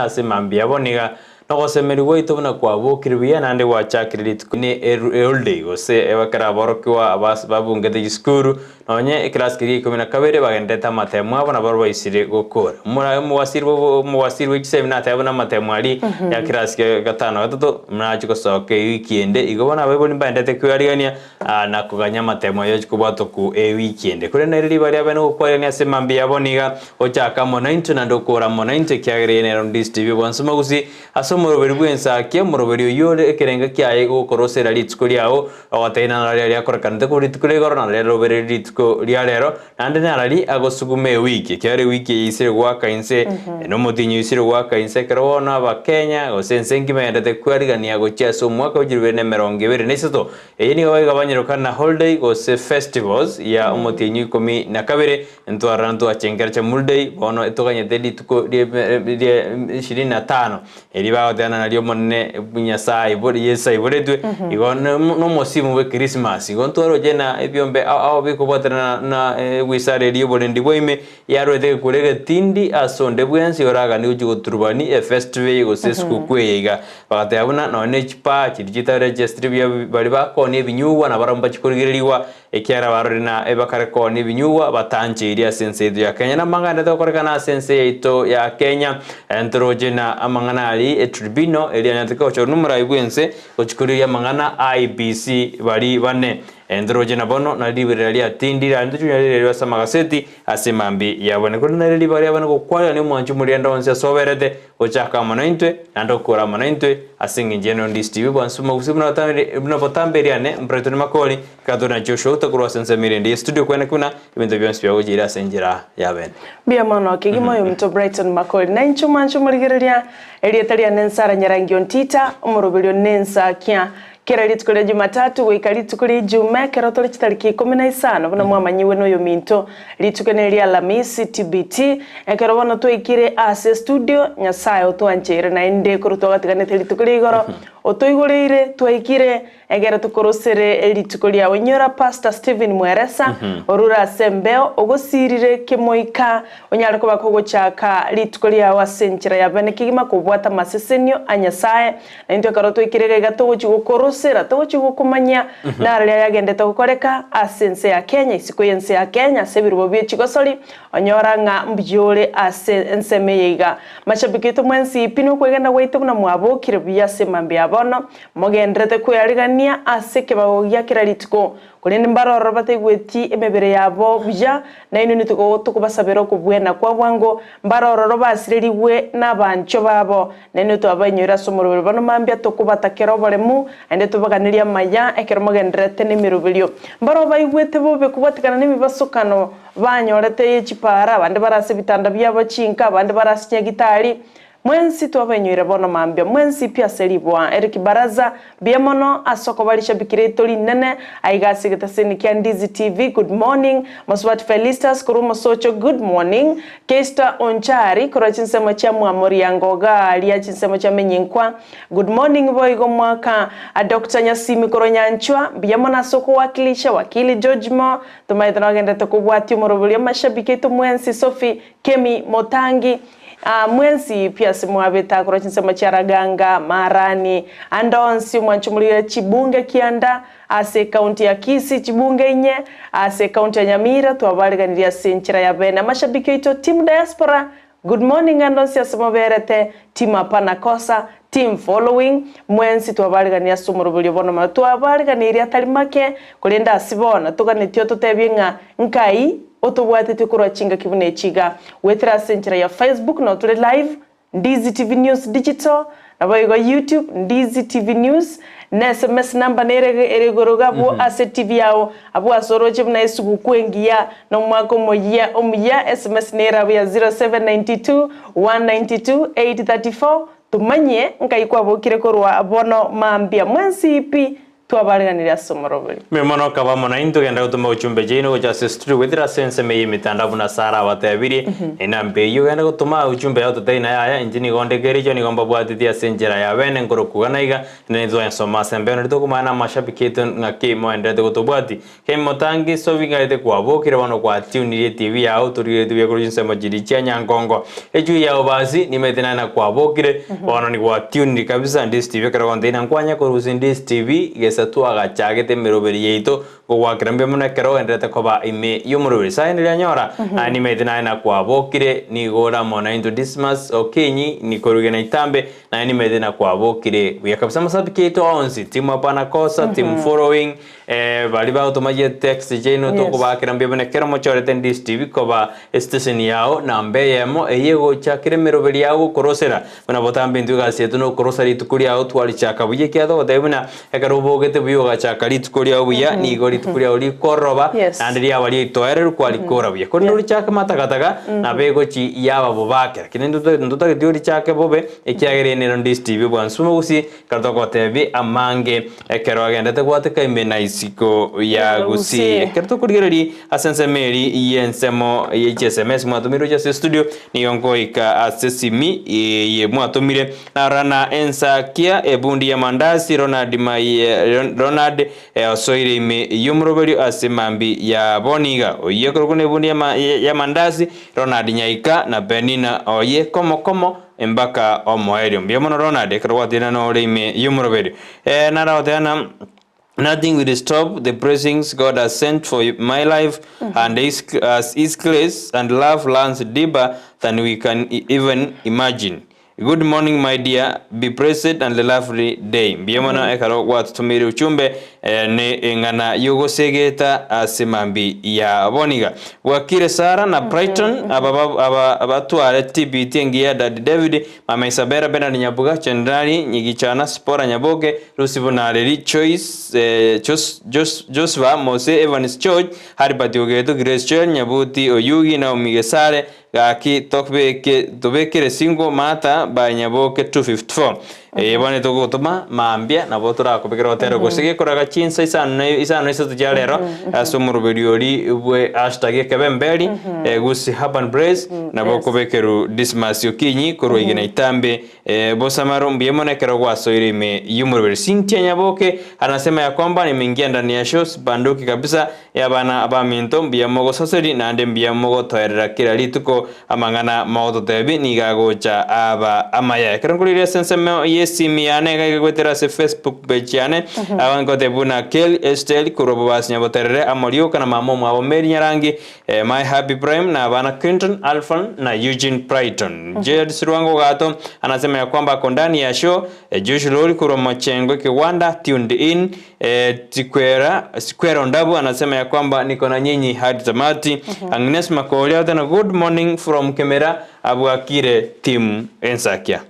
Ase mambia abo niga nogosemeria gwaito buna kwabokire buya naende gwachakire rituko ne eholiday gose ekero aborokigwa babungete chisukuru nonye ekerasi keria gia ikomi na kabere bagenderete amatemo abo nabo baisire gokora. Omowasiri bwe chisemi nateba buna amatemo aria ya kerasi kia gatano na gatato nache gosoka ewiki ende igo bono abaibori mbaenderete kwearigania na koganya amatemo aye ache kobwatwa ku ewiki ende. Korende nere ribaga riabe nogokwarigania ase mambia yabo niga Gochaka amo naintwe naende okora amo naintwe, ekiagera eye nero Ndistv bwonsi mogusi ase omoroberi bw'ensakia, omoroberi oyio ore ekerenga kiaye gokorosera rituko riao, ogotebia narari aria akorekanete korwa rituko ria igoro, narari arobererie rituko ria rero, naende narari agosuguma ewiki, ekiagera ewiki eye isire goaka inse, na omotienyi oisire goaka inse, ekero bono abakenya gose ense engima egenderete kwarigania gochia ase omwaka o 2023. Eye nigo egabanyerokana na holiday gose festivals ya omotienyi o ikomi na kabere, Ntwarora ntwachengera Chamulday, bono etoganyete rituko rie ishirini na tano, eri bagotebana nario Omonene Nyasaye Yeso aiboretwe, igo nomosimu bwe Christmas. Igo ntwaroche na ebiombe ao ao bikobwaterana na egwisara eria y'oborendi bwa ime, yarwete egekuro egetindi ase onde bwensi oraganie gochia goturubani efestival eye gose esukukuu eye iga. Bagateba buna nonye ne chipaa chiria chitaregestiri buya baria bakoonia ebinyugwa nabarabwo mbachie korigererigwa, Ekiagera barore na ebakare koonia ebinyugwa batancheirie ase ense yaito ya Kenya, na amang'ana togokorekana ase ense yaito ya Kenya, ntoroche na amang'ana aria etribunal eria yanyarete gochorwa nomorai bw'ense gochia korigia amang'ana a IEBC baria bane. Ntoroche na bono nari riberera riatindire aria ntochia konyora riberera ase amagaseti ase mambia ya bone. Korende nere ribaga ria bane gokwarerania omwanchi omorianda onsi ase oberete gochaka amo naintwe, naende gokora amo naintwe ase engencho y'enero Ndisi TV bwansi bw'omogusii buna botambe riane Brighton Makori. Ekero tore na Joshua otakorwa ase ensemo erende ye studio kweneki buna ebinto bionsi biagochiire ase enchera ya bene. Mbuya mono kegima oyominto Brighton Makori. Na inche omwanche omorigereria, erieta riane Nsara Nyarangi Ontita, omoroberi one Ensakia. Kera rituko ria Jumatatu goika rituko ria Ijumaa ekero tore chitariki ikomi na isano buna mwamanyigwe noyominto. Rituko neria Alamisi, TBT, ekero bono twaikire ase estudio, Nyasae otwancheire naende korwa twagatiganete rituko ria igoro, otoigoreire, twaikire, Ekero tokorosere rituko riao, inyora Pastor Stephen Mweresa, orure ase embeo, ogosirire kemoika, onyare koba kogochaka rituko riao ase enchera ya bene kegima kobwata amasesenio a Nyasae. Na intwe ekero twaikire iga iga togochia gokorosera, togochia gokomanyia naro riria yagendete gokoreka ase ense ya Kenya, isiko y'ense ya Kenya, ase ebirobo bie chigosori, onyora ng'a mbuya ore ase ensemo eye iga. Mashabiki aito mwensi pi nokwegena gwaito buna mwabokire buya ase mambia ya bono, Mogendererete kwearigania ase ekebago gia kera rituko, korende mbarororo bataigweti emebere yabo buya, nainwe nituko tokobasabera okobwena kwa bwango, mbarororo basirerigwe nabanchwa babo, nainwe twabainyoire ase omoroberi bono mambia tokobatakera oboremu, naende tobaganerie amaya ekero mogendererete nemeroberio. Mbaroo baigwete bobe kobwatikana nemebasokano banyorete ye chipaara, abande bare ase ebitanda biabo chinka, abande bare ase chinyagitari, Mwensi twabainyoire bono mambia, mwensi pi ase riboa. Eric Baraza, mbuya mono ase okoba rishabiki riaito rinene aiga ase egetaseni kia Ndizi TV, good morning. Mosubati Felistus korwa Omosocho, good morning. Keister Onchari korwa chinsemo chia Mwamoriango igaa aria chinsemo chia Menyinkwa, good morning boigo mwaka. Doctor Nyasimi korwa Nyanchwa, mbuya mono ase okowakilisha Wakili George Mo, tomaete nogenderete kobwatia omorobori amashabiki aito mwensi, Sophie Kemi Motangi, Aa, mwensi pi ase mwabete akorwa chinsemo chia Raganga, Maarani, ande onsi omwanche omorire chibunge kianda, ase ecounty ya Kisii chibunge inye, ase ecounty ya Nyamira twabareganirie ase enchera ya bene. Amashabiki oito team diaspora, good morning ande onsi ase moberete, team hapana kosa, team following, mwensi twabareganirie ase omoroberio bono mono. Twabareganirie atari make, korende ase bono toganetie ototebie ng'a nkai Otobwatetie korwa chingaki buna echi iga, goetera ase enchera ya Facebook nao tore live, Ndizi TV News Digital, naboigo YouTube, Ndizi TV News, na SMS number nere ere igoro iga abwo ase TV yao, abwo ase oroche buna esuguku engiya na omwaka omoyia omuya, SMS nere abwo ya 0792 192 834, tomanye nkai kwabokire korwa bono mambia. Mwensi pi! Twabareganirie ase omoroberi. Mbuya mono okaba amo naintwe, genda gotoma ochumbe chiaino gocha ase studio goetera ase ensemo eye y'emetandao buna Sarah abatebirie. Enamba eyio genda gotoma ochumbe yao totebie naye yaya, inche nigo onde kericho nigo mbabwateti ase enchera ya bene nkorokwa iga na iga, naende ntitwanyesoma ase embeo nario tokomanya na amashabiki aito ng'aki moenderete gotobwati. Kemi motangi sobi ng'arete kwabokire bono gwatiunirie etibi yao torigeretie buya korwa chinsemo chiria chia nyankongo. Echui yao basi nimaete naye nakwabokire bono nigwatiunirie kabisa Ndisi TV ekero gontebi na nkwanya korusia Ndisi TV gesa twagachagete emeroberi yaito ngogwakera mbuya mono ekero ogenderete koba ime yomoroberi saende riria nyora naye nimaete naye nakwabokire nigo ore amo naintwe Dismas Okinyi nikorugena itambe naye nimaete nakwabokire buya kabisa amasabiki aito onsi team hapana kosa team following Baria bagotomagia text chiaino tokobakera mbuya buna ekero mochorete Ndisi TV koba estation yao namba eyemo eyio egochakera emeroberi yao gokorosera buna botambe intwe egasi yaito nokorosa rituko riao twarichaka buya ekiagera togotebia buna ekero obogete buya ogachaka rituko riao buya nigo rituko riao rikoroba naende riaba riaitoereru kwarikora buya korende orichake matakataka nabo egochi yaba bobake lakini ntotageti orichake bobe ekiagera eye nero Ndisi TV obwansu bwa Ekero togotebia amange ekero agendete gwateka ime na isiko ya Gusii. Ekero tokorigereria ase ensemo eri y'ensemo ye chiSMS mwatomirwe gochia ase studio, nigo nkoika ase esimi eye mwatomire narora na ensakia ebundi y'amandasi Ronald Maye Ronald osoire ime y'omoroberio ase mambi ya bono iga. Oyio ekorokwa na ebundi y'amandasi Ronald Nyaika na Penina oye komo komo Embaka omoerio. Mbuya mono Ronald ekero gwatenena nore ime y'omoroberio. Eh, nara goteba na Nothing will stop the blessings God has sent for my life and his, as his grace and love runs deeper than we can even imagine. Good morning my dear, be blessed and lovely day. Mbuya mono ekero gwatotomeire uchumbe eh, ne eng'ana yogosegeta ase mambi ya boniga. Bwakire Sara na Brighton, aba aba abatware TBT engiya Daddy David, Mama Isabella, Bernard Nyabuga, Chenrari, Nyigichana, Sipora Nyaboke, Lucy Bunareri, Choice, eh, Jos, Jos, Josva, Mose, Evans George, Haribert Ogeto, Grace Joel, Nyabuti Oyugi, Naomi Gesare, Gaki tobeke tobekere singo Martha by Nyaboke 254. Eye bono togotoma mambia nabo torakobekera gotera gose gekoraga chinsa isano na isano na isato chia rero ase omoroberi ori bwe hashtag ekebemberi gose urban blaze nabo okobekerwa Dismas Okinyi korwa igena itambe Bosamaro mbuya mono ekero gwasoire ime y'omoroberi. Cynthia Nyaboke anasema ya kwamba nimeingia ndani ya show sibanduki kabisa Y'abana abaminto, mbuya mogosaseri, naende mbuya mogotoerera kera rituko, amang'ana mogototebi nigo agocha aba amaya. Ekero nkorigereria ase ensemo y'esimi yane iga iga ase Facebook page yane, aba ngotebi buna Kelly Esther korwa Bobasi Nyaboterere amo rioka na mama omwabo Mary Nyarangi, my hubby Prime na abana Clinton, Alphon na Eugene Brighton. Gerald Sirwango Gato anasema ya kwamba ako ndani ya show, Josh Lori korwa Machengo Kigwanda tuned in, Tikwera, Sikwera Ondabu anasema ya kwamba niko na nyinyi hadi tamati. Agnes Makoria tena good morning from Kemera abwakire team Ensakia.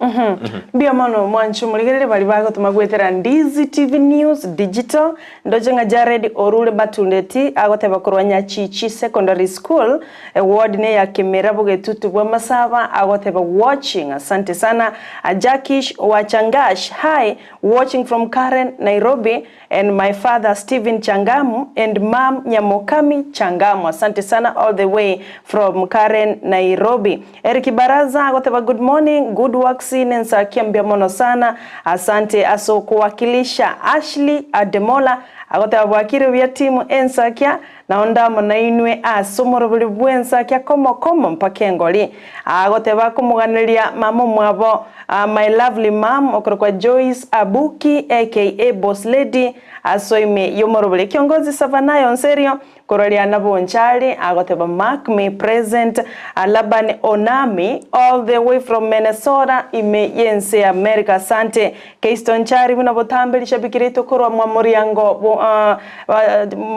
Mbuya mono mwanche omorigereria baria bagotoma goetera Ndizi TV News Digital, ndoche ng'a Jared Orure Batundeti agoteba korwa Nyachichi Secondary School, eward neya Kemera bogetutu bwa Masaba agoteba watching asante sana Jackish Wachangash hi Watching from Karen, Nairobi and my father Stephen Changamu and mum Nyamokami Changamu asante sana all the way from Karen, Nairobi. Eric Baraza agoteba good morning, good work sine nsakia mbuya mono sana asante ase okowakilisha. Ashley Ademola agoteba bwakire buya team ensakia Nao ndamo nainwe ase omorobori bw'ensakia komo komo mpaka engori. Agoteba akomoganeria mama omwabo, My lovely mum okorokwa Joyce Abuki aka Boss Lady asoe ime y'omorobori ekiongozi Savannah Onserio korwa Riana Bonchari agoteba Mark me present Laban Onami all the way from Minnesota ime y'ense ya America asante Keiston Chari buna botambe rishabiki riaito korwa mwa moriango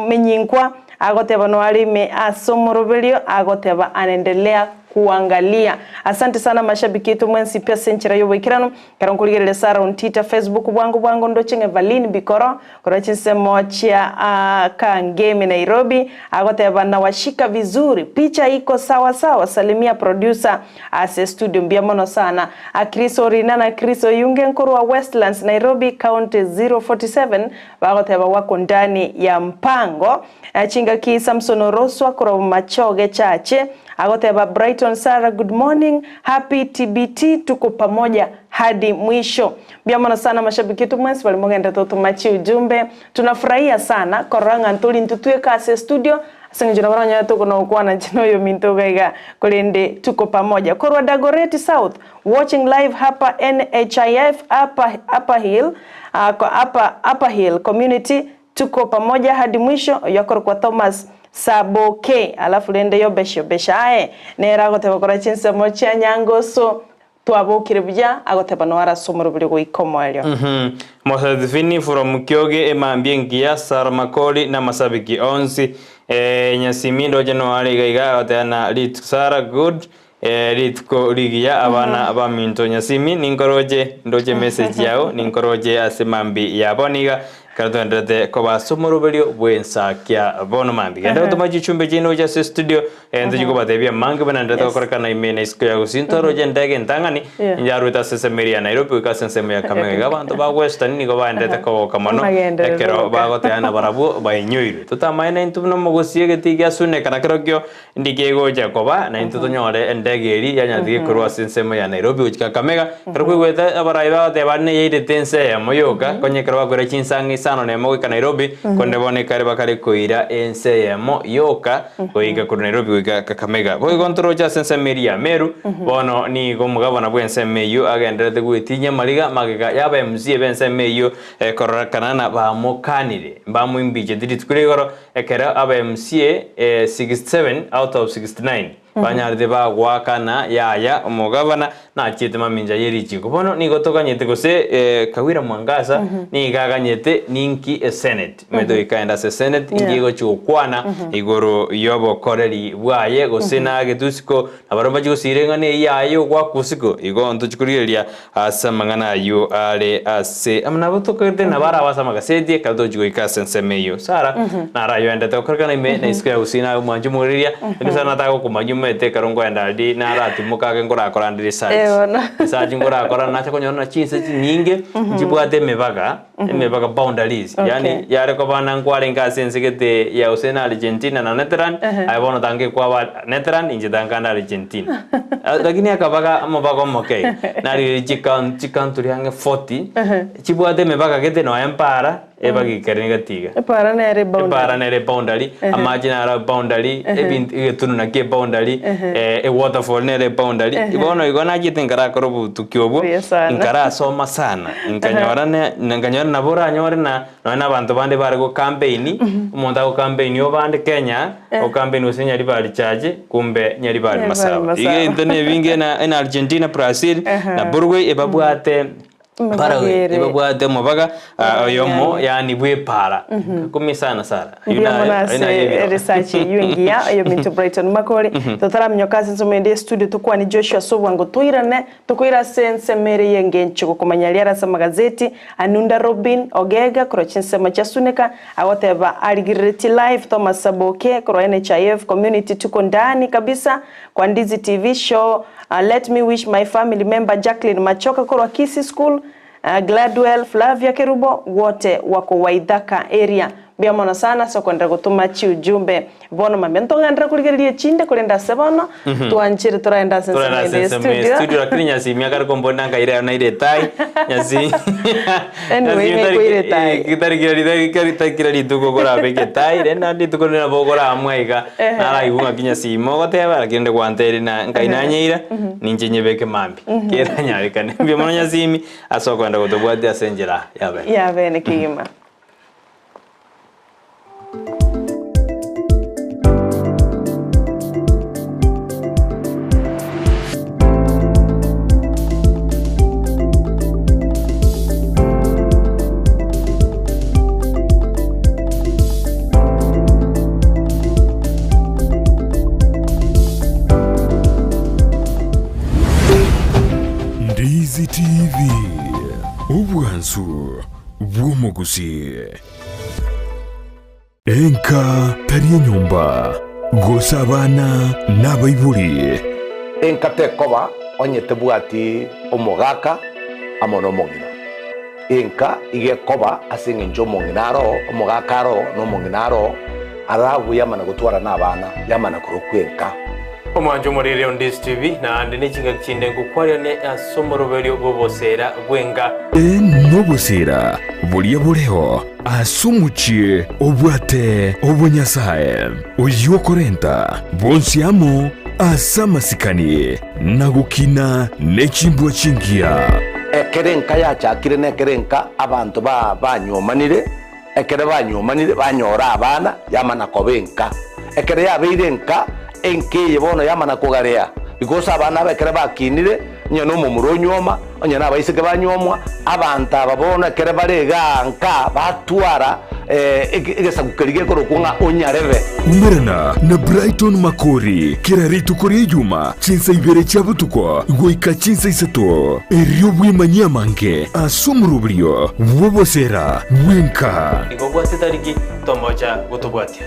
Menyinkwa agoteba noare ime ase omoroberio agoteba anaendelea kuangalia. Asante sana mashabiki yetu mwensi pi ase enchera y'oboikeranu. Ekero nkorigereria Sarah Ontita Facebook bwango bwango ndoche ng'a Evaline Bikoro korwa chinsemo chia Kangemi Nairobi agoteba nawashika vizuri picha iko sawa sawa salimia producer ase studio mbuya mono sana. Chris Orina na Chris Oyunge nkorwa Westlands Nairobi county 047 bagoteba wako ndani ya mpango. Chingaki Samson Oroswa korwa Bomachoge Chache Agoteba Brighton Sarah good morning happy TBT tuko pamoja hadi mwisho. Mbuya mono sana mashabiki etu mwensi bari mogenderete gotoma chiujumbe tunafurahia sana korora ng'a ntori intwe tweka ase estudio ase eng'encho nabo oranyore tokona gokwana inche na oyominto iga iga korende tuko pamoja. Korwa Dagoretti South watching live hapa NHIF upper, upper hill, upper, upper hill community Tuko pamoja hadi mwisho, oyio akorokwa Thomas Saboke. Alafu rende Yobesh Yobesh aye nere agoteba korwa chinsemo chia Nyangoso twabokire buya, agoteba noare ase omorobori goika omoerio. Mosazifini from Kioge emambia engiya Sarah Makori na amasabiki onsi Nyasimi ndoche noare iga iga agoteba na rit Sarah good Rituko rigiya abana baminto Nyasimi ninkoroche ndoche message yao ninkoroche ase mambi ya bono iga ekero toenderete koba ase omoroberio bw'ensakia bono mambi genda gotoma chichumbe chiaino gocha ase studio ntochi kobatebia amange buna nderete gokorekana ime na isiko ya gusii ntoroche endege entang'ani inche arwete ase ensemo eria ya Nairobi goika ase ensemo ya Kakamega iga abanto ba Western nigo baenderete kogoka mono ekero bagoteana barabwo bainyoirwe totamaene intwe buna omogusii egetii gia Suneka nakerokio Ndike egocha koba, na intwe tonyore endege eria yanyarete gekorwa ase ensemo ya Nairobi gochia Kakamega. Ekero kwaigwete abarai bagoteba aria neyairete ense eyemo yoka, konya ekero bakoira chinsang'a isano na emo goika Nairobi, korende bono ekare bakare koira ense eyemo yoka goika korwa Nairobi goika Kakamega. Boigo ntoroche ase ensemo eria ya Meru, bono nigo omogabana bw'ensemo eyio agendererete gwetinyia amariga magega y'aba MCA b'ensemo eyio kororekana na bamokanire, mbamoimbicheti rituko ria igoro, Ekero aba MCA 67 out of 69 banyarete bagoakana yaya omogavana nachiete mamincha ye richiko. Bono nigo toganyete gose Kawira Mwangaza nigo aganyete ninki esenate omanyete goika aende ase esenate inki egochi gokwana igoro yobokoreri bwaye gose nagetwe isiko nabarabwo mbachie gosira eng'ana eyio yaye yogoakwa isiko igo ntochi korigereria Ase amang'ana ayio are ase amo nabo tokagete nabo arabe ase amagaseti ekero togochia goika ase ensemo eyio. Sara naro ayoendete gokorekana ime na isiko ya gusii naye omwanchi omogoreria, lakini Sara natagokomanyia omanyete ekero nkoenda aria naratimoka ake nkorakora ande research. Bono. Research nkorakora nacha konyora na chinse chinyinge nchibwate emebaga, emebaga boundaries yaani Okay. yare koba na nkwarenge ase ense gete ya gose na Argentina na Netherland, aye bono tange kwaba Netherland inche tankande Argentina. Lakini akabaga omobaga omoke iga, narigereria chika chicountry ang'e 40, chibwate emebaga gete nonya empara, ebagikere gati iga. Epara nere eboundary. Epara nere eboundary, amache naro eboundary, ebinto egetunu nakio eboundary, ewaterfall nere eboundary. Bono igo nachiete nkarakora obotuki obwo, Buya sana. nkarasoma sana, nkanyora ne nkanyora nabo oranyore na nonya na abanto bande bare gocampaign, omonto agocampaign obande Kenya, ocampaign gose Nyaribari Church, kumbe Nyaribari Nyaribari Masaba. Masaba. Iga ebinto na ebinge na ena Argentina, Brazil, na Uruguay ebabwate Paraguay Emebagere. ebabwate omobaga oyomo Yaani. yaani bw'epaara. Kumi sana sana. Oyio Mbuya naye mono oyio ase naye ebiro. research eyio engiya eyominto Brighton Makori. Totaraminyoka ase ensemo ende y'estudio tokwane Joshua ase obwango toirane tokoira ase ensemo ere y'engencho gokomanya riare ase amagazeti Anunda Robin Ogega korwa chinsemo chia Suneka agoteba arigereretie live Thomas Saboke korwa NHIF community tuko ndani kabisa kwa Ndizi TV show Let me wish my family member Jacqueline Machoka korwa Kisii School, Gladwell, Flavia Kerubo wote wako Waithaka area. Mbuya mono sana ase okoenderera gotoma chiujumbe. Bono mambia ntogenderere korigereria echinde korende ase bono twanchere toraende ase ensemo Torende ase ende ye ensemo ye studio. studio lakini Nyasimi akare kombonera nkaira ero naire etai Nyasi Anyway, Nyasimi tari naikoire etai. tari kera tari kera rituko okorabeka etai rende naende rituko rinde nabo okoramwa iga naraigwe ng'aki Nyasimi ogoteba lakini onde gwantebirie na nkai nanyeira ninche nyebeke mambia keranyarekane. Mbuya mono Nyasimi ase okoenda gotobwatia ase enchera ya bene. Ya bene kegima. Ndizi TV, obwansu bw'omogusii. Enka tari enyomba, gose abana nabaibori. Enka tekoba onye tebwati omogaka amo nomong'ina. Enka iga ekoba ase engencho omong'ina aroo, omogaka aroo, na omong'ina aroo, arabwo yamana gotwara nabana, yamana korokwa enka. Omwancho omorere o Ndisi TV, naende ne chingaki chinde ngokwareranie ase omoroberio bw'oboseera bw'enka. Ee, noboseera boria boreo ase omochie obwate obonyasae, oyio okorenta bonsi amo ase amasikani na gokina ne chimbwa chingiya. Ekero enka yachakire nekero enka abanto banywomanire, Ekero banywomanire banyora abana, yamana koba enka. Ekero yabeire enka, enka eye bono yamana kogarea, because abana aba ekero bakinire, onye na omomura onywoma, onye na abaiseke banywomwa, abanto aba bono ekero bare igaa nka, batwara egesaku keria gekorokwa ng'a onyarebe. Umerana na Brighton Makori kera rituko ri'Ejuma chinsa ibere chia botuko goika chinsa isato, erio bwemanyie amange ase omoroberio bw'oboseera bw'enka. Igo obwate tariki tomocha gotobwatia.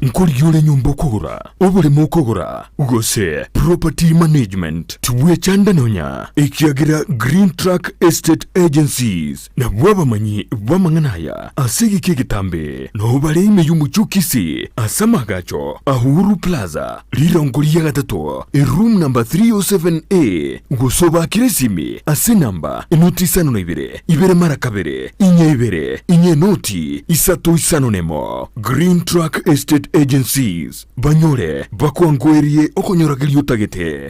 Nkorigia ore nyomba okogora, oboremo okogora, gose property management, tibwechanda nonya, ekiagera Green Track Estate Agencies Nabwo abamanyi b'amang'ana aya ase egeka egetambe nao bare ime y'omochie o Kisii ase amaagacho a Uhuru Plaza, rirongo ria gatato, eroom number 307A, gose obaakere esimi ase enamba enoti isano na ibere, ibere mara kabere, inye ibere, inye enoti isato isano nemo. Green Track Estate Agencies, banyore bakwangoerie okonyorageria otagete.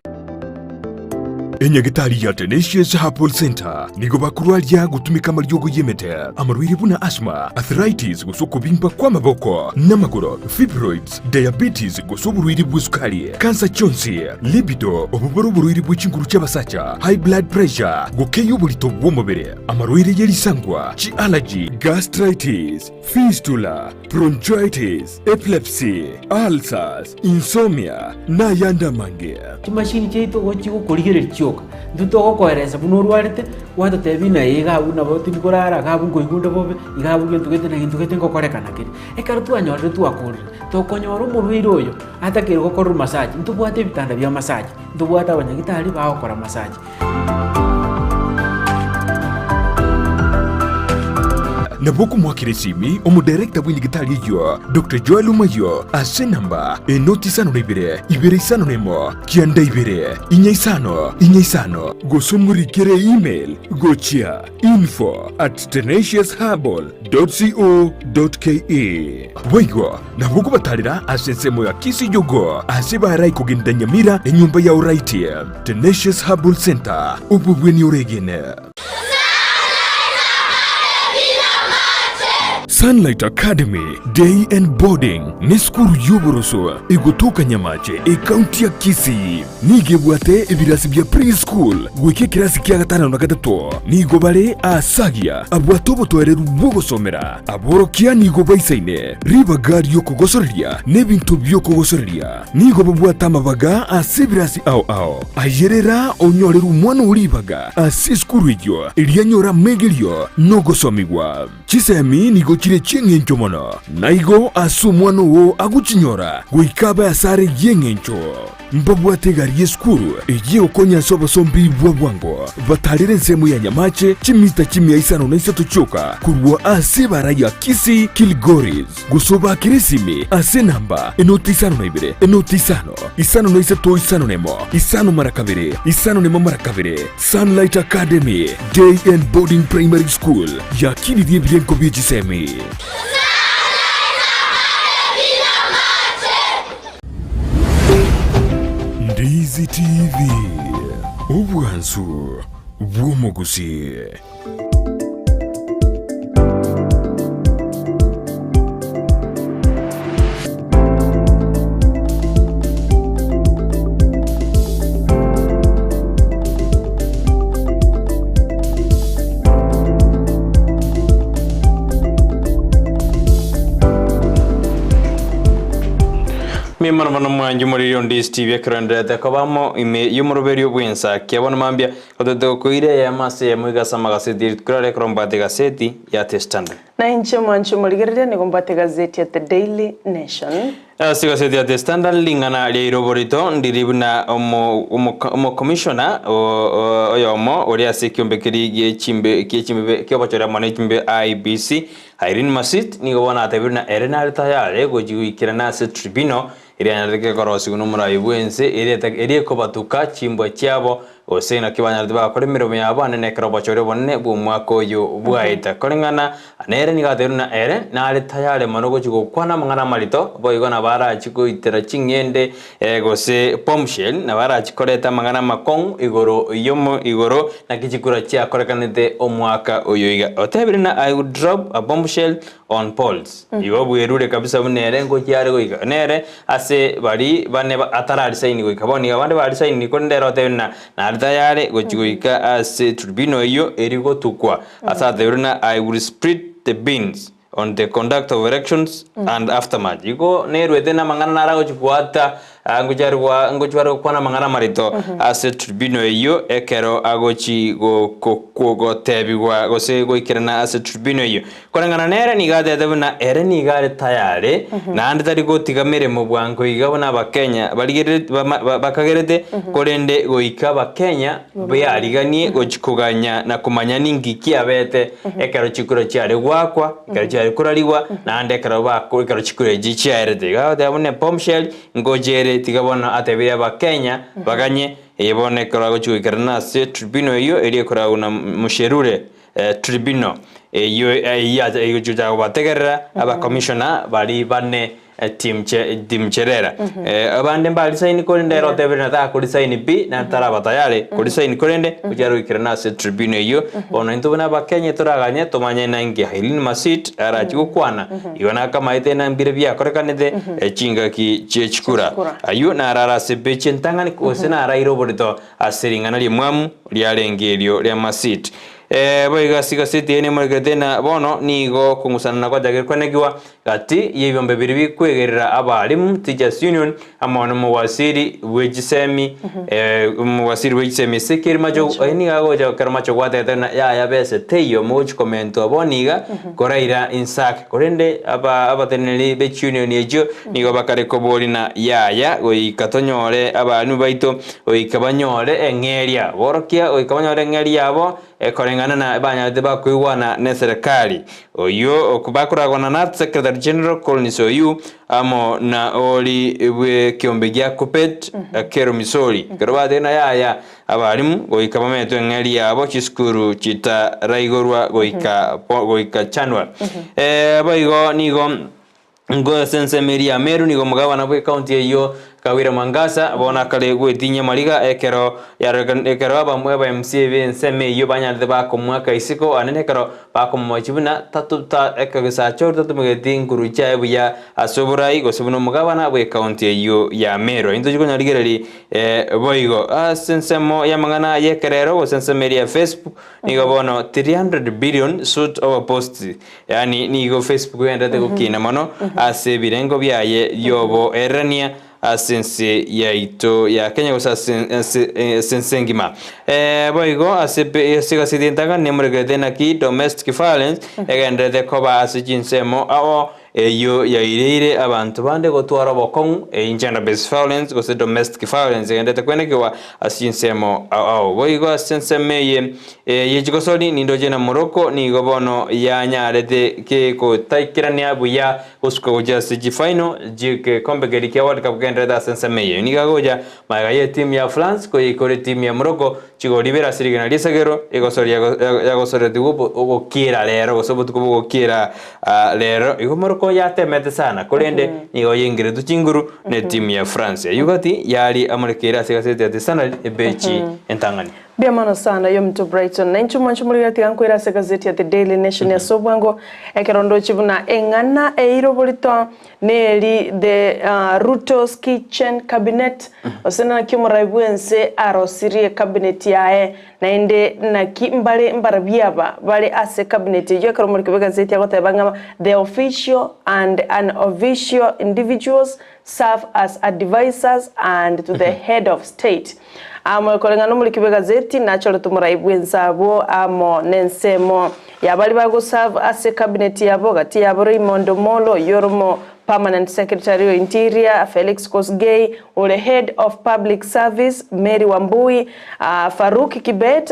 Enyagitari ya Tenacious Herbal Centre nigo bakorwaria gotumeka amariogo y'emete, amarwaire buna asthma, arthritis gose okobimba kw'amaboko n'amagoro, fibroids, diabetes gose oborwaire bw'esukari, kansa chionsi, libido, obobore oborwaire bwe chinguru chi'abasacha, high blood pressure, gokeyia oborito bw'omobere, amarwaire ye risangwa, chi'allergy, gastritis, fistula, bronchitis, epilepsy, ulcers, insomnia, na ayande amange. Chimashini chiaito gochi gokorigereria chioka, intwe togokoeresa buna orwarete, gwatotebia ng'a ee iga abwo nabo tindi korara, iga abwo nkoigwa onde bobe, iga abwo gento gete na gento gete ngokorekana kere. Ekero twanyorire twakorire, tokonyora omorwaire oyo atakeire gokorerwa massage, ntobwate ebitanda bia massage, ntobwate abanyagitari bagokora massage. Nabo okomoakera esimi omodirector bw'enyigitari eyio, Doctor Joel Omayio, ase enamba enoti isano na ibere, ibere isano na emo, kianda ibere, inya isano, inya isano, gose omorikere email gochia info at tenaciousherbal dot co dot ke. Boigo nabo okobatarera ase ensemo ya Kisii-Jogoo ase barai kogenda Nyamira enyomba ya Oraiti. Tenacious Herbal Centre, obobweni oregene. Sunlight Academy Day and Boarding nesukuru y'oboroso egotoka Nyamache ekaunti ya Kisii. Nigo ebwate ebirasi bia pre-school goika ekerasi kia gatano na gatato. Nigo bare aasagia abwate obotoereru bw'ogosomera. Aborokia nigo baisaine ribaga ri'okogosoreria na ebinto bi'okogosoreria. Nigo babwate amabaga ase ebirasi ao ao. Ayerera onyorere omwana oo ribaga ase esukuru eyio, erio anyore amegerio na ogosomigwa. Chisemi nigo chire chi'engencho mono, na igo ase omwana oo agochinyora goika abe asare y'engencho. Mbabwate egari y'esukuru eyio egokonya ase obosombi bwa bwango, batarere ensemo ya Nyamache chimita chimia isano na isato chioka korwa ase ebara ya Kisii Kilgoris, gose obaakere esimi ase enamba enoti isano na ibere, enoti isano, isano na isato isano na emo, isano mara kabere, isano na emo mara kabere. Sunlight Academy Day and Boarding Primary School yakinirie ebirengo bie chisemi. Ndizi TV, obwansu bw'omogusii. Mbuya mono mono mwanche omoriri onde Steve ekero enderete koba amo ime y'omoroberio bw'ensakia bono mambia gotete gokoira eyemo ase eyemo iga ase amagaseti rituko riaria ekero mbwate egaseti ya The Standard. Na inche mwanche omorigereria nigo mbwate egazeti ya The Daily Nation. Ase egaseti ya The Standard ring'ana riaire oborito ndiri buna omokomishona oyomo ore ase ekiombe keria giechimbe kiechimbe kiobochori amo nechimbe IEBC Irene Masit nigo bono atebire buna ere nare tayare gochia goikerana ase tribunal eria yanyarete korosigwa nomorai bwense eria ekobatuka chimbwa chiabo Gose naki banyarete bagakora emeremo yabo ande nekero obochori obonene bw'omwaka oyo bwaeta. Koreng'ana nere nigo atebirie buna ere nare tayare mono gochia gokwana amang'ana amarito, boigo nabo arachie goitera ching'ende gose bombshell, nabo arachie koreta amang'ana amakong'u igoro yomo igoro naki chikura chiakorekanete omwaka oyo iga. Otebire ng'a I would drop a bombshell on polls. Igo bwerure kabisa buna ere ngochia are goika. Nere ase baria bane atararisaini goika bono iga abande barisaini korende ere otebire ng'a nare tayare gochia goika ase tribunal eyio eri gotukwa ase atebire ng'a I will split the beans on the conduct of elections and aftermath. Igo nerwete namang'ana naro agochia goata ngochia are ngochia are gokwana amang'ana amarito ase tribunal eyio ekero agochi gotebigwa gose goikerana ase tribunal eyio. Koreng'ana nere nigo atebete buna ere nigo are tayare, naende tari gotiga meremo bwango iga buna Abakenya barigerereti bakagerete, korende goika Abakenya beariganie gochia koganya na komanya ninki kiabete ekero chikura chiare goakwa, ekero chiare korarigwa, naende ekero bako ekero chikura echi chiaerete. Iga agoteba buna ebombshell ngocha ere tiga bono atebirie Abakenya baganye, eye bono ekero agochia goikerana ase tribunal eyio eria ekoragwa na Musherure. Tribunal eyio egochia kobategerera abacommissioner baria bane team Cherera. Abande mbarisaini korende ere otebire nataka korisaini pi na taraba tayari korisaini korende gochia goikerana ase tribunal eyio. Bono intwe buna abakenya toraganye tomanye ninki Irene Masit arachie gokwana igo nakamaete na mbire biakorekanete chingaki chie chikura. Ayio naro are ase page entang'ani gose naraire oborito Ase ring'ana rimwamu riarenge erio ria Masit. Boigo ase igaseti eye nemorekerete na bono nigo okong'usanana gwachakire kwenekigwa gati y'ebiombe biria bikwegerera abalimu, Teachers Union, amo nomowasiri bwe chisemi omowasiri bwe chisemi Ezekiel Machogu oyo nigo agocha ekero Machogu atebete ng'a yaya bese teiyo mogochi komentwa bono iga koraira insak korende aba abateneneri be chiunion echio nigo bakare koboria na yaya goika tonyore abalimu baito Goika banyore eng'eria, borokia goika banyore eng'eria yabo ekoreng'ana na banyarete bakoigwana neserekari. Oyio bakoragwana na Secretary General Collins Oyuu amo na ori bw'ekiombe gia Kuppet Akero Misori. Ekero batebire na yaya abalimu goika bametwe eng'eria yabo chisukuru chitaraigorwa goika goika January. Boigo nigo Ase ensemo eria ya Meru nigo omogabana bw'ekaunti eyio Kawira Mwangaza bono akare gwetinyia amariga ekero ekero abamwe aba MCA b'ensemo eyio banyarete bakomoaka isiko anene ekero bakomomochia buna tatu ta ekegesacha oria tatumegeti nguru chiaye buya ase oborai gose buna omogabana bw'ekaunti eyio ya Meru. Intwe chikonyarigereria boigo ase ensemo y'amang'ana y'ekerero gose ensemo eria ya Facebook nigo bono 300 billion suit over post Yaani nigo Facebook egendererete gokina mono ase ebirengo biaye bioboererania ase ense yaito ya Kenya gose ase ase ase ense engima. Boigo ase pe ase egaseti entang'ani nemorekerete naki domestic violence egendererete koba ase chinsemo ao eyio yaireire abanto bande gotwara obokong'u eyio gender based violence gose domestic violence egendererete kwenekigwa ase chinsemo ao ao. Boigo ase ensemo eye Eye chigosori nindoche na Morocco nigo bono yanyarete gotaikerania buya gosuka gochia ase chifaino chi'egekombe keria kia World Cup kegendererete ase ensemo eye. Nigo agocha magega y'etimu ya France koyeikora etimu ya Morocco chigori ibere ase rigena ri'esagero egosori yagosoretigwe ogokiera rero gose obotuko bw'ogokiera rero. Igo Morocco yatemete sana korende nigo yaingeretwe chinguru netimu ya France. Eyio gati yari amorekeire ase egaseti ya The Standard ebechi entang'ani. Mbuya mono sana yominto Brighton. Na inche omwancho morigera tiga nkoire ase egazeti ya The Daily Nation ase obwango ekero ndoche buna eng'ana eire oborito neri the Ruto's Kitchen Cabinet gose naki omorai bwense arosirie ecabinet yaye. yaye naende naki mbare mbarabwo aba bare ase cabinet eyio ekero omoriki bw'egazeti agoteba ng'a the official and unofficial individuals serve as advisers and to the head of state. Amo koreng'ana nomoriki bw'egazeti nachorete omorai bw'ense abwo amo nensemo ya baria bagoserve ase cabinet yabo gati yabo Raymond Omolo oyio ore omo Permanent Secretary o Interior, Felix Kosgei ore Head of Public Service, Mary Wambui, Farouk Kibet,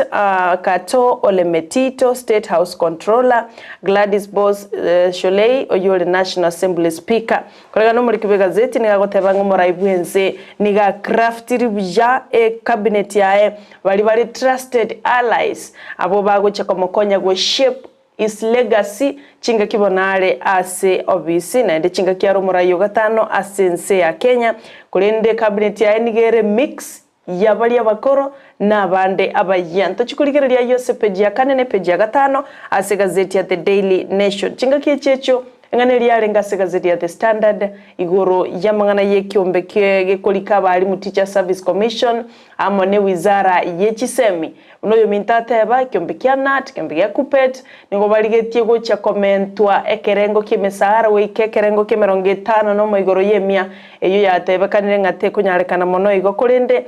Kato Ole Metito, State House Controller, Gladys Boss Shollei oyio ore National Assembly Speaker. Koreng'ana nomoriki bw'egazeti nigo agoteba ng'a omorai bw'ense nigo acraftiri buya ecabinet yaye baria bare trusted allies abwo bagochia komokonya go shape his legacy chingaki bono are ase obisi naende chingaki are omorai o gatano ase ense ya Kenya korende cabinet yaye nigo ere mix ya baria abakoro na abande abayia. Ntochie korigereria ayio ase epeji ya kane na epeji ya gatano ase egazeti ya The Daily Nation. Chingaki echi echio eng'ana eria yarenge ase egazeti ya The Standard igoro y'amang'ana y'ekiombe gekorika abalimu Teachers Service Commission amo ne wizara ye chisemi. Buna oyominto ateba, ekiombe kia KNUT, ekiombe gia KUPPET nigo barigetie gochia komentwa ekerengo ki'emesahara goika ekerengo ki'emerongo etano nomo igoro y'emia, eyio yatebekanire ng'a tekonyarekana mono igo, korende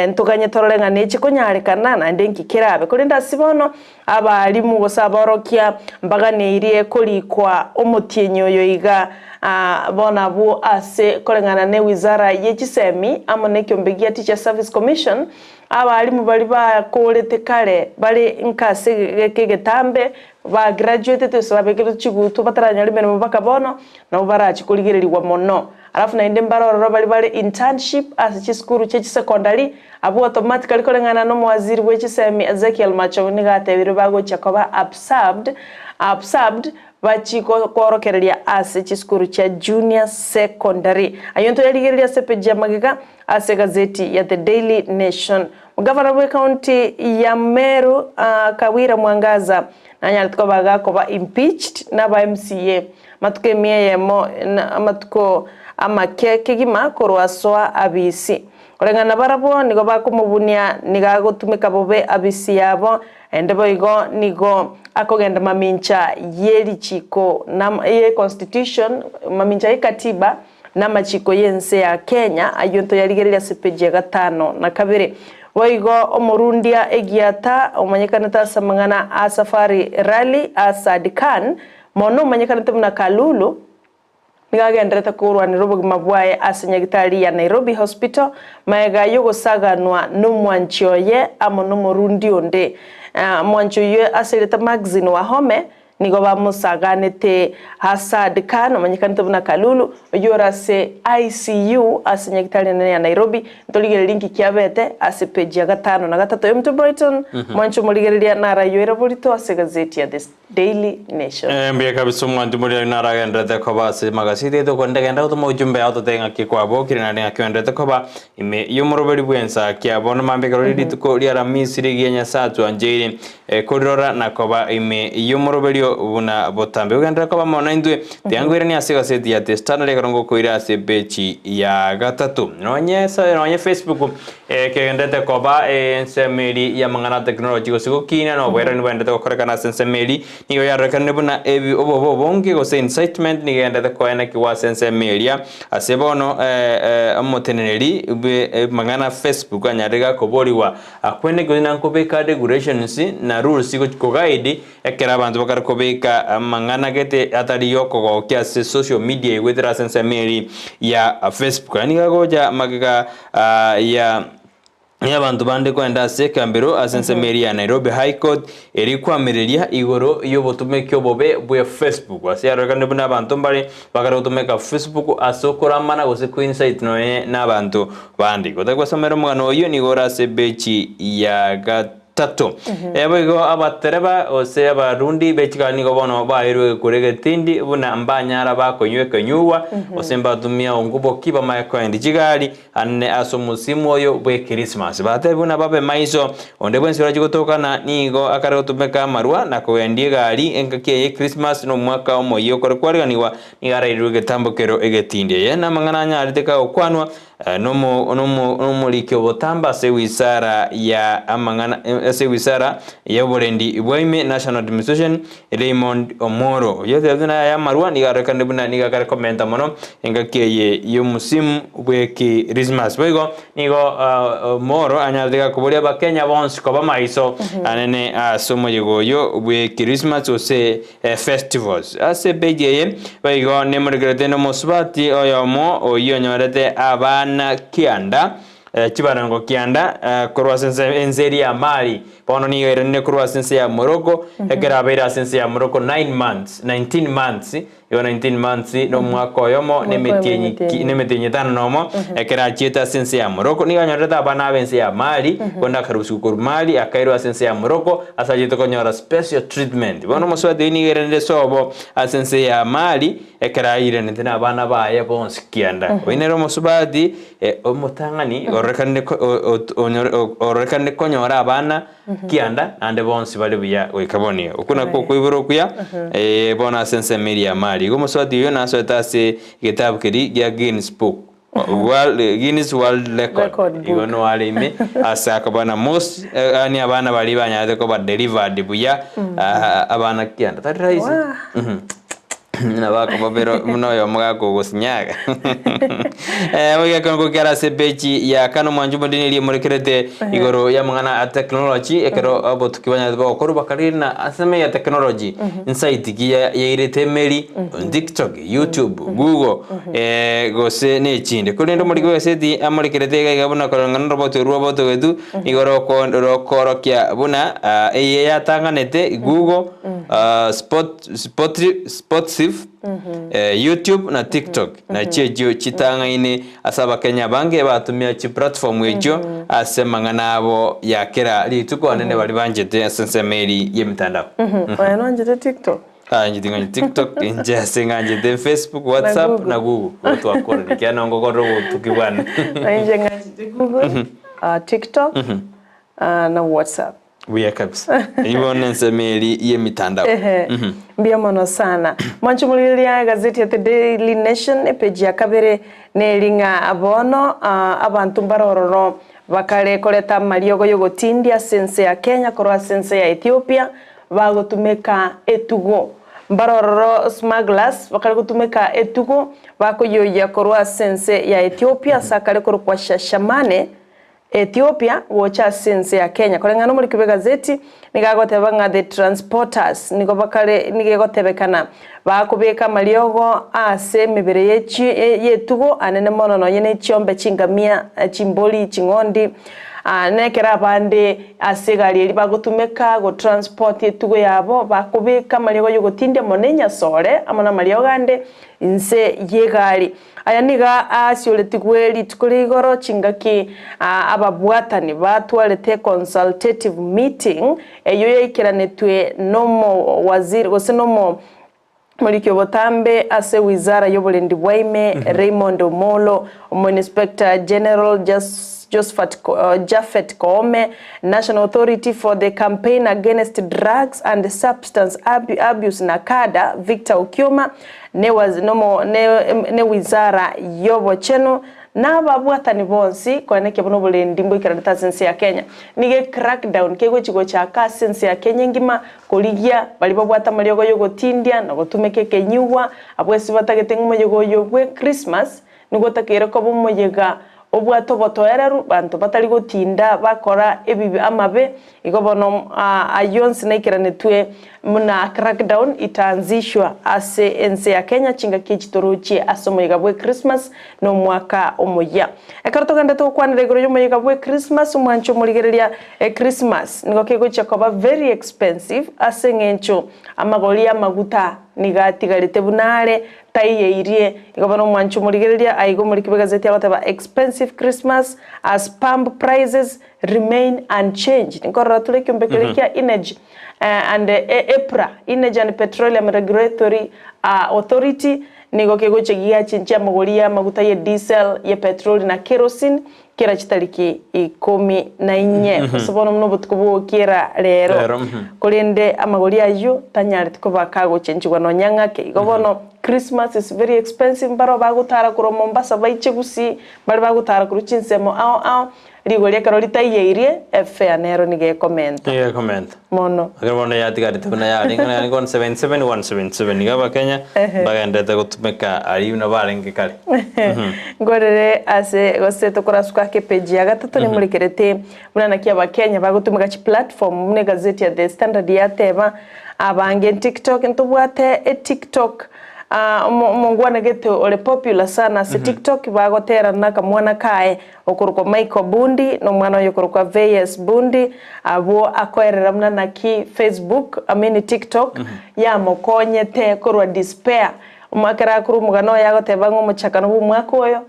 ntoganye torore ng'a neche konyarekana naende inki kerabe. Korende ase bono abalimu gose aborokia mbaganeirie korikwa omotienyi oyo iga, bono abwo ase koreng'ana ne wizara ye chisemi amo nekiombe gia Teachers Service Commission, Abalimu baria bakoorete kare bare nka ase egeka egetambe, bagraduatete gose babekerwe chigutu bataranyora emeremo mpaka bono, nabo barachie korigererigwa mono. Alafu naende mbare ororo baria bare internship ase chisukuru chia chisecondary, abwo automatically koreng'ana na omowaziri bwe chisemi Ezekiel Machogu nigo atebire bagochia koba absorbed, absorbed Bachie kworokereria ase chisukuru chia junior secondary. Ayio ntoyarigereria ase epeji ya magega ase egazeti ya The Daily Nation. Omogavana bw'ecounty ya Meru Kawira Mwangaza nanyarete koba gakoba impeached naba MCA amatuko emia eyemo amatuko amake kegima korwa asoa abisi. Koreng'ana nabarabwo nigo bakomobunia nigo agotumeka bobe abisi yabo Naende boigo nigo akogenda mamincha ye richiko na ye constitution, mamincha ye katiba na amachiko y'ense ya Kenya, ayio ntoyarigereria ase page ya gatano na kabere. Boigo omorundia egiata omanyekanete ase amang'ana a Safari Rally Asad Khan, mono omanyekanete buna Kalulu, Nigo agenderete korwanera obogima bwaye ase nyagitari ya Nairobi Hospital magega y'ogosaganwa nomwanchi oye amo nomorundi onde. Omwanchi oyio ase erieta Maxine Wahome nigo bamosaganete Hassad Khan omanyekanete buna Kalulu oyio ore ase ICU ase nyagitari enene ya Nairobi. Ntorigererie inki kiabete ase page ya gatano na gatato y'Omto Brighton. Mwanche omorigereria narayoire borito ase egazeti ya The Daily Nation. Eh, mbuya kabisa omwancho moria oino aragenderete koba ase magaseti aito korende genda gotoma ujumbe yao totebe ng'aki kwabokire naende ng'aki oenderete koba ime y'omoroberi bw'ensa kia bono mambia ekero riria rituko ria Aramisi rigiya Nyasae atwancheire eh, korirora na koba ime y'omoroberi buna botambe ogenderere koba mono naintwe tiga nkoiranie ase egaseti ya The Standard ekero ngokoira ase epeji ya gatato nonye nonye Facebook Ekegenderete koba ensemo eria y'amang'ana a tekinoloji gose gokina na oboerani bwaenderete gokorekana ase ensemo eria, nigo yarorekanire buna ebi obobe obonge gose incitement nigo egenderete koenekigwa ase ensemo eria. Ase bono omoteneneri bwe amang'ana a Facebook anyarire gakoborigwa akwene gose nankobeka regulations na rules gochi koguide ekero abanto bakare kobeka amang'ana gete atari yokogokia ase social media egoetera ase ensemo eria ya Facebook. Aya nigo agocha magega ya y'abanto bande koenda ase ekambero ase ensemo eria ya Nairobi High Court eri kwamireria igoro y'obotumeki obobe bwe Facebook. Ase yarorekanire buna abanto mbare bakare gotumeka Facebook ase okoramana gose koincite nonye na abanto bande. Gotari gwasomera omogano oyio nigo ore ase epeji ya gatato. Boigo abatereba gose abarundi be chigari nigo bono baeirwe egekuro egetindi buna mbanyara bakonywa ekenyugwa, gose mbatumia ongubo ki bamaye koendia chigari ane ase omosimu oyo bw'Ekrismasi. Batebi buna babe maiso, onde bwensi orachie gotokana nigo akare gotumeka amarwa na kogendia egari engaki eye y'Ekrismasi na omwaka omoyia okore kwariganigwa nigo arairirwe egetambokero egetindi. Eye namang'ana anyarete kagokwanwa. Nomoriki obotambe ase ewizara ya amang'ana ase ewizara y'oborendi bwa ime, National Administration, Raymond Omoro. Oyio otebete buna aya amarwa nigo arorekanire buna nigo akare komenta mono engaki eye y'omosimu bw'ekirismasi. Boigo nigo Omoro anyarete gakoboria abakenya bonsi koba maiso anene ase omoyega oyo bw'ekirismasi gose Festivals. Ase epeji eye boigo nemorekerete nomosubati oyomo oyio onyorete abana kianda, chibarongo kianda, korwa ase ense ense eria ya Mali. Bono nigo airanire korwa ase ense ya Morocco, ekero abeire ase ense ya Morocco 9 months, 19 months, igo 19 months na omwaka oyomo na emetienyi ki na emetienyi etano nomo, ekero achiete ase ense ya Morocco, nigo anyorete abana ab'ense ya Mali, korende akarusigwa korwa Mali akairwa ase ense ya Morocco, Ase ayio tokonyora special treatment. Bono omosubati oyio nigo airanire sobo ase ense ya Mali, ekero airanete na abana baye bonsi kianda. Oyio nere omosubati omotang'ani ororekanire ko- o- o- onyore ororekanire konyora abana kianda naende bonsi bare buya goika bono iga. Okwo nakwo okoibora okuya bono ase ensemo eria ya Mali. Igo omosubati oyio nasoete ase egetabu keria gia Guinness Book. World, Guinness World Record Record book. igo no are ime ase akoba na most yaani abana baria banyarete koba delivered buya ah, abana kianda tari rahisi Wah. nabo akobabera buna oyomo gakogosinyaga Eh, boigo ekero kera ase epeji ya kano mwancho omondini eria emorekerete igoro y'amang'ana a technology ekero obotuki banyarete bogokorwa bakarire na ase ime ya technology insight ki ya- yairete emeri tiktok YouTube, Google, gose nechinde. Korende omoriki bw'egaseti amorekerete iga iga buna koreng'ana n'oroboti orwo rw'obotogetu, nigo roko rokoorokia buna eye yatang'anete Google, Spot Spotri Spotsif, YouTube na TikTok nachio echio chitang'aine ase abakenya abange batumia chiplatform echio ase amang'ana abo ya kera rituko anene baria banchete ase ensemo eria y'emitandao. Oye nwanchete TikTok? Ah, inche ting'ancheti TikTok, inche ase ng'anchete Facebook, WhatsApp Google. na Google. Igo twakorire ekiagera nabo ngokorera obotuki bwane. Na inche ng'anchete Google, ah, TikTok, ah, na WhatsApp. Buya kabisa. Eyio bono ensemo eria y'emitandao. Ehe, mbuya mono sana. Mwanche omorigereria egazeti ya The Daily Nation epeji ya kabere neri ng'a bono ah, abanto mbare ororo bakare koreta amariogo y'ogotindia ase ense ya Kenya korwa ase ense ya Ethiopia bagotumeka etugo. Mbare ororo smugglers bakare gotumeka etugo bakoyoyia korwa ase ense ya Ethiopia ase akare korokwa Shashamane, Ethiopia gocha ase ense ya Kenya. Koreng'ana omoriki bw'egazeti nigo agoteba ng'a the transporters nigo bakare nigo egotebekana bakobeka amariogo ase emebere ye chi y'etugo anene mono nonye ne chiombe, chingamia, chimbori, ching'ondi Nekero abande ase egari eria bagotumeka gotransport etugo yabo, bakobeka amariogo y'ogotindia mono enyasore amo namariogo ande inse y'egari. Aya nigo asioretigwe rituko ria igoro chingaki ababwatani batwarete consultative meeting eyio yaikeranetwe nomowaziri gose nomo Omoriki obotambe ase wizara y'oborendi bwa ime, Raymond Omollo, Omoinspector General Josphat Japhet Koome, National Authority for the Campaign Against Drugs and Substance Abuse, NACADA, Victor Okioma, ne wizara y'obochenu Na ababwatani bonsi, koenekia buna oborendi mboikeranete ase ense ya Kenya. Nigo ecrackdown kegochi gochaka ase ense ya Kenya engima, korigia baria babwate amariogo y'ogotindia na gotumeka ekenyugwa, abwo ase batagete ng'a omoyega oyo bwe Christmas nigo otakeire koba omoyega obwate obotoereru, banto batari gotinda bakora ebibe amabe, Igo bono ayio onsi naikeranetwe buna crackdown itaanzishwa ase ense ya Kenya chingaki echi torochie ase omoyega bwe Christmas na omwaka omoyia. Ekero togenderete gokwanera igoro y'omoyega bwe Christmas omwanche omorigereria Christmas nigo kegochia koba very expensive ase eng'encho amagori y'amaguta nigo atigarete buna are taiyeirie. Igo bono omwanche omorigereria aiga omoriki bw'egazeti agoteba expensive Christmas as pump prices remain unchanged. Nkorora tore ekiombe keria kia Energy and EPRA, Energy and Petroleum Regulatory Authority, nigo kegochia giachenchia amagori y'amaguta ye diesel, ye petroli na kerosene. Kera chitariki ikomi na inye, gose bono buna obotuko bw'ogokiera reero. Reero, mhm. Korende amagori ayio tanyareti koba kagochenchigwa nonya ng'ake. Igo bono Christmas is very expensive, mbaro bagotara korwa Mombasa baiche Gusii, mbare bagotara korwa chinsemo ao ao, rigori ekero ritaiyeirie, efare nero nigo ekomenta Nigo ekomenta. mono. Ekero bono yatigarete buna yarenge buna yarenge 177 177 iga abakenya mbagenderete gotumeka aria buna barenge kare. Nkorere ase gose tokorasuka ake page ya gatato nemorekerete buna naki abakenya bagotumeka chiplatform buna egazeti ya The Standard yateba abange tiktok ntobwate etiktok ah, omo- omongwana gete ore popular sana ase tiktok bagotera na akamwana kaye Okorokwa Michael Bundi na omwana oye okorokwa Veyes Bundi, abwo akoerera buna naki Facebook, I mean TikTok, yamokonyete korwa despair. Ekero akorwa omogano oye agoteba ng'a omochakano bw'omwaka oyo,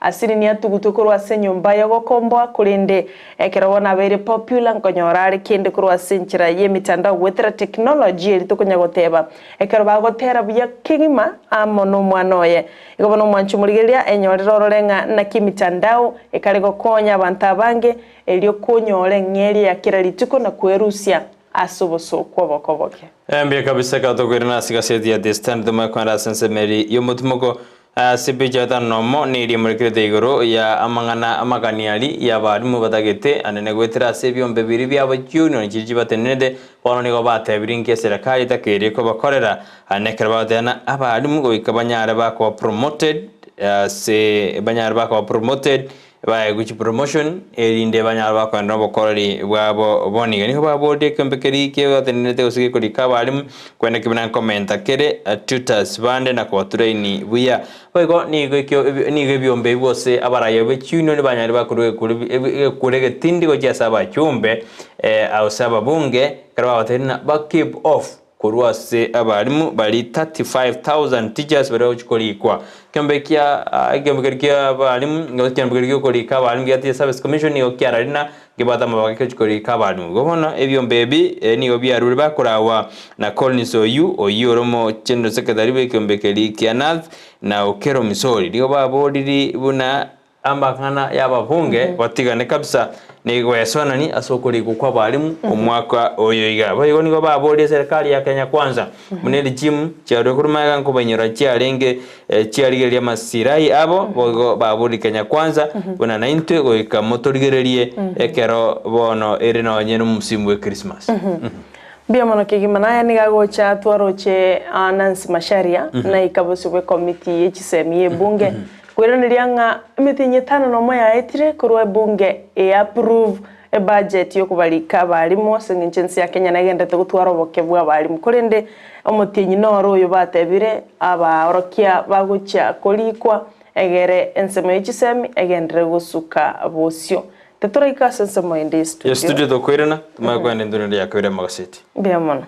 Asiri niatugutwe korwa ase enyomba y'ogokomboa, korende ekero bono abeire popular nkonyora are kende korwa ase enchera y'emitandao goetera technology eria tokonya goteba ekero bagotera buya kegima amo nomwana oye. Igo bono omwanchi omorigereria enyorere orore ng'a naki emitandao ekare gokonya abanto abange erio konyora eng'eria ya kera rituko na kwerusia ase obosooku obokoboke. Mbuya kabisa ekero tokoirana ase egaseti ya The Standard tomanye kogenda ase ensemo eri y'omotimoko ase epeji ya gatano na omo neri emorekerete igoro ya amang'ana amagani aria y'abalimu batagete anene goetera ase ebiombe biria biabo chiunion chiria chibatenenete bono nigo batebirie nki eserekari etakeire kobakorera Aye nekero bagotebana abalimu goika banyare bakoba promoted ase banyare bakoba promoted baegwe chipromotion erinde banyare bakoenderera obokoreri bwabo bono iga. Nigo baboria ekeombe keria kebatenenerete gose gekorika abalimu kwenda ki buna nkomenta kere tutors bande na kobatrain buya. Boigo nigo ekio nigo ebiombe ebi gose abaraia be chiunion banyare bakorwa egekuri egekuri egetindi gochia ase abachumbe gose ababunge ekero babatebirie ng'a ba keep off Korwa ase abalimu baria 35,000 teachers baria bagochia korikwa. Ekeombe kia ekeombe keria kia abalimu gose ekeombe keria giokorika abalimu gia Teacher Service Commission nigo kiararina ngebwate amabaga egochia korika abalimu. Igo bono ebiombe ebi nigo biarure bakorawa na Collins Oyuu, oyio ore omo general secretary bwe ekeombe keria kia Nath na Okello Misori. Nigo baboriri buna Amang'ana y'ababunge batigane kabisa nigoesoanani ase okorikwa kw'abalimu omwaka oyo iga. Boigo nigo baborie eserekari ya Kenya Kwanza buna erichimu chiarure korwa magega nkobainyora chiarenge chiarigereria amasirai abo, boigo baborie Kenya Kwanza buna naintwe goika motorigererie ekero bono ere nonye nomosimbu bwe Christmas. Mbuya mono kegima naye nigo agocha twaroche Nancy Macharia naika bosio bw'ekomiti ye chisemi y'ebunge Koiraneria ng'a emetienyi etano nomo yaetire korwa ebunge eapprove ebudget y'okobarika abalimu ase engencho ense ya Kenya negenderete gotwara oboke bw'abalimu. Korende omotienyi noro oyo batebire abaorokia bagochia korikwa egere ensemo ye chisemi egenderere gosuka bosio. Titoraika ase ensemo ende ye Ye studio studio. tokoirana, tomanye kogenda entunda ende ya kabere y'amagaseti. Mbuya mono.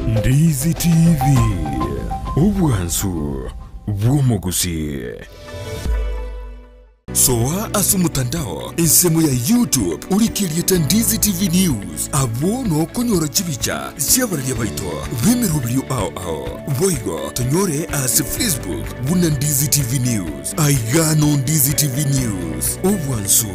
Ndizi TV, obwansu bw'omogusii. Soa ase omotandao ensemo ya YouTube orike erieta Ndizi TV News abwo nokonyora chibicha chi'abararia baito b'emeroberio ao ao. Boigo tonyore ase Facebook buna Ndizi TV News. Aiga no Ndizi TV News, obwansu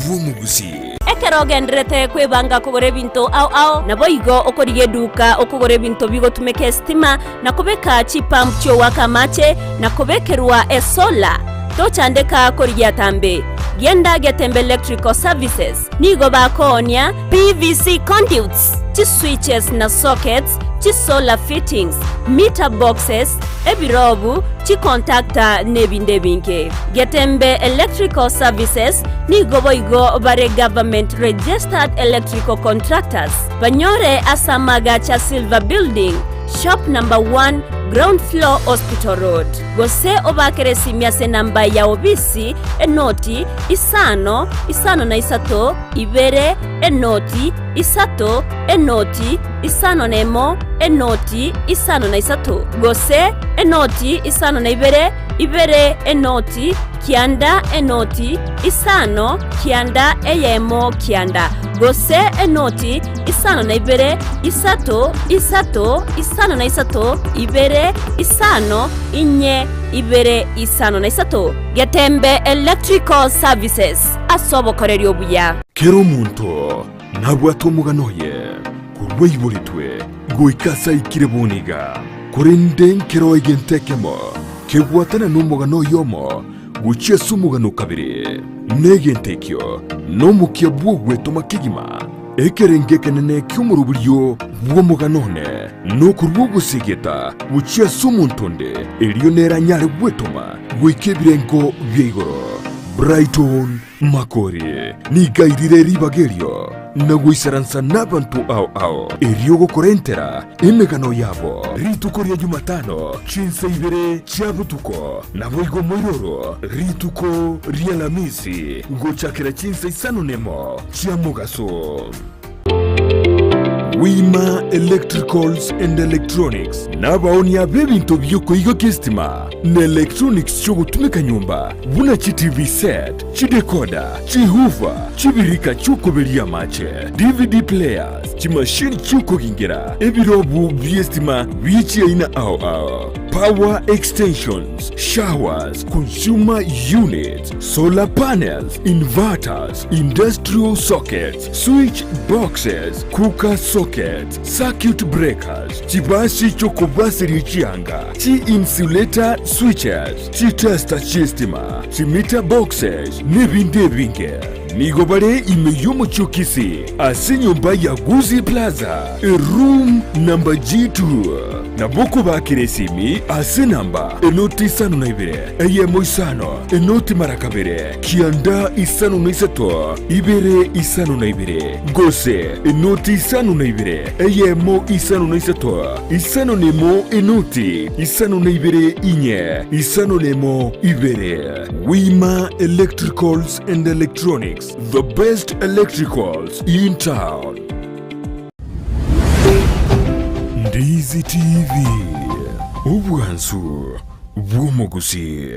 bw'omogusii. Ekero ogendererete kwebanga kogora ebinto ao ao, naboigo okorigia eduka okogora ebinto bigotumeka esitima, na kobeka chipump chi'ogoaka amache, na kobekerwa esola. Tochandeka korigia atambe. Genda Getembe Electrical Services. Nigo bakoonia PVC conduits, chiswitches na sockets, chisolar fittings, meter boxes, ebirobu, chicontactor nebinde ebinge. Getembe Electrical Services nigo boigo bare government registered electrical contractors. Banyore ase amagacha Silver Building. Shop number 1, Ground floor, Hospital Road. Gose obaakere esimi ase enamba ya obisi, enoti, isano, isano na isato, ibere, enoti, isato, enoti, isano na emo, enoti, isano na isato. Gose enoti, isano na ibere, ibere, enoti, kianda, enoti, isano, kianda, eyemo, kianda. Gose enoti, isano na ibere, isato, isato, isano na isato, ibere, isano, inye, ibere, isano na isato. Getembe Electrical Services, ase obokoreri obuya. Kera omonto nabwate omogano oye korwa aiboretwe goika ase aikire bono iga, korende nkero egento ekemo kegwatana nomogano oyomo gochia ase omogano o kabere, na egento ekio nomokia bw'ogwetoma kegima. Ekerengo ekenene ki'omoroberio bw'omogano one nokorua ogosegeta gochia ase omonto onde, erio nere anyare gwetoma goika ebirengo bia igoro. Brighton Makori nigo airire ribaga erio na goisaransa nabanto ao ao, erio gokorentera emegano yabo rituko ria Jumatano chinsa ibere chia botuko, naboigo moiroro rituko ri'Alamisi gochakera chinsa isano nemo chia mogaso. Wima Electricals and Electronics nabaonia b'ebinto bi'okoigokia esitima na electronics chi'ogotumeka nyomba buna chi TV set, chidecoder, chihoofer, chibirika chi'okoberia amache, DVD players, chimashini chi'okogingera, ebirobu bi'esitima bie chiaina ao ao, power extensions, showers, consumer units, solar panels, inverters, industrial sockets, switch boxes, cooker sockets, circuit breakers, chibasi chi'okobaseria chianga, chi-insulator switches, chitester chi'estima, chimeter boxes, nebinde ebinge. Nigo bare ime y'omochie o Kisii ase enyomba ya Gusii Plaza, eroom number G2. Nabo okobakera esimi ase enamba enoti isano na ibere, eyemo isano, enoti mara kabere, kianda isano na isato, ibere isano na ibere, gose enoti isano na ibere, eyemo isano na isato, isano na emo enoti isano na ibere inye, isano na emo ibere. Wima Electricals and Electronics, the best electricals in town. Ndizi TV, obwansu bw'omogusii.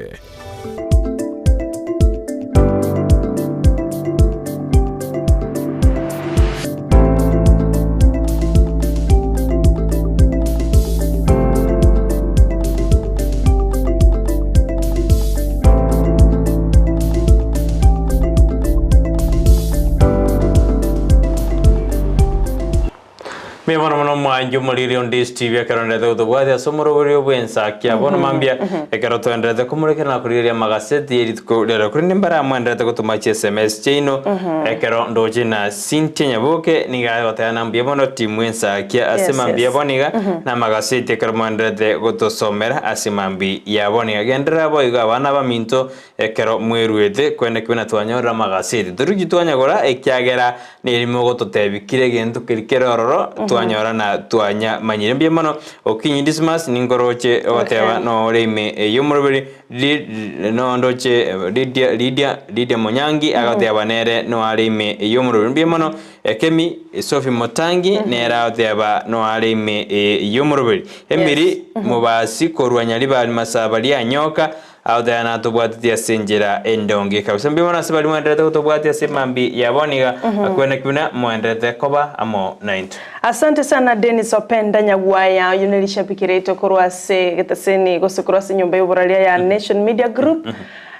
Mbuya mono mono omwanchi omoriri onde Steve ekero ndete gotobwatia ase omoroberio bw'ensakia bono mambia ekero twenderete komorekera na korigereria amagaseti ye rituko riarero korende mbare amwenderete gotoma chi sms chiaino ekero ndoche na Cynthia Nyaboke nigo agoteba na mbuya mono timu ensakia ase Yes, mambia yes. bono iga na amagaseti ekero mwenderete gotosomera ase mambi ya bono iga genderera boigo abana baminto Ekero mweruete, kwene kibe na twanyorire amagaseti, torichi twanyagora, ekiagera nerimo ogototebia kera egento keria kere ororo, twanyora na twanyamanyire. Mbuya mono, Okinyi Dismas, ninkoroche ogoteba nore ime ey'omoroberi, Li- nondoche Lydia, Lydia, Lydia Monyangi agoteba nere noare ime ey'omoroberi. Mbuya mono, Ekemi Sophie Motangi nere agoteba noare ime ey'omoroberi. Emily Mobasi korwa Nyaribari Masaba Rianyoka Aotaya natobwatetie ase enchera endonge kabisa. Mbuya mono ase baria mwenderete gotobwatia ase emambi ya bono iga, akwene ki buna mwenderete koba amo naintwe. Asante sana Dennis Openda Nyagwaya, oyio ne rishabiki riaito korwa ase egeteseni gose korwa ase enyomba y'oboraria ya Nation Media Group.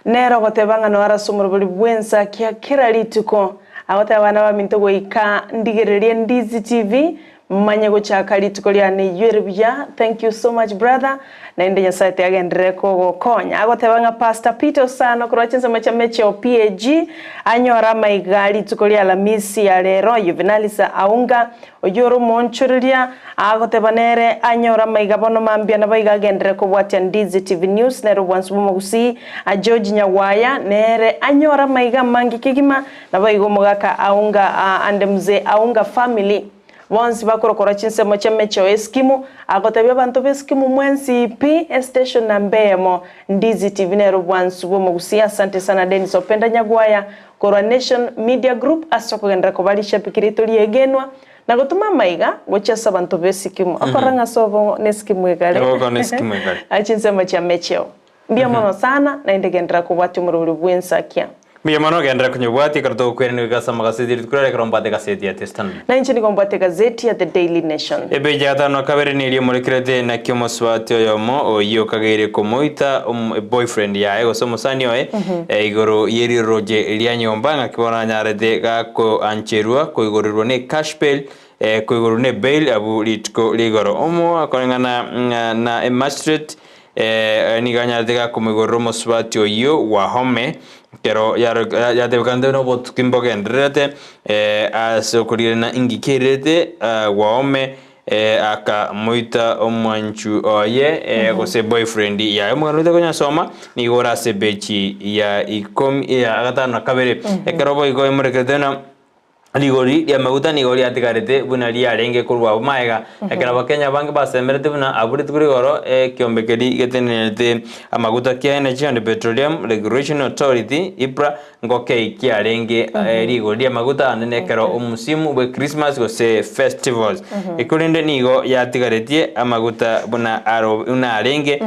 Nere ogoteba ng'a noare ase omorobori bw'ensakia kera rituko. Agoteba abana baminto goika ndigererie Ndizi TV Manye gochaka rituko riane eyio ere buya thank you so much brother naende Nyasaye tiagenderere kogokonya. Agoteba ng'a Pastor Peter Osano korwa chinsemo chia Mecheo PAG anyore amaiga rituko ria Alamisi ya rero Yuvenalisa Aunga oyio ore omoonchoreria agoteba nere anyore amaiga bono mambia nabo iga agenderere kobwatia Ndizi TV News nere obwansu bw'omogusii George Nyagwaya nere anyore amaiga amange kegima nabo igo omogaka Aunga and Mzee Aunga family. Bonsi bakorokora chinsemo chi'emecheo y'Eskimu, agotebia abanto b'Eskimu mwensi pi, estation namba eyemo, Ndizi TV nere obwansu bw'omogusia. Asante sana Dennis Openda Nyagwaya korwa Nation Media Group ase okogenderera koba rishabiki riaito riegenwa na gotoma amaiga gochia ase abanto b'Esikimu. Okorora ng'a ase obo n'Esikimu egare. Ogo n'Esikimu egare. Chinsemo chi'emecheo. Mbuya mono sana, naende genderera kobwatia omorobori bw'ensakia. Mbuya mono, genderera konyobwatia ekero togokwerania goika ase amagaseti rituko riaria ekero mbwate egaseti ya The Standard. Na inche nigo mbwate egazeti ya The Daily Nation. Epeji ya gatano na kabere neria omorekerete naki omosubati oyomo oyio okageire komoita boyfriend yaye gose omosani oye igoro yeriroroche ria nyomba ng'aki bono anyarete gakoancherwa koigorerwa ne cash bail koigorwa ne bail abwo rituko rigoro omo akoreng'ana na magistrate Nigo anyarete gakomoigorera omosubati oyio Wahome, ekero yatebekanete buna obotuki mbogendererete ase okorigerana inki keirete Wahome akamoita omwanchu oye gose boyfriend yaye. Omogano oito konyasoma nigo ore ase epeji ya ikomi ya gatano na kabere. Ekero boigo emorekerete buna. Rigori ri'amaguta nigo riatigarete buna riarenge korwa abwo magega, ekero Abakenya abange basemerete buna abwo rituko rigoro ekiombe keria getenenerete amaguta kia Energy and Petroleum Regulation Authority, EPRA, ngokei kiarenge rigori ri'amaguta anene ekero omusimu bwe Christmas gose festivals. Korende nigo yatigaretie amaguta buna aro buna arenge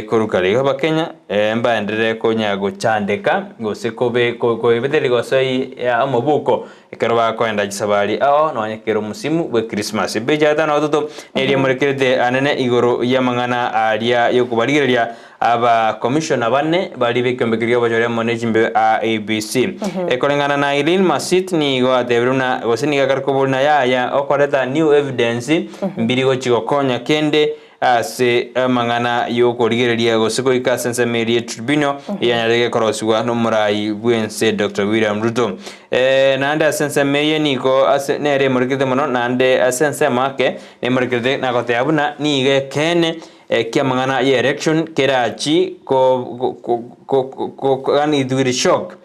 korwa kare. Igo Abakenya Mbaenderere konya gochandeka, gose koebetereria gose omobuko ekero bakoenda chisabari ao nonya kera omosimu bwe Krismasi. Epeji ya gatano na gatato neria emorekerete anene igoro y'amang'ana aria y'okobarigereria aba commissioner bane baria b'ekeombe keria ki'obochori amo ne chimbe IEBC. Ekoreng'ana na Irene Masit nigo atebire buna gose nigo akare koboria na yaya okoreta new evidence mbiri gochi gokonya kende Ase amang'ana y'okorigereria gose goika ase ensemo eria etribunal eyanyarete gekorosigwa nomorai bw'ense Doctor William Ruto. Naende ase ensemo eye nigo ase nere emorekerete mono naende ase ensemo ake nemorekerete nagoteba buna nigo ekeene ki'amang'ana ye election kerachi ko ko ko yaani it will shock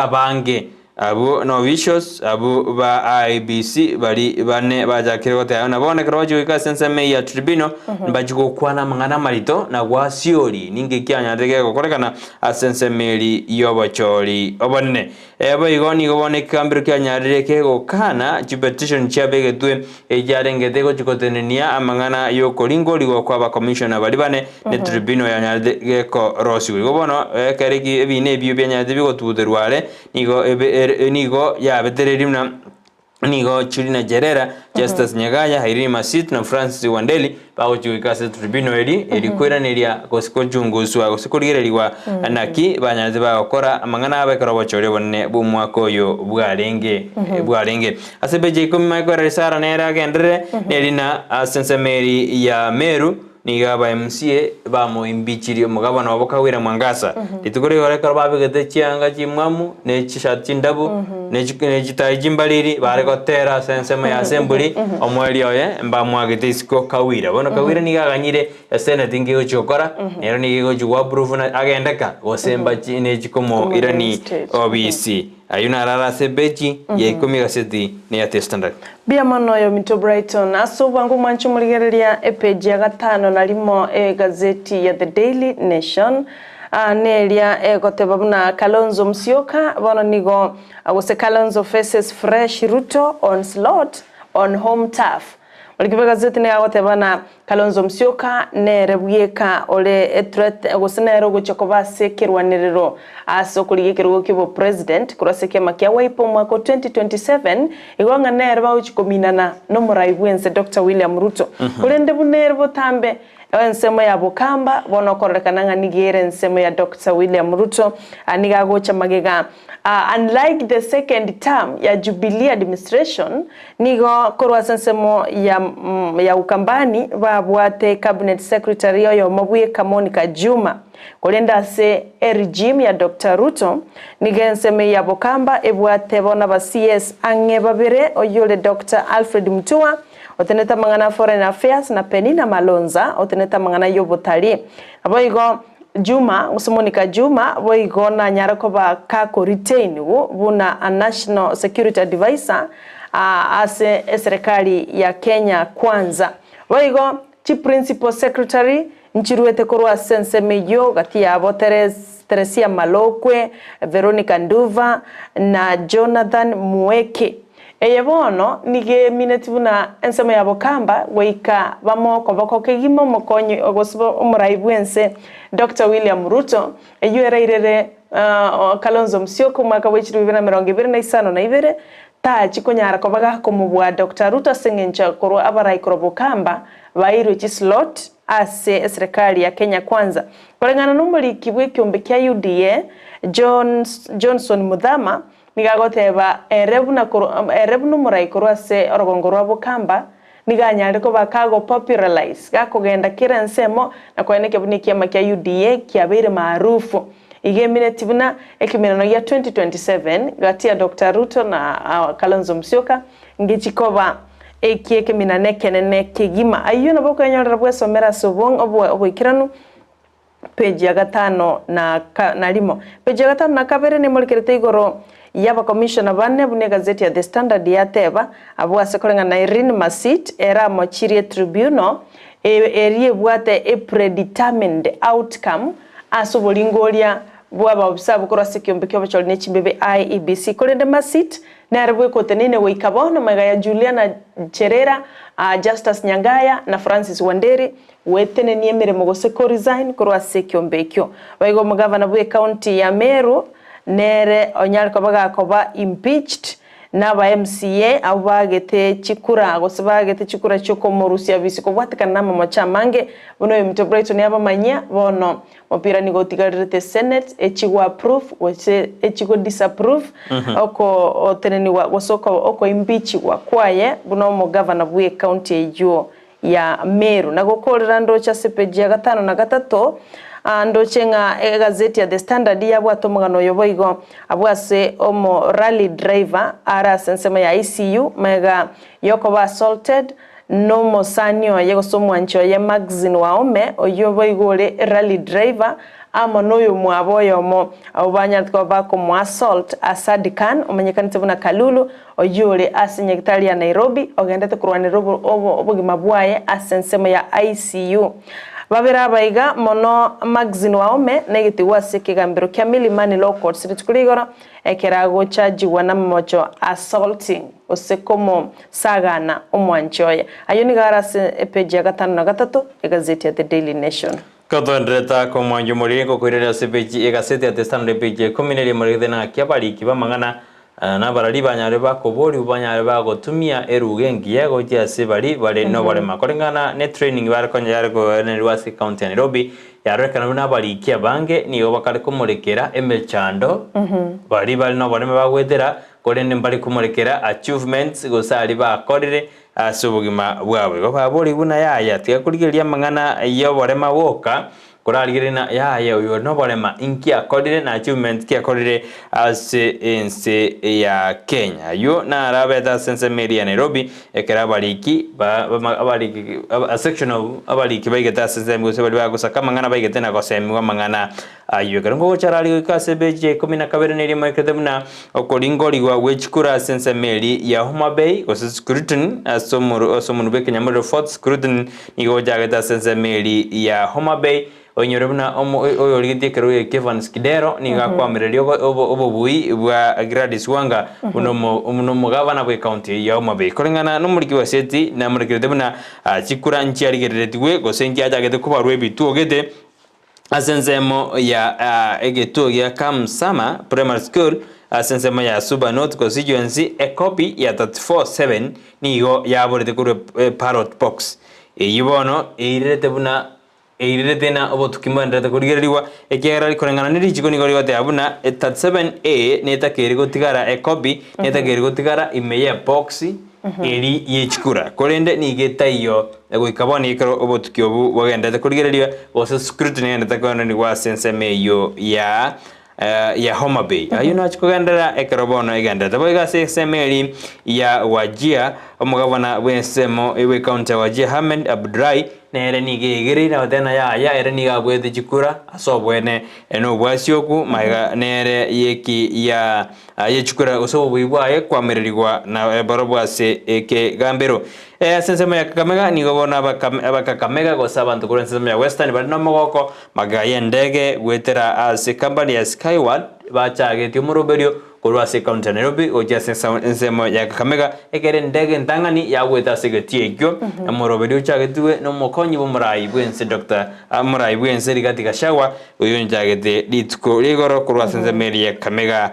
abange. Abwo nobishos, abwo ba IEBC bari bane bachakire goteba buna bono ekero bachia goika ase ensemo eye ya tribunal mbachie gokwana amang'ana amarito na gwasiori ninki kianyarete gegokorekana ase ensemo eri y'obochori obonene. Boigo nigo bono ekegambero kianyarire kegokana chipetition chiabegetwe echiarengete gochia gotenenia amang'ana y'okoringorigwa kwa abacommissioner baria bane ne tribunal yanyarete gekorosiwa. Igo bono ekero ebina ebio bianyarete bigotuguterwa are Nigo ebe ere nigo yabetereirie buna nigo Chulina Cherera, Justus Nyagaya, Irene Masit na Francis Wandeli bagochia goika ase tribunal eri eri koiraneria gose kochunguswa gose korigererigwa naki banyarete bagokora amang'ana abo ekero obochori obonene bw'omwaka oyo bwarenge bwarenge. Ase epeji ya ikomi Michael Risara nere agenderere nerina ase ensemo eri ya Meru Nigo aba MCA bamoimbichirie omogabana obo Kawira Mwangaza. Rituko rigoro ekero babegete chianga chimwamu ne chishati chindabu ne chitai chimbariri bare gotera ase ensemo ya assembly omoerio oye mbamwagete isiko Kawira. Bono Kawira nigo aganyire esenate inki egochi gokora nero nigo egochi go approve na agendeka gose mbachi nechi komoirani obisi. Ayio narare ase ebechi ya ikomi egaseti neya The Standard. Mbuya mono oyominto Brighton. Ase obwango mwanche omorigereria epeji ya gatano na rimo egazeti ya The Daily Nation neria egoteba buna Kalonzo Musyoka bono nigo gose Kalonzo faces fresh Ruto onslaught on home turf. Orikio bw'egazeti nigo agoteba na Kalonzo Musyoka nere bweka ore ethreat gose nere ogochia koba ase ekerwanerero ase okorigia ekerogo ki'obopresident korwa ase ekiama kia Wiper omwaka o 2027 igo ng'a nere bagochia kominana nomorai bwense Doctor William Ruto korende buna ere botambe ensemo ya Bokamba bono okororekana ng'a nigo ere ensemo ya Doctor William Ruto nigo agocha magega Unlike the second term ya Jubilee administration, nigo korwa ase ensemo ya ya Ukambani babwate cabinet secretary oyomo bweka Monica Juma. Korende ase e regime ya Doctor Ruto, nigo ensemo eye ya Bokamba ebwate bono aba CS ang'e babere oyore Doctor Alfred Mutua otenete amang'ana a Foreign Affairs na Penina Malonza otenete amang'ana y'obotari. Naboigo Juma, gose Monica Juma, boigo nanyare koba kako retain buna a National Security Advisor. Ase eserekari ya Kenya Kwanza. Boigo chi principal secretary nchiruete korwa ase ensemo eyio gati yabo Teresia Malokwe, Veronica Nduva na Jonathan Mueke. Eye bono nigo emineti buna ensemo ya Bokamba goika bamoe okoboko kegima omokonyi gose omorai bwense Doctor William Ruto eyio erairere Kalonzo Musyoka omwaka bwe chilifu ibere na emerongo ebere na isano na ibere Tachi konyara koba gakomobua Doctor Ruto ase engencho korwa abarai korwa Bokamba bairwe chislot ase eserekari ya Kenya Kwanza. Koreng'ana nomoriki bw'ekiombe kia UDA Johnson Muthama nigo agoteba ere buna ere buna omorai korwa ase orogongo rwa Bokamba nigo anyare koba kago popularize gakogenda kera ensemo na koenekia buna ekiama kia UDA kiabeire maarufu. Iga emineti buna ekemerano gia 2027 gati ya Doctor Ruto na Kalonzo Musyoka ngechi koba eki ekeminano ekenene kegima. Ayio nabo okwenyorera bwesomera ase oboikeranu page ya gatano na na rimo. Page ya gatano na kabere nemorekerete igoro y'abakomishona bane buna egazeti ya The Standard yateba, abwo ase koreng'ana na Irene Masit ere amochirie tribunal eria ebwate a predetermined outcome ase oboringoria bw'abaofisa abwo korwa ase ekeombe ki'obochori ne chimbebe IEBC. Korende Masit nere bwekoteneine goika bono magega ya Juliana Cherera, Justus Nyangaya na Francis Wanderi gwetenenia emeremo gose ko resign korwa ase ekeombe ekio. Boigo omogavana bw'ecounty ya Meru nere onyare koba gakoba impeached naba MCA abwo baagete chikura gose baagete chikura chiokomorusia bisi kobwatekana namamocho amange buna oyominto Brighton abamanyia bono mopira nigo otigarerete senate echi go approve gose echi go disapprove okotenenigwa gose oko impeachigwa kwaye buna omogavana bw'ecounty eyio ya Meru. Na gokoorera ndoche ase epeji ya gatano na gatato, ndoche ng'a egazeti ya The Standard yabwate omogano oyo boigo abwo ase omo rally driver are ase ensemo ya ICU magega yokoba assaulted nomosani oye gose omwanchi oye Maxine Waome oyio boigo ore rally driver amo noyomwabo oyomo abwo banyarete koba bakomo assault Asad Khan omanyekanete buna Kalulu Oyio ore ase nyagitari ya Nairobi ogendete korwanera obogima bwaye ase ensemo ya ICU. Babere aba iga mono Maxine Waome negetigwe ase ekegambero kia Milimani Law Courts rituko ria igoro ekero agochajigwa namamocho assaulting gose komosagana omwanchi oye. Ayio nigo are ase epeji ya gatano na gatato egazeti ya The Daily Nation. Kotoenderete komwancha omoriri ngokoiraneria ase epeji egaseti ya The Standard epeji ya ikomi na erimo rigete naki abariki b'amang'ana Nabarari banyare bakoborigwa banyare bagotumia eruga engiya gochia ase baria bare noborema. Koreng'ana ne training bare konya yare koenerwa ase county ya Nairobi, yarorekana buna abariki abange nigo bakare komorekera emechando baria bare noborema bagoetera, korende mbare komorekera achievements gose aria bakorire ase obogima bwabo. Igo baborigwe buna yaya tiga korigereria amang'ana yoborema boka, Korarigererie na yaya oyo ore noborema inki akorire na achievement ki akorire ase ense ya Kenya. Ayio naro abete ase ensemo eria ya Nairobi ekero abariki ba abariki a section of abariki baigete ase ensemo gose baria bagosaka amang'ana baigete na gosemiwa amang'ana ayio. Ekero ngogocha arari goika ase ebeji ya ikomi na kabere na erimo ekerete buna okoringorigwa gwe chikura ase ensemo eria ya Homa Bay gose scrutiny ase omoro ase omonwe bwa ekenyamorero fourth scrutiny Nigo ochagete ase ensemo eria ya Homa Bay, oinyore buna oyorigetie ekerogo eke Evans Kidero nigo akoamereria obobui bwa Gladys Wanga buna omogavana bw'ecounty eyio ya Homa Bay. Koreng'ana nomoriki bw'eseti namorekerete buna chikura nchiarigereretigwe gose nchiachagete kobarwa ebituo gete ase ensemo ya egetuo gia Kamsama Primary School ase ensemo ya Suba North Constituency, ekopi ya 34-7 nigo yaborete korwa ballot box. Eyio bono eirerete buna eirerete na obotuki mbwenderete korigererigwa, ekiagera koreng'ana ne richiko nigo rigoteba buna 37A netakeire gotigara ekopi netakeire gotigara ime y'ebox eri ye chikura, korende nigo etaiyo goika bono ekero obotuki obo bogenderete korigereria, gose scrutiny egenderete koenanigwa ase ensemo eyio ya ya Homa Bay. Ayio nachia kogenderera ekero bono egendererete. Boigo ase ensemo eri ya Wajir, omogabana bw'ensemo bw'ecounty ya Wajir Ahmed Abdullahi, Nere nigo eigereire na goteba yaya, ere nigo abuete chikura ase obwene na obwasioku, magega nere y'eki ya ye chikura gose obobui bwaye kwamererigwa na barobwo ase ekegambero. Ase ensemo ya Kakamega nigo bono Abakakamega gose abanto korwa ensemo ya Western bare nomogoko magega y'endege goetera ase company ya Skyward bachagetie omoroberio Korwa ase ekaunti ya Nairobi gochia ase ensemo ya Kakamega, ekero endege entang'ani yagwete ase egetii ekio, omoroberi ochagetigwe nomokonyi bw'omorai bw'ense Doctor omorai bw'ense Rigathi Gachagua, oyio onchagete rituko ria igoro korwa ase ensemo eria ya Kakamega.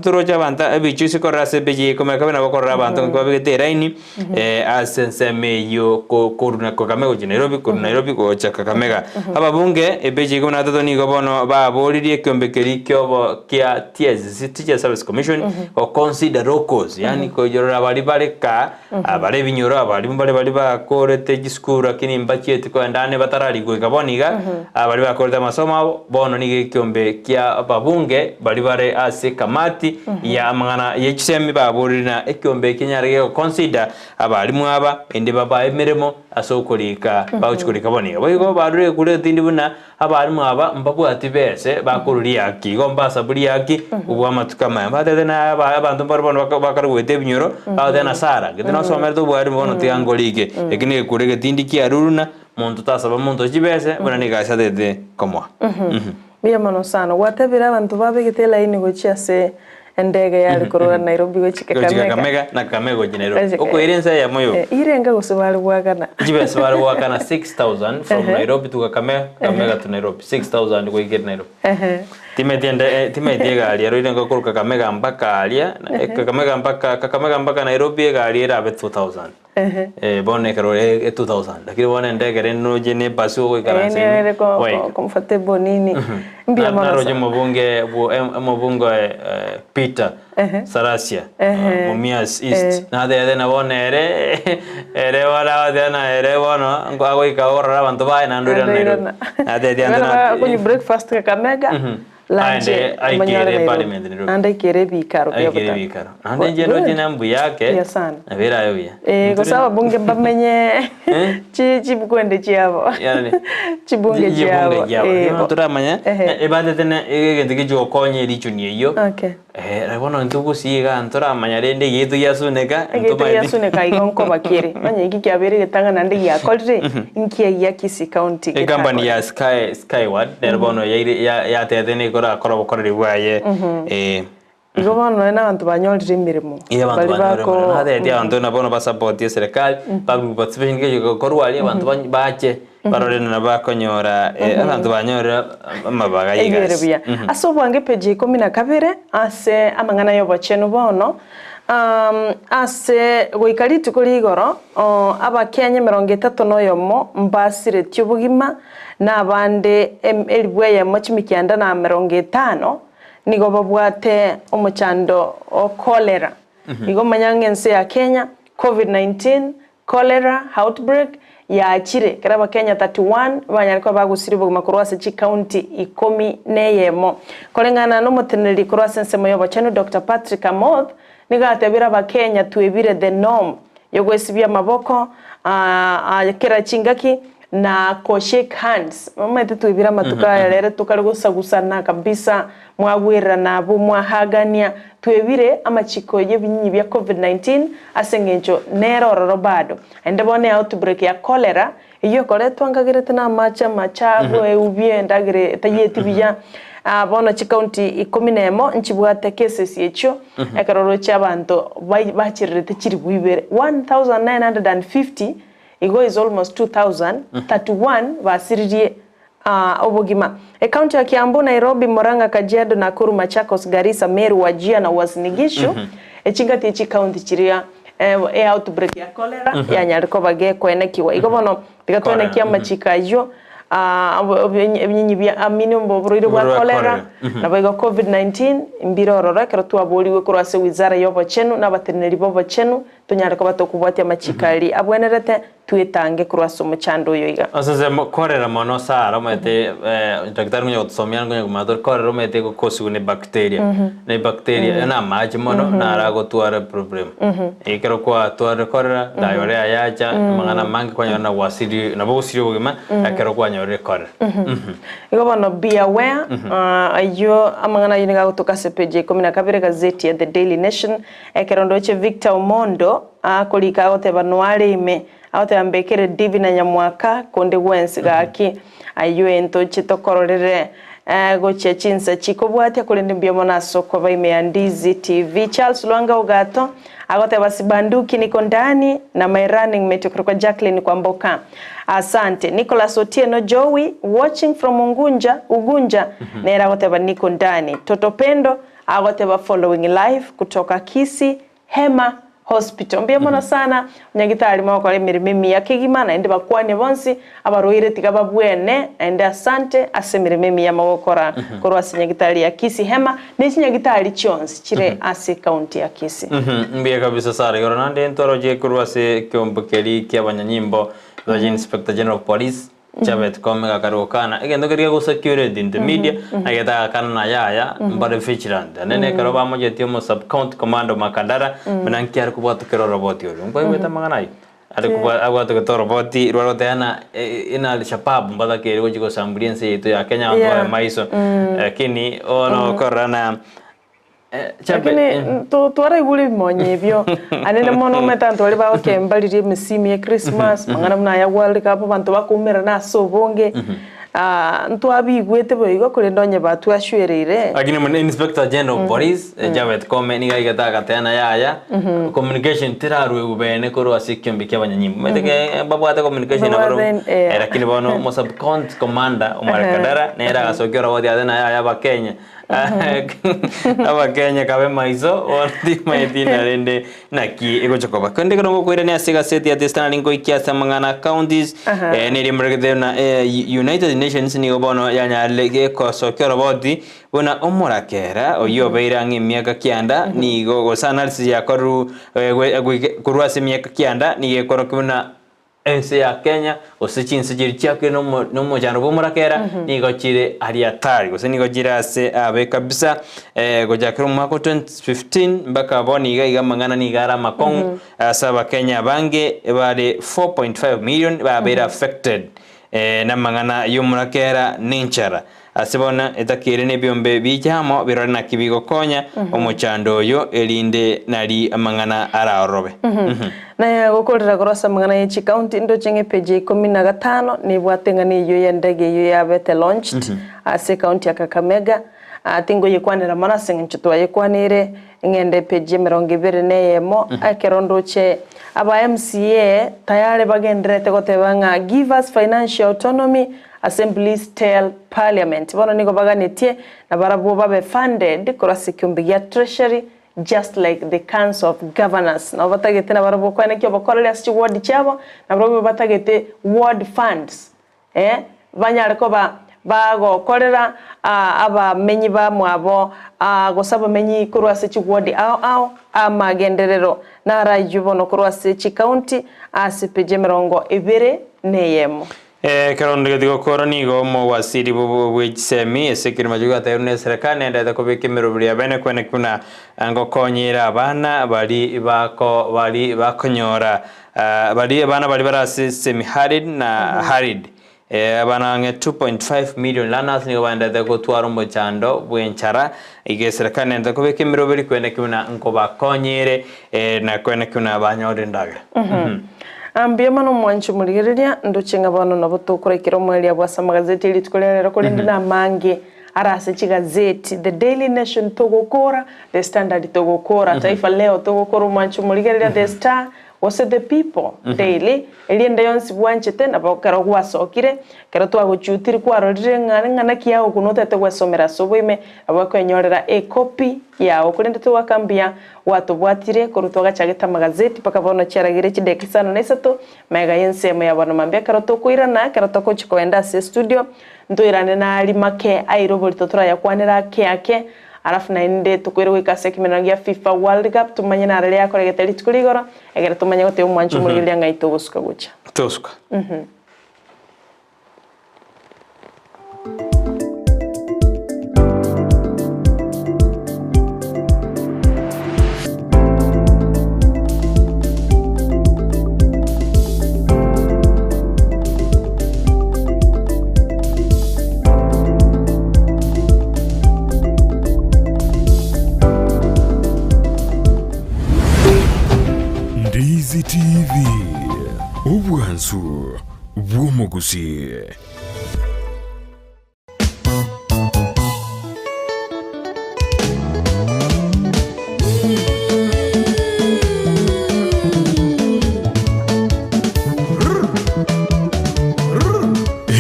Toroche abanto ebichusi korora ase epeji ya ikomi na kabere nabo okorora abanto ngaki babegete eraini ase ensemo eyio korwa Kakamega gochia Nairobi, korwa Nairobi gocha Kakamega. Ababunge epeji ya ikomi na gatato nigo bono baboririe ekeombe keria kiobo kia TSC, Teachers Service Commission, go consider locals, yaani koiyorora baria bare ka, bare ebinyoro, abalimu bare baria bakorete chisukuru lakini mbachieti kogenda ande batararigwa goika bono iga, baria bakorete amasomo abo, bono nigo ekeombe kia ababunge baria bare ase ekamati ya amang'ana ye chisemi baborire na ekeombe eke nyare gego consider abalimu aba ende babae emeremo ase okorika bagochi korika bono iga. Boigo barure kure etindi buna Abalimu aba mbabwati bese bakorwa riaki, igo mbasabu riaki kobua amatuko amaya. Mbatebete na aba abanto mbare bono bakare goeta ebinyoro, bagoteba na Sara, gete nosomerete obwalimu bono tiga nkorike. Eki negekuro egetindi kiarurwe na monto tasaba monto chibese buna nigo asatete komoa. Mbuya mono sana. Gwatebire abanto babegete elaini gochia ase Endege yare korwa Nairobi gochia Gochia Kakamega. Kakamega na Kakamega gochia Nairobi. Gochia- Okoira ense eyemo yoka. Eh, irenga gose bare goakana. Chibesa bare goakana 6000 from Ehe. Nairobi to Kakamega, Kakamega to Nairobi. 6000 goikera Nairobi. Ehe. Timeti ende eh, timeti egari ero irenge korwa Kakamega mpaka aria, eh, Kakamega mpaka Kakamega mpaka Nairobi egari erabe 2000. Ehe. Eh, bono ekero e e 2000 lakini bono endege ere noche ne ebasi Eh, ogoikaransa ime, nere ko- waika. ko- comfortable nini. Mbuya Na- mono naroche sana. omobunge bwo- em- omobunge eh, Peter Ehe. Sarasia Ehe. Mumias East Eh. natebete na bono ere ere bono agoteba na ere bono nko agoika orore abanto baye naende oirane Nairobi. Natebeti ante Bono na bakonywa breakfast Kakamega, lunch Aende omonyore aikere Nairobi. parliament Nairobi. Naende aikere ebikaro bia Aikere botambe. ebikaro. Naende inche ndoche na mbuya ake, Mbuya sana. nabo erabe buya. Eh, gose ababunge mbamenye Eh? chi chibukwende chiabo. Yani, Chibunge chiabo. Chibunge chiabo. Eh, Bono toramanya, Ehe. ebatete na egento gechi gokonya erichuni eyio. Okay. Eh, bono intwe gusii iga ntoramanya rende egento giasuneka, Egento ntomaeti. giasuneka igo nkoba kere. Onye eki kiabeire egetang'ani naende giakorire, nkiagia gia Kisii County Ecompany getakore. ya Sky Skyward nero bono yaire ya yatete nigorakora obokoreri bwaye eh. Igo bono nonye na abanto banyorire emeremo. Iyo abanto Bari banyorire bako emeremo. Natebeti abanto na bono basapotie eserekari, public participation kegochia gokorwa aria abanto bache barore nabo bakonyora abanto banyorire amabaga ya Ebiere egasi. buya. Ase obwange page ya ikomi na kabere ase amang'ana y'obochenu bono, ase goika rituko ria igoro, Abakenya emerongo etato na oyomo mbasiretie obogima, na abande elifu eyemo chimikianda na emerongo etano nigo babwate omochando o cholera. Igo manya ng'a ense ya Kenya, Covid-19, cholera outbreak yaachire ekero Abakenya 31 banyare koba bagosiria obogima korwa ase chicounty ikomi na eyemo. Koreng'ana nomoteneneri korwa ase ensemo y'obochenu Doctor Patrick Amoth nigo atebire Abakenya twebire the norm Yogwesibia amaboko kera chingaki na ko shake hands. Omanyete twebire amatuko aya rero tokare gosagusana kabisa mwagwererana abwo mwahagania. Twebire amachiko yebinyinyi bia covid 19 ase engencho nere ororo bado. Naende bono eoutbreak ya cholera eyio ekoretwa nkagerete na amache amachafu eubie endagera etayeti buya. Bono chikaunti ikomi nemo nchibwate cases echio, ekero oroche abanto bachererete chilifu ibere, 1950, igo is almost 2000, 31 basiririe obogima. Ekaunti ya Kiambu, Nairobi, Murang'a, Kajiado, Nakuru, Machakos, Garissa, Meru, Wajir na Uasin Gishu, echingati echikaunti chiria eoutbreak ya cholera yanyare koba gekoenekiwa. Igo bono tiga toenekie amachiko ayio. Ebinyinyi bia amini oborwaire bwa Oborwaire bwa cholera, cholera. naboigo Covid-19 mbire ororo ekero twaborigwe korwa ase wizara y'obochenu na abateneneri b'obochenu. Tonyare koba tokobwatia amachiko aria abwenerete, twetange korwa ase omochando oyo iga. Ase ensemo korera mono Sarah omanyete daktari nkonya gotosomia nkonya komanya tore korera omanyete egokosiwa ne bacteria ne bacteria aya na amache mono naro agotwara problem ekero kwatwarire korera diarrhea yacha amang'ana amange kwanyora na gwasirie nabo ogosiria obogima ekero kwanyorire korera. Igo bono be aware ayio amang'ana ayio nigo agotoka ase page ya ikomi na kabere gazeti ya The Daily Nation. Ekero ndoche Victor Omondo akorika agoteba noare ime, agoteba mbekere divi na nyamwaka konde gwensi gaki. Ayio entoche tokororere gochia chinsa chikobwatia korende mbuya mono ase okoba ime ya Ndizi TV. Charles Lwanga Ogato agoteba sibanduki niko ndani na my running mate okorokwa Jacqueline Kwamboka. Asante. Nicholas Otieno Jowi watching from Ungunja, Ugunja nere agoteba niko ndani. Toto Pendo Agoteba following live kutoka Kisii Hema Hospital. Mbuya mono sana onyagitari mogokora emeremo emiya kegima naende bakwanie bonsi abarwaire tiga babwene naende asante ase emeremo emiya mogokora korwa ase nyagitari ya Kisii Hema ne chinyagitari chionsi chire ase ecounty ya Kisii. Mbuya kabisa Sarah igoro naende ntwaroche korwa ase ekeombe keria kia abanyanyimbo the Inspector General of Police Chabet Koome gakarokana egento keria gegosecurate in the media na getagakana na yaya mbare vigilant ande nekero bamochetie omo sub county commander Makadara buna nki are kobwatokera oroboti oria nkwaigwete amang'ana ayio are kobwa abwatogete oroboti rware goteba ng'a ina Alshabab mbatakeire gochia gosamburia ense yaito ya Kenya abanto Yeah. babe maiso lakini bono okorora na Lakini twaraigure ebimonyo ebio, anene mono omanyete abanto baria bagokemba riria emesimu ya Christmas, mang'ana buna aya World Cup, abanto bakoumerana ase obonge, ntwabigwete boigo korende onye batwaswereire. Lakini buna Inspector General of Police, Japhet Koome nigo aigete agateba na yaya, communication terarwegwe bene korwa ase ekiombe kia abanyanyimbo. Omanyete ke mbabwate communication nabarobwo, Mbabwate, eh. lakini bono omo sub county commander Omar Kandara nere agasokia oroboti ase na yaya abakenya. Abakenya kabe maiso bono timaeti narende naki egocha koba. Kende ekero ngokoirania ase egaseti ya The Standard ngoikia ase amang'ana a counties neri moregete buna United Nations nigo bono yanyarire gekosokia oroboti buna omorakera oyio obeire ang'e emiaka kianda nigo gose analysis yakorwa korwa ase emiaka kianda nigo ekorokia buna Ense ya Kenya, gose chinse chiria chiakire nomochando bw'omorakera, nigo chire aria hatari, gose nigo chire ase abe kabisa. Gochakera omwaka o 2015 mpaka bono iga iga amang'ana nigo are amakong'u ase abakenya abange bare 4.5 million babeire affected namang'ana y'omorakera na enchara. Ase bono etakeire nebiombe biche amo birore naki bigokonya omochando oyo, erinde nari amang'ana araororobe. Naye gokorera korwa ase amang'ana ye chikaunti ndoche ng'a epeji ya ikomi na gatano nebwate ng'a neyio y'endege eyio yabete launched ase ekaunti ya Kakamega. Tingoyekwanera mono ase eng'encho twayekwaneire, ng'ende epeji ya emerongo ebere na eyemo, ekero ndoche aba MCA tayari bagendererete goteba ng'a give us financial autonomy, Assemblies tell Parliament. Bono nigo baganetie na barabwo babe funded korwa ase ekeombe gia Treasury just like the Council of Governors. Nabo batagete na barabwo koenekia obokoreri ase chiward chiabo, na barabwo batagete ward funds eh, banyare koba bagokorera abamenyi bamwabo gose abamenyi korwa ase chiward ao ao amagenderero narayio bono korwa ase chicounty ase peji emerongo ebere neyemo. Ekero onde gokora nigo omowasiri bwe chisemi ase ekerima kigotebiwa na eserekari nendete kobeka emeroberi ya bene kwene buna ngokonyera abana bari bako bari bakonyora bari abana bari bare ase semi arid na arid. Abana ang'e 2.5 million learners nigo baendete gotwara omochando bw'enchara iga eserekari nendete kobeka emeroberi kwene buna nkobakonyere na kwene buna banyore endagera. Mbuya mono omwanchi omorigereria, ndoche ng'a bono nabo tokoraikera omoerio abwo ase amagazeti e rituko ria rero, korende namange are ase chigazeti, The Daily Nation togokora, The Standard togokora, Taifa Leo togokora omwanchi omorigereria, The Star, gose The People Daily, eria ende yonsi bwanchete nabo ekero gwasokire, ekero twagochutiri kwarorire ng'a ng'a naki yagokunwa otagete gwesomera ase oboime, nabo okoenyorera ecopy yao. Korende togoaka mbuya Gwatobwatire korwa twagachagete amagazeti mpaka bono chiaragire chidakika isano na isato, magega y'ensemo ya bono mambia ekero tokoirana, ekero togochia kogenda ase estudio, ntoirane nari make aire oborito torayakwanere ake ake. Alafu naende tokoirwe goika ase ekemerero gia FIFA World Cup tomanye naro riakoregete rituko rigoro egere tomanye goteba omwancho omorigereria ng'ai togosuka gocha. Tosuka. Ndizi TV, obwansu bw'omogusii.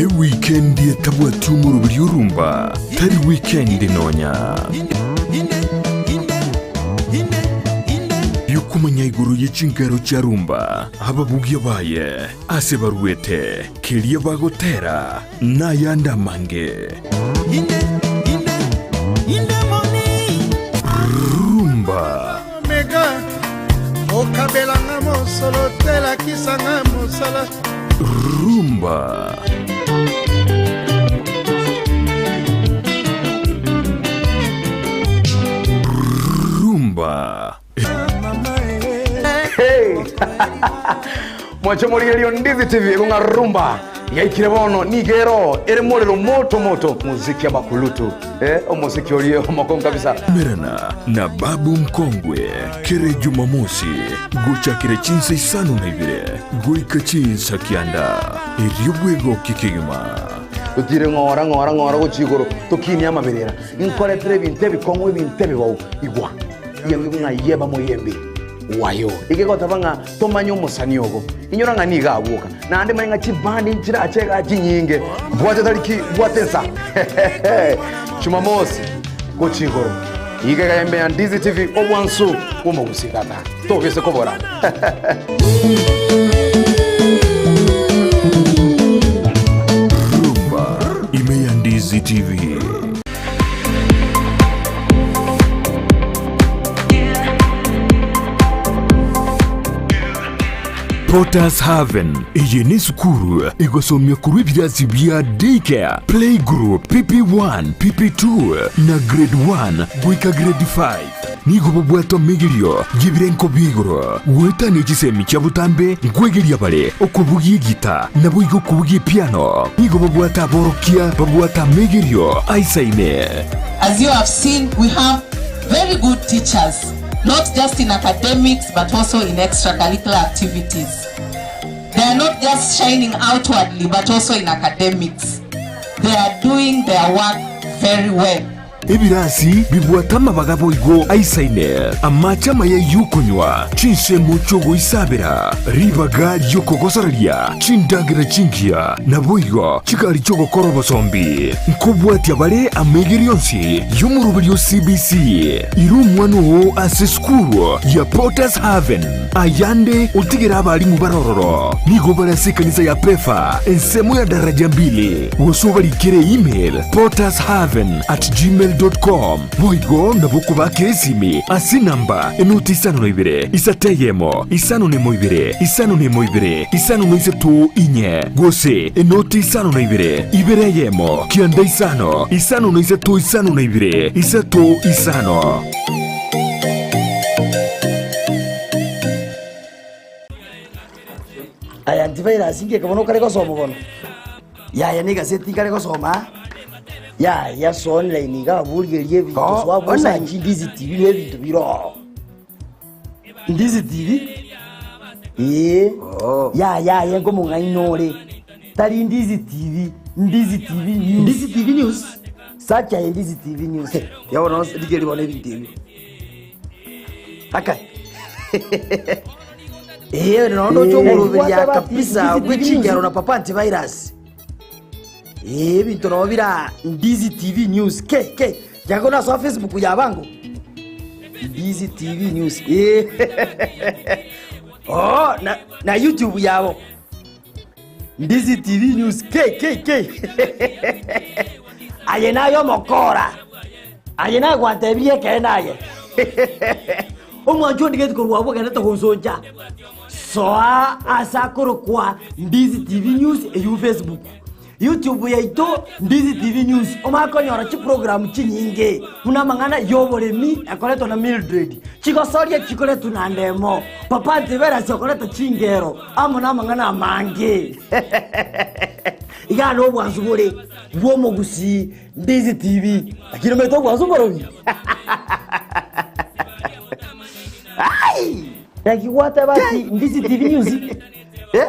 Ewikendi etabwati omoroberi orumba tari wikendi nonya. Yokomanya igoro ye chinkero chia rumba, ababugia baye, ase baruete, keria bagotera, nayande amange. Rumba. Rumba. Rumba. Mwanche morigererio Ndizi TV ng'a rumba yaikire bono nigo ero ere morero moto moto muziki amakulutu eh, omosiki orie omokongu kabisa. Merana na Babu Mkongwe kere Jumamosi gochakera chinsa isano na ibere goika chinsa kianda erio bwegokie kegima. Totire ng'ora ng'ora ng'ora gochia igoro tokinie amaberera inkoretere ebinto ebikong'u ebinto ebibou igwa Yembi ng'a yeba moyembi wayo. Egegoteba ng'a tomanye omosani ogo. Inyora ng'a nigo agwoka. Naende manye ng'a chibandi nchirache igaa chinyinge. Bwate tariki, bwate ensa. Jumamosi gochia igoro. Iga iga embe ya Ndizi TV obwansu bw'omogusii tata. Tobise kobora. Rumba ime ya Ndizi TV. Potters Haven eye nesukuru egosomia korwa ebirasi bia Daycare, Playgroup, PP1, PP2 na Grade 1 goika Grade 5. Nigo bobwate omegerio y'ebirenko bia igoro goetania chisemi chia botambe nkwegeria bare okobugia egita naboigo okobugia epiano. Nigo babwate aborokia babwate amegerio aisaine. As you have seen, we have very good teachers, not just in academics but also in extracurricular activities. They are not just shining outwardly but also in academics. They are doing their work very well. Ebirasi bibwate amabaga boigo aisaine, amache amaya y'okonywa, chinsemo chi'ogoisabera, ribaga ri'okogosoreria, chindagera chingiya, naboigo chigari chi'ogokora obosombi. Nkobwatia bare amaigerio onsi y'omoroberio o CBC. Ira omwana oo ase esukuru ya Potter's Haven. Ayande otigere abalimu bare ororo. Nigo bare ase ekanisa ya Pefa, ensemo ya daraja mbili, gose obarikere email pottershaven at gmail dot com. Boigo nabo okobakera esimi ase enamba enoti isano na ibere, isato eyemo, isano na emo ibere, isano na emo ibere, isano na isato inye, gose enoti isano na ibere, ibere eyemo, kianda isano, isano na isato isano na ibere, isato isano. Aya antivirus inki bono okare gosoma bono? Yaya na egaseti nkare gosoma aa. Yaya so online iga abwo origereria ebinto Oh, so abwo online. osachi Ndizi TV na ebinto bire oo. Ndizi TV? Ee. Oh. Yaya aye nkomong'aini ore. Tari Ndizi TV, Ndizi TV News. Ndizi TV News? Search aye Ndizi TV News. Ya bono rigereria bono ebinto ebio. Akai. Ee, nono ndoche omoroberia kabisa bwe chingero na papa antivirus. Ee, ebinto nabo bira Ndizi TV News. Ke, ke, jago nasoa Facebook ya bango. Ndizi TV News. Ee. Oh, na, na YouTube yabo. Ndizi TV News. Ke, ke, ke. Aye nayo omokora. Aye nagwantebirie ekeene aye. Omwancho ondigeti korwa abwo ogenderete gonsoncha. Soa ase akorokwa Ndizi TV News eywo Facebook. YouTube yaito Ndizi TV News omanye konyora chiprogram chinyinge buna amang'ana y'oboremi ekoretwa na Mildred, chigosoria chikoretwa na Ndemo, Papa Antivirus okoreta chingero amo namang'ana amange. Igaa nobwansu bore bw'omogusii Ndizi TV. Lakini omanyete obwansu mborobi? Ai! Naki gwateba ati Ndizi TV News? Eh?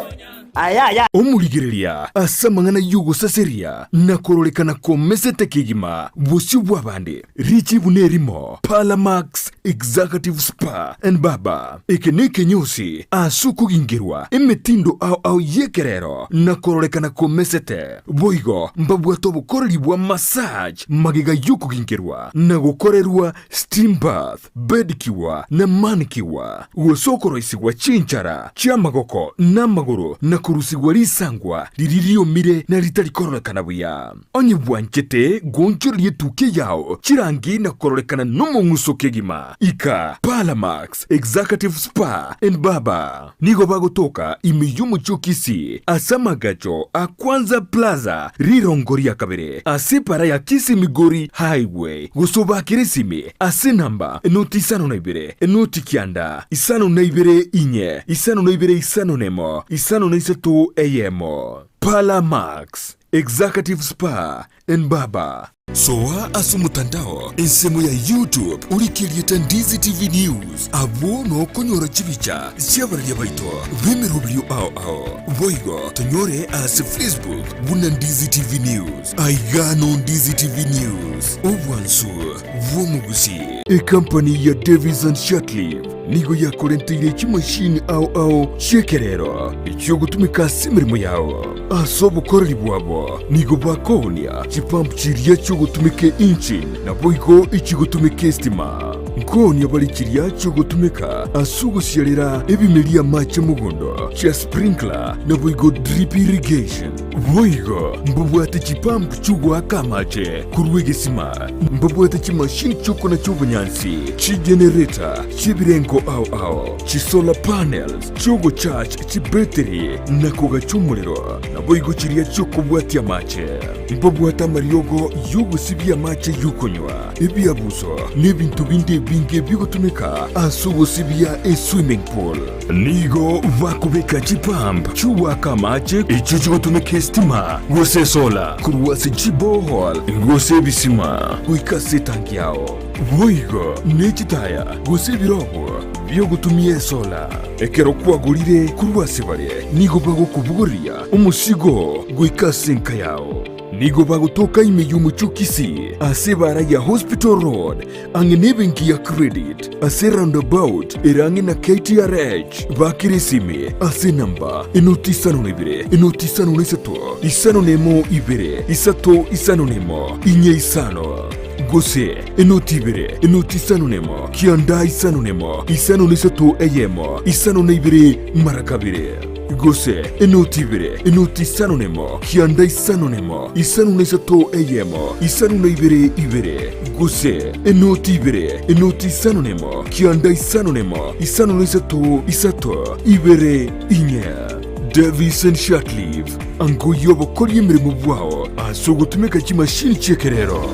Aya aya. Omorigereria ase amang'ana y'ogosaseria na kororekana komesete kegima bosio bw'abande, richibu nerimo, Parlamax Executive Spa and Barber. Eke nekenyosi ase okogingerwa emetindo ao ao y'ekerero na kororekana komesete. Boigo mbabwate obokoreri bwa massage magega y'okogingerwa na gokorerwa steam bath, bedicure na manicure, gose okoroisigwa chinchara chi'amagoko na amagoro na korusigwa risangwa riria riomire na ritari kororekana buya. Onye bwanchete goonchoreria etukia yao chirangi na kororekana nomong'uso kegima, ika Parlamax Executive Spa and Barber. Nigo bagotoka ime y'omochie o Kisii ase amagacho a Kwanza Plaza rirongo ria kabere ase epara ya Kisii Migori Highway gose obakere esimi ase enamba enoti 52 enoti 9 52 4 52 51 53 1. Parlor Max Executive Spa and Barber. Soa ase omotandao ensemo ya YouTube orike erieta Ndizi TV News abwo nokonyora chibicha chi'abararia baito b'emeroberio ao ao. Boigo tonyore ase Facebook buna Ndizi TV News. Aiga no Ndizi TV News, obwansu bw'omogusi. Ekampani ya Davis and Shirtliff nigo yakorenteire chimashini ao ao chi'ekerero echiogotumeka ase emeremo yao. Ase obokoreri bwabo nigo bakoonia chipump chiria chiogotumeka engine naboigo echigotumeka estima. Nkoonia bare chiria chiogotumeka ase ogosiarera ebimeria amache mogondo chia sprinkler naboigo drip irrigation. Boigo mbabwate chipump chi'ogoaka amache korwa egesima, mbabwate chimashini chi'okonacha obonyansi, chigenerator chi'ebirengo ao ao, chisolar panels chi'ogocharge chibetiri na kogacha omorero, naboigo chiria chi'okobwatia amache. Mbabwate amariogo y'ogosibia amache y'okonywa, ebiabuso, na ebinto binde ebinge bigotumeka ase ogosibia eswimming pool. Nigo bakobeka chipump chi'ogoaka amache echio chigotumeka esitima gose esola korwa ase chiborehole gose ebisima goika ase etangi yao. Boigo ne chitaya gose ebirogo bi'ogotumia esola. Ekero kwagorire korwa ase bare, nigo bagokobogoria omosigo goika ase enka yao. Nigo bagotoka ime y'omochie o Kisii ase ebaara ya Hospital Road ang'e nebenki ya Credit ase roundabout ere ang'e na KTRH. Bakere esimi ase enamba enoti 52 enoti 53 51 2 3 51 4 5 gose enoti 2 enoti 51 9 51 53 1 52 mara kabere gose enoti 2 enoti 51 9 51 53 1 52 2 gose enoti 2 enoti 51 9 51 53 3 2 4. Davison Shirtliff, ango y'obokoria emeremo bwao ase ogotumeka chimashini chi'ekerero.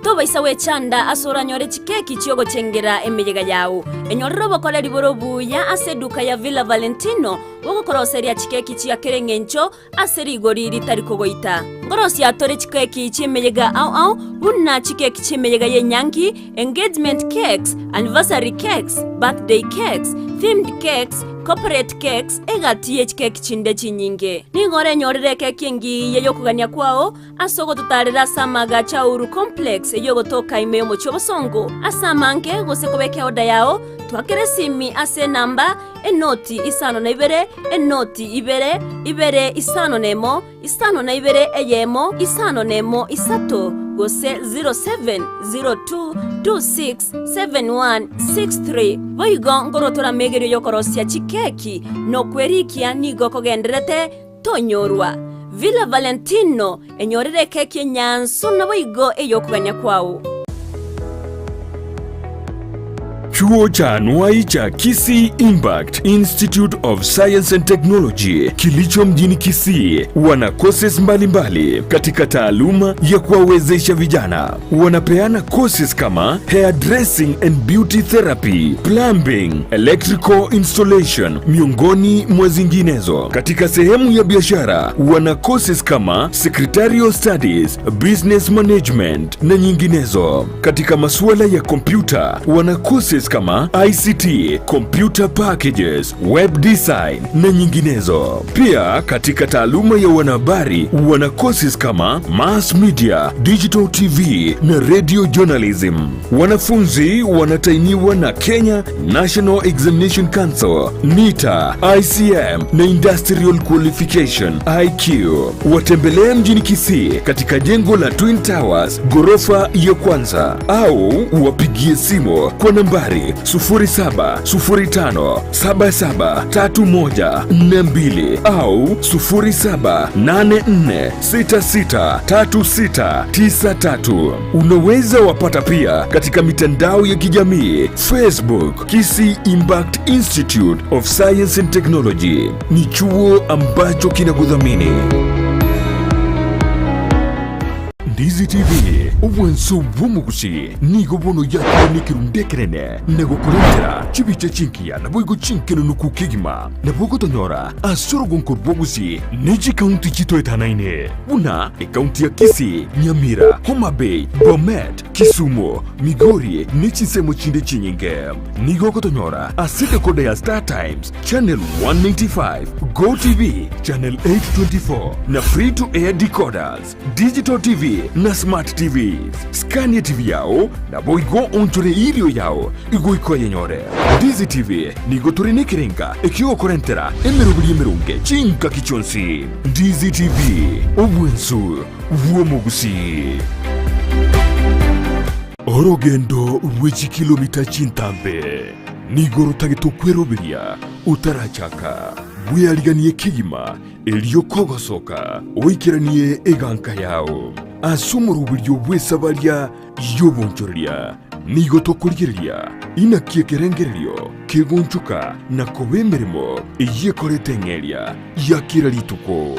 Tobaisa gwechanda ase oranyore chikeki chi'ogochengera emeyega yao. Enyorere obokoreri bore obuya ase eduka ya Villa Valentino bogokoroseria chikeki chia kera eng'encho ase rigori ritari kogoita. Nkorosia tore chikeki chi'emeyega ao ao buna chikeki chi'emeyega y'enyangi, engagement cakes, anniversary cakes, birthday cakes, themed cakes, corporate cakes, egati ye chikeki chinde chinyinge. Nigo orenyorere ekeki engiya y'okogania kwao Ase ogototaarera ase amaagacho a Uhuru Complex eyio egotoka ime y'omochie obosongo ase amange gose kobeka eoda yao, twakere esimi ase enamba, enoti 52, enoti ibere, ibere 51, 52 eyemo, 51 isato gose 0702267163. Boigo nkorwa toramegerio y'okorosia chikeki na okwerikia nigo kogendererete Tonyorwa. Villa Valentino, enyorere ekeki enyansu naboigo ey'okogania kwao. Chuo cha anuai cha Kisii Impact Institute of Science and Technology kilicho mjini Kisii wana courses mbalimbali katika taaluma ya kuwawezesha vijana. Wanapeana courses kama hairdressing and beauty therapy, plumbing, electrical installation miongoni mwa zinginezo. Katika sehemu ya biashara wana courses kama secretarial studies, business management na nyinginezo. Katika masuala ya kompyuta wana courses kama ICT, computer packages, web design na nyinginezo. Pia katika taaluma ya wanahabari wana courses kama mass media, digital TV na radio journalism. Wanafunzi wanatainiwa na Kenya National Examination Council, NITA, ICM na Industrial Qualification IQ. Watembelee mjini Kisii katika jengo la Twin Towers ghorofa ya kwanza au wapigie simu kwa nambari 0705773142 au 0784663693. Unaweza wapata pia katika mitandao ya kijamii Facebook, Kisii Impact Institute of Science and Technology. Ni chuo ambacho kinakudhamini. Ndizi TV, obwanso bw'omogusi nigo bono yakire nekerundu ekenene na gokorentera chibicha chinkiya naboigo chinkenenuku kegima. Nabo ogotonyora ase orogonko rw'obogusi ne chikaunti chitoetanaine buna ekaunti ya Kisii, Nyamira, Homa Bay, Bomet, Kisumu, Migori ne chinsemo chinde chinyinge. Nigo ogotonyora ase decoder ya Star Times, Channel 195, Go TV, Channel 824 na Free to Air decoders, Digital TV na Smart TVs. Skania TV yao naboigo onchore irio yao igoika oyenyore. Ndizi TV nigo tore nekerenga ekiogokorentera emeroberi emeronge chingaki chionsi. Ndizi TV, obwensu bw'omogusii. Orogendo rwe chikilomita chintambe nigo rotagete okweroberia otarachaka. Bweariganie kegima erio kogosoka oikeranie eganka yao ase omoroberio bw'esabaria y'obonchoreria. Nigo tokorigereria inaki ekerengererio kegonchoka na koba emeremo eyio ekorete eng'eria ya kera rituko.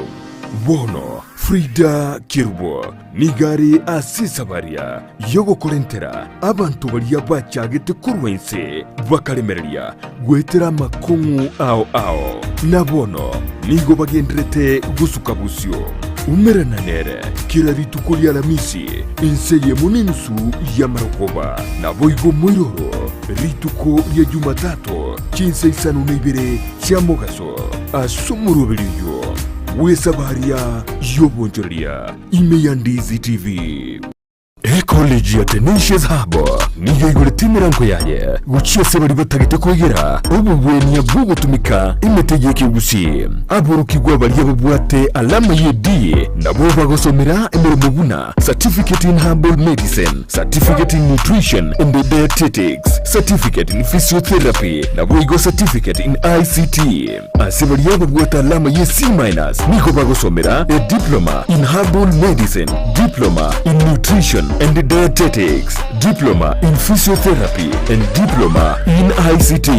Bono Frida Kerubo nigo are ase esabaria y'ogokorentera abanto baria bachagete korwa inse bakaremereria goetera amakong'u ao ao, na bono nigo bagenderete gosuka bosio. Umerana nere kera rituko ri'Alamisi inse eyemo nenusu y'amarogoba, naboigo moiroro rituko ria Jumatato chinsa isano na ibere chia mogaso ase omoroberi oyio bw'esabaria y'obonchoreria ime ya Ndizi TV. Ecollege ya Tenacious Hub nigo eigorete emerango yaye gochia ase baria batagete koegera obobwenia bw'ogotumeka emete y'ekegusii. Aborokigwa baria babwate alama ye D nabwo bagosomera emeremo buna Certificate in Herbal Medicine, Certificate in Nutrition and Dietetics, Certificate in Physiotherapy naboigo Certificate in ICT. Ase baria babwate alama ye C minus nigo bagosomera a Diploma in Herbal Medicine, Diploma in Nutrition and Dietetics, Diploma in Physiotherapy and Diploma in ICT.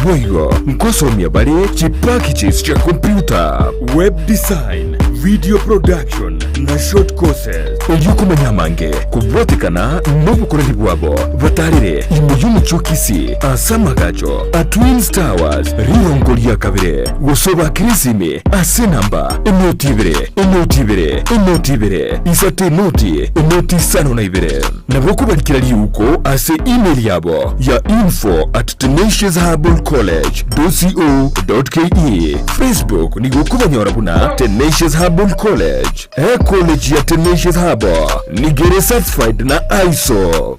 Boigo nkosomia bare chipackages chia computer, web design, video production na short courses. Erio komanya amange kobwatekana nobokoreri bwabo batarire ime y'omochie o Kisii ase amagacho a Twins Towers rirongo ria kabere gose obakere esimi ase enamba enoti ibere enoti ibere enoti ibere isato enoti enoti isano na ibere. Nabo okobarikera riuko ase email yabo ya info at tenaciousherbalcollege dot co dot ke. Facebook nigo okobanyora buna Tenacious Herbal College. Ecollege ya Tenacious Herbal nigo ere certified na ISO.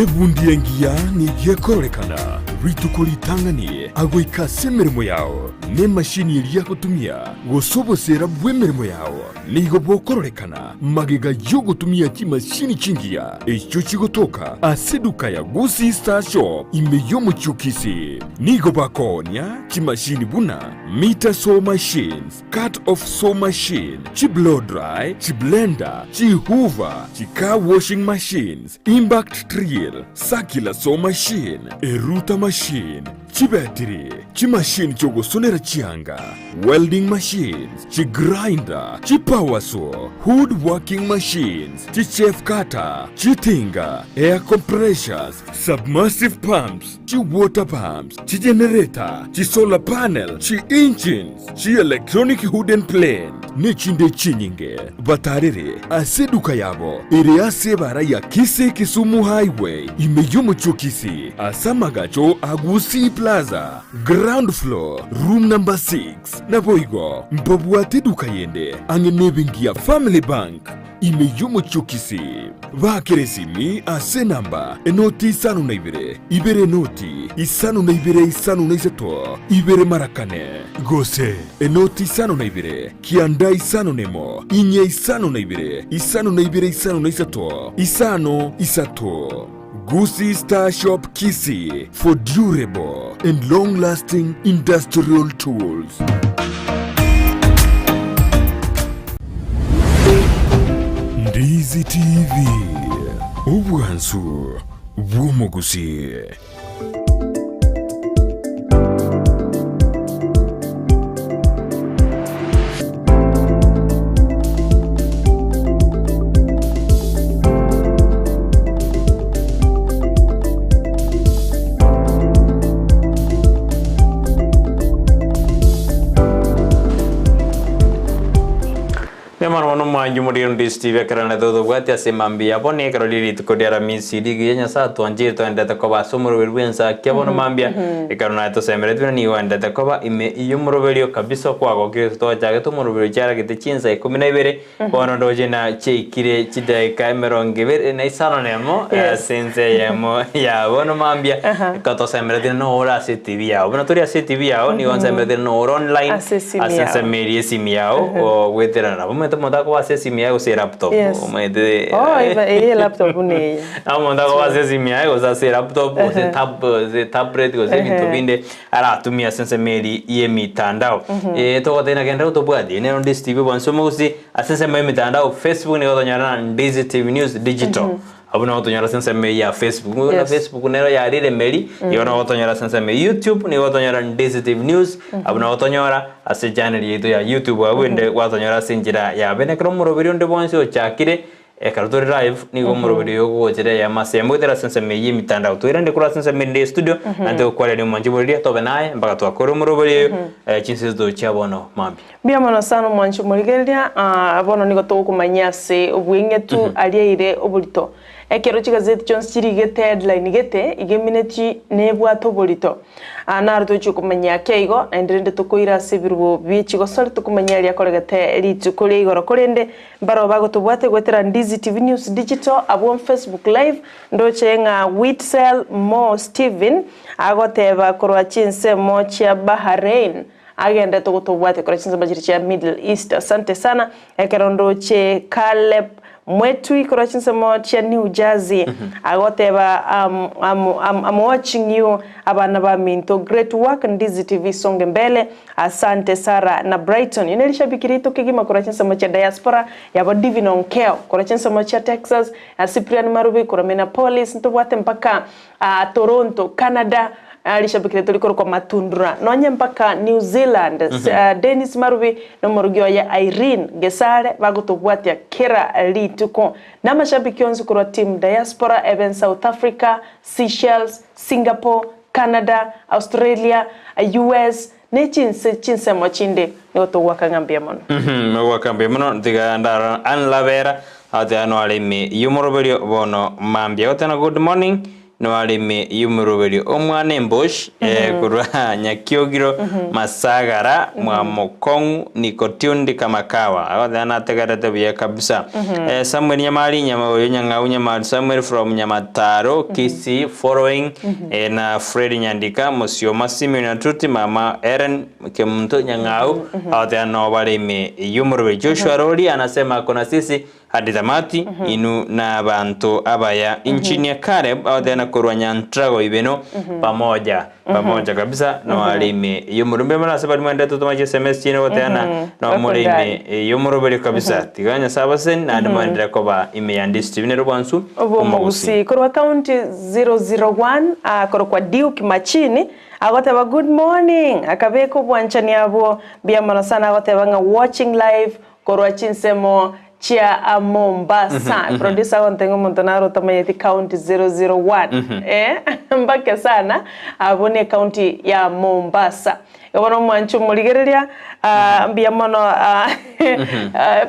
Ebundi engiya nigo ekororekana rituko ritang'ani agoika ase emeremo yao. Nemashini eria agotumia gose obosera bw'emeremo yao nigo bokororekana magega y'ogotumia chimashini chingiya echio chigotoka ase eduka ya Gusii Star Shop ime y'omochie o Kisii. Nigo bakoonia chimashini buna meter saw machines, cut off saw machine, chi-blow dry, chi-blender, chi-hoover, chi-car washing machines, impact drill, circular saw machine, erouter machine, Chibetiri, chimashini chi'ogosonera chianga, welding machines, chigrinder, chipower saw, wood working machines, chichaff cutter, chitinga, air compressors, submersive pumps, chiwater pumps, chigenerator, chisolar panel, chi-engines, chi-electronic wooden plane, nechinde chinyinge. Batarere ase eduka yabo ere ase ebara ya Kisii Kisumu Highway ime y'omochie o Kisii ase amagacho a Gusii Plaza, ground floor, room number 6. Naboigo mbabwate eduka yende ang'e nebenki ya Family Bank ime y'omochie o Kisii. Baakere esimi ase enamba enoti isano na ibere, ibere enoti isano na ibere isano na isato, ibere mara kane, gose enoti isano na ibere, kianda isano nemo, inye isano na ibere, isano na ibere isano na isato, isano isato. Gusii Star Shop Kisii for durable and long lasting industrial tools. Ndizi TV, obwansu bw'omogusii. Nyamara bono omwanchi omoriri onde Steve ekero narete gotobwatia ase mambia ya bono ekero riria rituko ria Aramisi rigiya Nyasae atwancheire toendete koba ase omoroberi bw'ensakia bono mambia ekero naye tosemeretie buna nigo oendete koba ime y'omoroberio kabisa okwagokire tochagete omoroberio chiaragete chinsa ikomi na ibere Bono ndoche na chiaikire chidaeka emerongo ebere na isano nemo ase ense eyemo ya bono mambia ekero tosemeretie nore ase etibi yao. Buna tori ase etibi yao nigo nsemeretie nore online Ase esimi ase yao. ensemo eria esimi yao ogweterana nabo. Omanyete omonto akoba ase esimi yaye gose elaptop Yes. omanyete Oh, iba eye laptop buna eye. omonto akoba ase esimi yaye gose ase elaptop gose tab gose tablet gose ebinto binde aratumie ase ensemo eria y'emitandao. Ee, togoteba ng'a genda otobwatie nero Ndizi TV bwansi omogusii ase ensemo y'emitandao Facebook nigo otonyora na Ndizi TV News Digital. Abwo nabo otonyora ase ensemo eyio ya Facebook. Nigo na Facebook nero yarire emeri, igo nabo otonyora ase ensemo ya YouTube nigo otonyora Ndizi TV News, abwo nabo otonyora ase echannel yaito ya YouTube abwo ende gwatonyora ase enchera ya bene. Ekero omoroberi onde bwonsi ochakire, Ekero tore live, nigo omoroberi oyo ogogochera eyemo ase eyemo goetera ase ensemo eyio y'emitandao. Toirande korwa ase ensemo erinde y'estudio, naende togokwareria omwanchi boriria, tobe naye mpaka twakora omoroberi oyo, chinse tochia bono mambia. Mbuya mono sana omwanchi omorigereria, bono nigo togokomanyia ase obweng'etu aria ere oborito. Ekero chigazeti chionsi chirigete headline gete, iga emineti nebwate oborito. Aa naro tochia komanya ake igo, naende rende tokoira ase ebirubo bie chigosori tokomanya aria akoregete rituko ria igoro. Korende mbarabwo bagotobwate goetera Ndizi TV News Digital abwo on Facebook Live, ndoche ng'a Witsel Mo Steven agoteba korwa chinsemo chia Bahrain agendete gotobwatia korwa chinsemo chiria chia Middle East. Asante sana. Ekero ndoche Caleb Mwetui korwa chinsemo chia New Jersey agoteba am, am, am, am watching you abana baminto great work Ndizi TV songe mbele asante Sarah na Brighton ine rishabiki rito kegima korwa chinsemo chia diaspora yabo Divine Onkeo korwa chinsemo chia Texas Cyprian Marubi korwa Minneapolis ntobwate mpaka Toronto Canada Rishabiki riaito rikorokwa Matundura, nonye mpaka New Zealand, Dennis Marubi na omorugi oye Irene Gesare bagotobwatia kera rituko. Na amashabiki onsi korwa team Diaspora ebe South Africa, Seychelles, Singapore, Canada, Australia, US, ne chinse chinsemo chinde nigo togoaka ng'a mbuya mono. Ogoaka mbuya mono, tiga ndarora Ann Labera, agoteeba noare ime y'omoroberio bono mambia. Agoteba good morning. Noareme y'omoroberio omwana embosh korwa Nyakiogiro Masagara mwa Mokong'u niko tuned kama kawa agoteba nategerete buya kabisa Samuel Nyamari nyama oyo Nyang'au Nyamari Samuel from Nyamataro Kisii following na Fred Nyandika Mosioma Simeon Atuti mama Ellen Kemunto Nyang'au agoteba nobareme y'omoroberio Joshua Rori anasema ako na sisi Hadi tamati, inwe nabanto abaya. Engineer Caleb agoteba korwa Nyantrago Ibeno pamoja pamoja kabisa noare ime y'omorombe mono ase baria mwendete totoma chi SMS chiino goteba nomore ime y'omoroberi kabisa tiga Nyasaye abaseseni naende moenderere koba ime ya Ndisi TV nere obwansu Obw'omogusii. Korwa county 001 akorokwa Duke Machini agoteba good morning akabeka obwanchani abwo mbuya mono sana agoteba ng'a watching live Korwa chinsemo chia Mombasa. Producer agontebia ng'a omonto naro otamanyeti county 001 eh mbake sana abwo ne county ya Mombasa. Igo bono omwanchi omorigereria ah, mbuya mono ah,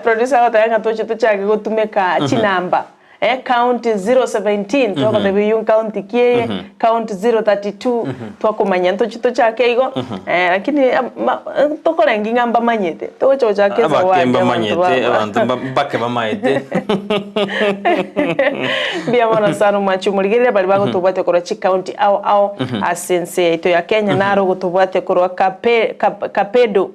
producer agoteba ng'a toche tochake gotumeka chinamba. Eh, county 017 twagoteba eywo county ki eye, county 032 twakomanya ntochi tochake igo eh, lakini ma tokorengi ng'a mbamanyete togocha gochaka Abake ezawadi abanto mbamanyete ba abanto mba mbake bamaete. Mbuya mono sana omwanchi omorigereria baria bagotobwatia korwa chicounty ao ao ase ense yaito ya Kenya naro ogotobwatia korwa Kape Kapedo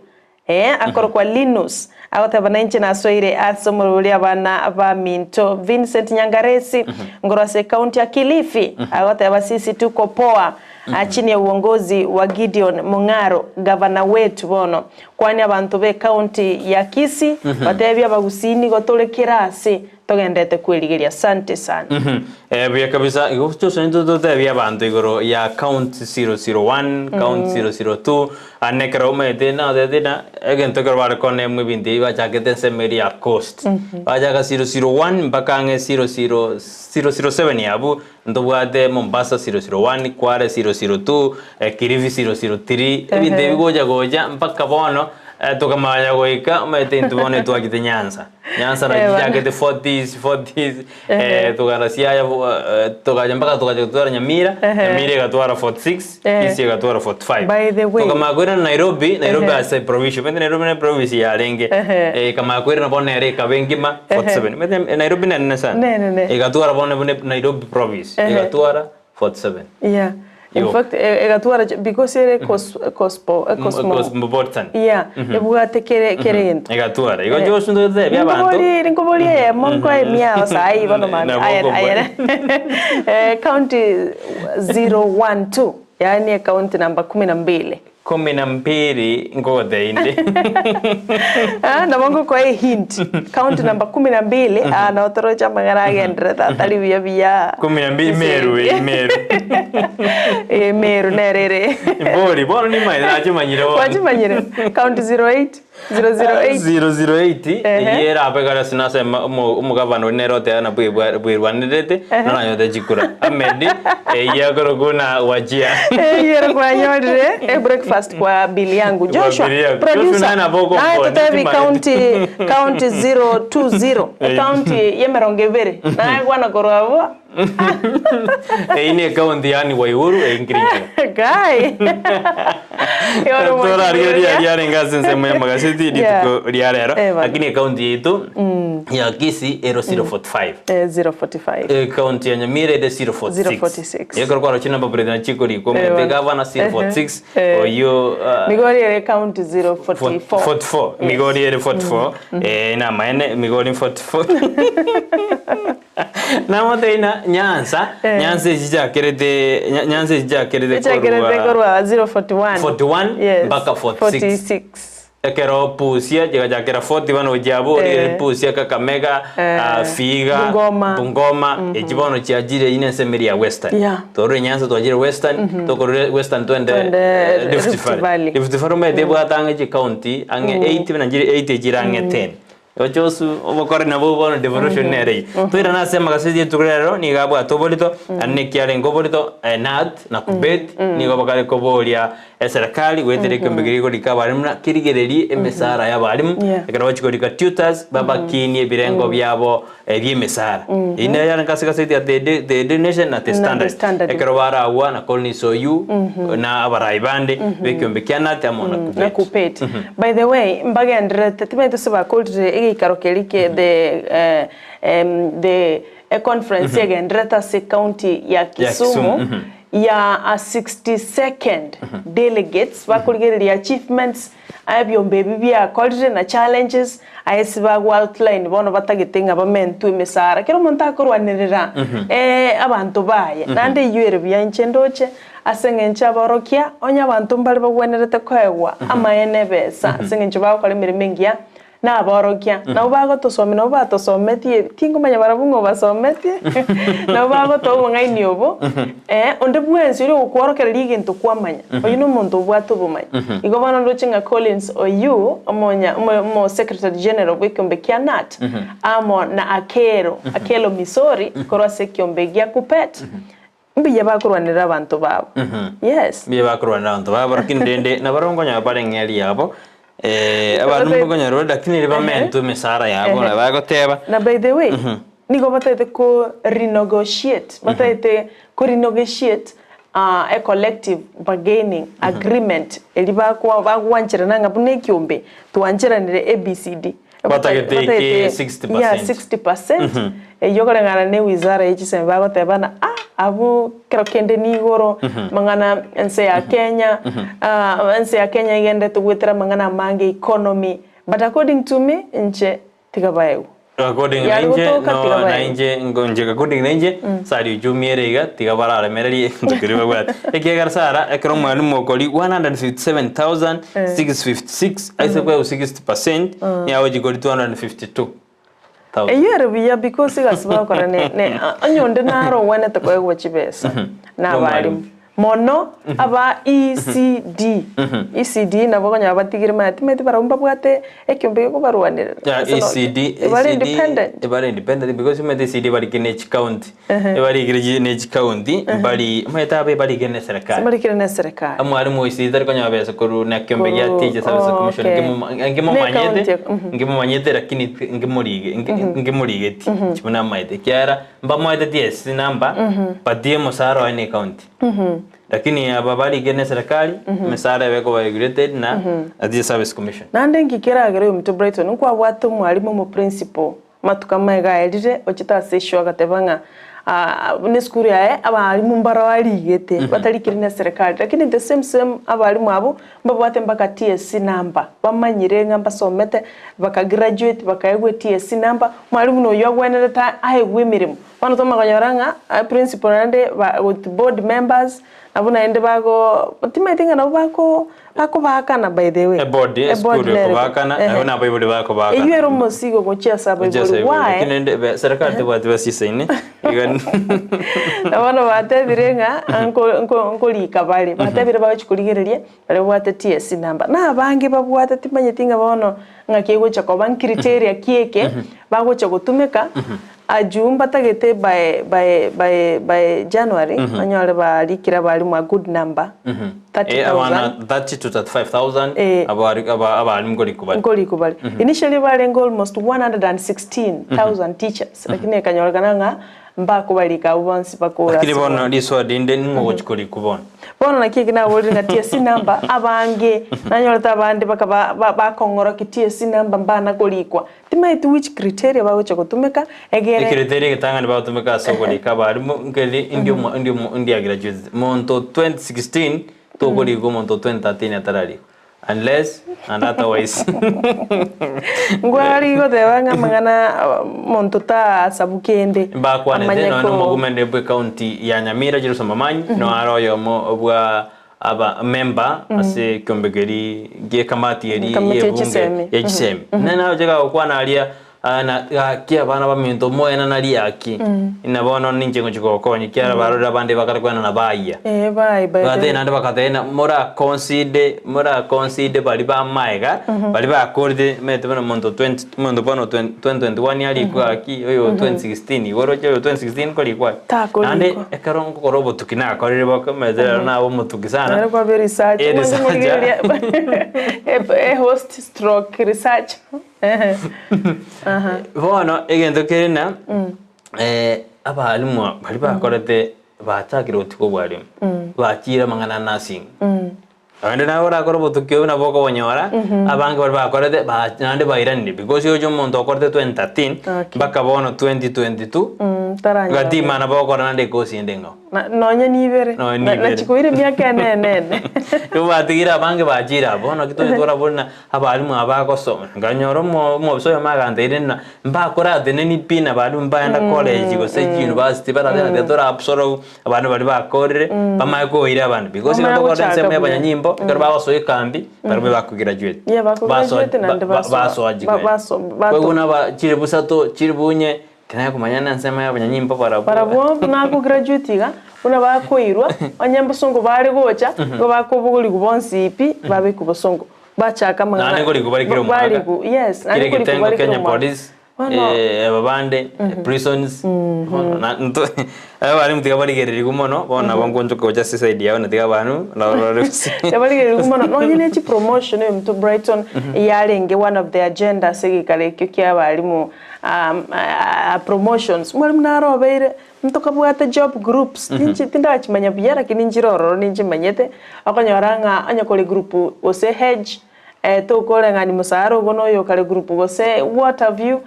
Ee, akorokwa Linus, agoteba nainche nasoire ase omorwori abana baminto. Vincent Nyangaresi, nkorwa ase ekaunti ya Kilifi, agoteba sisi tuko poa chini ya uongozi wa Gideon Mung'aro, gavana wetu bono. Kwani abanto b'ekaunti ya Kisii, batebie abagusii nigo tore kera ase Togenderete kwerigeria. Asante sana. Eh, buya kabisa. Igo tosoe totebie abanto igoro ya count 001, count 002, ane ekero omanyete natebete na egento ekero bare konemu ebinto ebi bachakete ensemo eria ya coast. Bachaka 001 mpaka ang'e 00 007 abwo, ntobwate Mombasa 001, Kwale 002, Kilifi 003, ebinto ebi gocha gocha mpaka bono tokamanya goika omanyete intwe bono etwachete Nyanza. Nyanza Eh, bana. nachichakete 40s 40s eh, togana Siaya eh, togacha mpaka togacha gotwara Nyamira Ehe. Nyamira egatwara 46 Eh. Kisii egatwara 45 By the way. tokamanya koirana Nairobi Nairobi Ehe. ase provision omanyete Nairobi ne province yarenge Ehe. eh, ekamanya koirana bono ere ekaba engima 47 omanyete Nairobi nenene sana Nenene. egatwara bono buna Nairobi province Ehe. egatwara 47 Yeah. In Yo. fact, e- egatwara chi- because ere cos, cospo, eh, cosmo. Cosmopolitan Yeah, ebwate kere kere gento. egatwara igo Eh. Joshua ntotebia abanto Ninkobori ninkobori eyemo nkoe emiao sahi bono mambia. Nabo Aya okobori. aya eh, county 012 yaani ekaunti namba kumi na mbili. Kumi na mbili nkogotebia inde. Ah, nabo ngokoa ehint county namba kumi na mbili ah, nabo toroche amang'ana agenderete atari buya buya Kumi na mbili Meru eh, Meru. Eh, Meru nere ere Mbori bono nimanyete nachimanyire bono. Gwachimanyire county 08 008 008 Ehe. eyio erabe ekero ase nase omogavana oria nere oteba na bwerwanerete noranyote chikura Ahmed eyio akorokwa na Wajir. Eyio ere kwanyorire e breakfast kwa bili yangu Joshua Kwa bili yangu. Joshua producer naye nabo okomboni, naye totebi timanyeti. county county 020 ecounty yemerongo ebere naye kwana korwa abwo Eyio ne ecounty yaani Waiguru einkirikire. Guy. Torarigereria riarenge ase ensemo y'amagaseti Yeah. rituko ria rero Eh, bana. lakini ekaunti yaito ya Kisii ero 045 Eh, 045. ekaunti ya Nyamira ere 046 046. ekero kwarochire namba plate nachikorikwa Eh, omanyete bana. gavana 046 Eh. oyio ah, Migori ere county 044. 44 Migori ere 44 eh, namaene Migori 44 Namotebi ng'a Nyansa, Eh. Nyansa echi chiakerete Nya- Nyansa echi chiakerete Echakerete korwa korwa 041 41 Yes. mpaka 46. 46. Ekero Busia chigachakera 40 bono gochia abwo Eh. rigere Busia, Kakamega, Eh. ah, Vihiga, Bungoma. Bungoma, echi bono chiachire ine ensemo eria ya Western. Yeah. Twarure Nyansa twachire Western, tokorure Western twende Twende eh, Rift Rift Valley. Valley. Rift Valley omanyete ebwate ang'e chicounty ang'e 8 buna chire 8 echire ang'e 10. Oche osu obokore nabwo bono devolution nere eyio. Toirane ase amagaseti rituko ria rero nigo abwate oborito, naende neki arenge oborito, Nat na Kubet nigo bakare koboria. Eserekari goetera ekiombe keria gekorika abarimu na kerigererie emesara y'abarimu Yeah. ekero bachia korika tutors babakinie ebirengo biabo bi'emesara. Eyio nero yarenge ase egaseti ya The The The Daily Nation na The Na The Standard. Standard. Ekero baragwa na Collins Oyuu na abarai bande b'ekiombe kia Knut amo na na Kuppet. Kuppet. By the way, mbagendererete timaete ase bakorire egeikaro keria ke the eh, em, the econference egendererete ase ecounty ya Ya Kisumu, Kisumu mhm. ya a 62nd delegates bakorigereria achievements aya ebiombe ebi biakorire na challenges aye ase bago outline bono batagete ng'a bamentwe emesara. Kera omonto akorwanerera abanto baye naende eywo ere buya inche ndoche ase eng'encho aborokia onye abanto mbare bagwenerete koegwa amaene ebesa ase eng'encho bagokora emeremo engiya Naborokia, nabwo bagotosomia, nabwo batosometie, tingomanya barabwo ng'a obasometie, nabwo bagotoa obong'aini obo, eh, onde bwensi oria ogokworokereria egento kwamanya, oyio na omonto obwate obomanyi. Igo bono ndoche ng'a Collins oyio, omonya omo omo secretary general bw'ekeombe kia KNUT, amo na Akero, Akelo Misori, korwa ase ekeombe gia Kuppet, Mbuya bakorwanerera abanto babo. Yes. Mbuya bakorwanerera abanto babo, lakini rende nabarabwo nkonyora bare ng'eri yabo, eh, abanto mbakonyora bare lakini riria bamentwe emesara yabo na bagoteba. Na by the way, nigo batagete ko renegotiate, batagete ko renegotiate a collective bargaining agreement eria bakwa bagwancherana ng'a buna ekiombe twancheranire ABCD. Batagete eke 60%. Yeah, 60%. Eyio koreng'ana ne wizara ye chisemi bagoteba ng'a ah, abwo kero kende nigoro, amang'ana ense ya Kenya, ah, ense ya Kenya egenderete goetera amang'ana amange economy, but according to me, inche tiga baegwe. According na Yare inche, gotoka, no, tiga na baegwe. inche, ngo inche according na inche, sari uchumi ere iga, tiga bararemererie egento keria babwate. Ekiagera Sarah, ekero omwalimu okori 157,656, aise koegwa 60%, nigo agochia kori 252,000. Eyio ere buya because egasi bagokora ne ne onye onde naro ogwenerete koegwa chibesa na abalimu mono aba ECD, ECD nabo okonyora batigire maya timanyeti barabwo mbabwate ekiombe gekobarwanerera Yeah, ase nonye ECD, bare ECD, independent. ebare independent because omanyete ECD barikire ne chicounty. Ebarikire chi ne chicounty, mbari omanyete abe barikire ne serikali. Barikire ne serikali. Omwalimu o ECD tari konyora besa korwa na ekiombe gia Korwa Teacher Service oh, Commission okay. nkimoma Ne nkimomanyete, ecounty, mhm. nkimomanyete lakini nkimorige nkimorigeti inche buna amaete ekiagera mbamoete TSC number but omosara oye ne ecounty. Lakini aba barikire ne serikali, emesara ebe ekoba regulated na Teacher Service Commission. Naende nki keragere oyominto Brighton nkwabwate omwalimu omo principal Amatuko amaiga aerire, ochete ase eshow agateba ng'a buna esukuru yaye abalimu mbaro arigete batarikiri na eserekari lakini the same same abalimu abwo mbabwate mpaka TSC number bamanyire ng'a mbasomete baka graduate bakaegwa TSC number mwalimu na oywo agwenerete aegwe emeremo. Bono twamanya konyora ng'a principal naende ba with board members nabwo naende bago timanyeti ng'a nabwo bako Bakobaakana by the way. Eboard Eboard esukuru nere ekobaakana, ehe. nabo nabaibori bakobaakana. Eywo ere omosigo gochia ase Gochia ase abaibori. abaibori. Why? Lakini rende be- serikali tebwati basisaine, iga Na bono batebire ng'a nko- nko- nkorika bare, batebire bagochi korigereria baria babwate TSC number. Na abange babwate timanyeti ng'a bono ng'aki egocha koba ncriteria ki eke bagocha gotumeka, Ajuu mbatagete by by by by January onyore barikire abarimu a good number, Eh, abana 30,000. 30 to 35,000 Eh. abari aba- abarimu nkorikwa bari. Nkorikwa bare. Initially barenge almost 116,000 teachers, lakini ekanyorekana ng'a mbakobarika abwo bonsi bakore Lakini ase bono bono. risoa rinde ning'o ogochi korikwa bono? Bono naki eke naborire ng'a TSC number abange nanyorete abande baka ba- ba- bakong'orokia TSC number mbana korikwa. Timaeti which criteria bagocha gotumeka egere. Ecriteria egetang'ani bagotumeka ase okorika abarimu nkeri indi omo indi omo indi agraduated monto 2016 tokorikwa omonto 2013 atararikwa unless and otherwise. Ngwari goteba ng'a amang'ana monto tasabu kende Mbakwanete amanye nonya ko. nomogumene bwe county ya Nyamira Jerusalem Momanyi noaro oyomo bwa aba member ase ekiombe keria gie ekamati eria Ekamati ye ye ebunge chisemi. ye chisemi. Nere nagocha gagokwana aria. Na gaki abana baminto moenana riaki, na bono ninche ngochia kogokonya, ekiagera barorire abande bakare koenana bayia. Eh, bai, by the Bagatebia way. naende bagatebia ng'a morakonside, morakonside baria ba maega, baria bakorire omanyete buna omonto twenty omonto bono twen 2021 arikwe gaki, oyo 2016 igo oroche oyo 2016 nkorikwa are. Takorikwa. Naende ekero ngokora obotuki nakorire boka omanyete rero nabe omotuki sana. Nere kwabe research. Eh, researcher. E host stroke research. Bono egento kere na abalimu aba baria bakorete bachakire gotiga obwalimu, bachire amang'ana a nursing. Naende naye orakore obotuki obo nabo okobonyora, abange baria bakorete ba naende bairanire because oche omonto okorete 2013 mpaka bono 2022, Taranyora gati imana bogokora naende ekosi ende eng'ao. Na- nonye nibere Nonye Na- nibere. nachikoire emiaka ene ene ene Nigo batigire abange bachire abwo, bono naki tonya torabore ng'a abalimu aba bagosoma, nkanyora omo omobisa oyomo agantebirie ng'a mbakorateneni pi na abalimu mbaenda college gose chiuniversity baratebe ng'a tiga tora absorb abana baria bakorire, bamanye koira abande because Bamanye ekero tokogenda gochaka ensemo ya buya. abanyanyimbo, ekero bagosoa ekambi, barabwo bakograduate. Yeah, bakograduate naende basoa- basoa ba- jigwe. baso- bato- Koigwa naba chilifu isato, chilifu inye, Tinanya komanya na ensemo y'abanyanyimbo barabwo. Barabwo buna akograduate iga, buna bakoirwa, onye mbosongo bare gocha, nigo bakobogorigwa bonsi pi, babekwa bosongo. Bachaka amang'ana. Naende nkorigwa bare kera omwaka. Barigwa, yes, Kera naende nkorigwa egetengo bare kera Kenya omwaka. Police, Bono. aba bande, prisons, bono na nto abarimu tiga barigererigwe mono, bono nabo ngonchoka gocha ase eside yabo na tiga abanu nabo barore gose. Tebarigererigwe mono, nonye ne chipromotion oyominto Brighton, yarenge one of the agenda ase egekaro ekio kia abarimu. Promotions, mwalimu naro obeire ntokabwate job groups, ninche tindachimanya buya lakini nchire ororo ninchimanyete, okonyora ng'a onye kore group gose hedge, tokoreng'ani mosara ogo na oyo kare group gose what have you,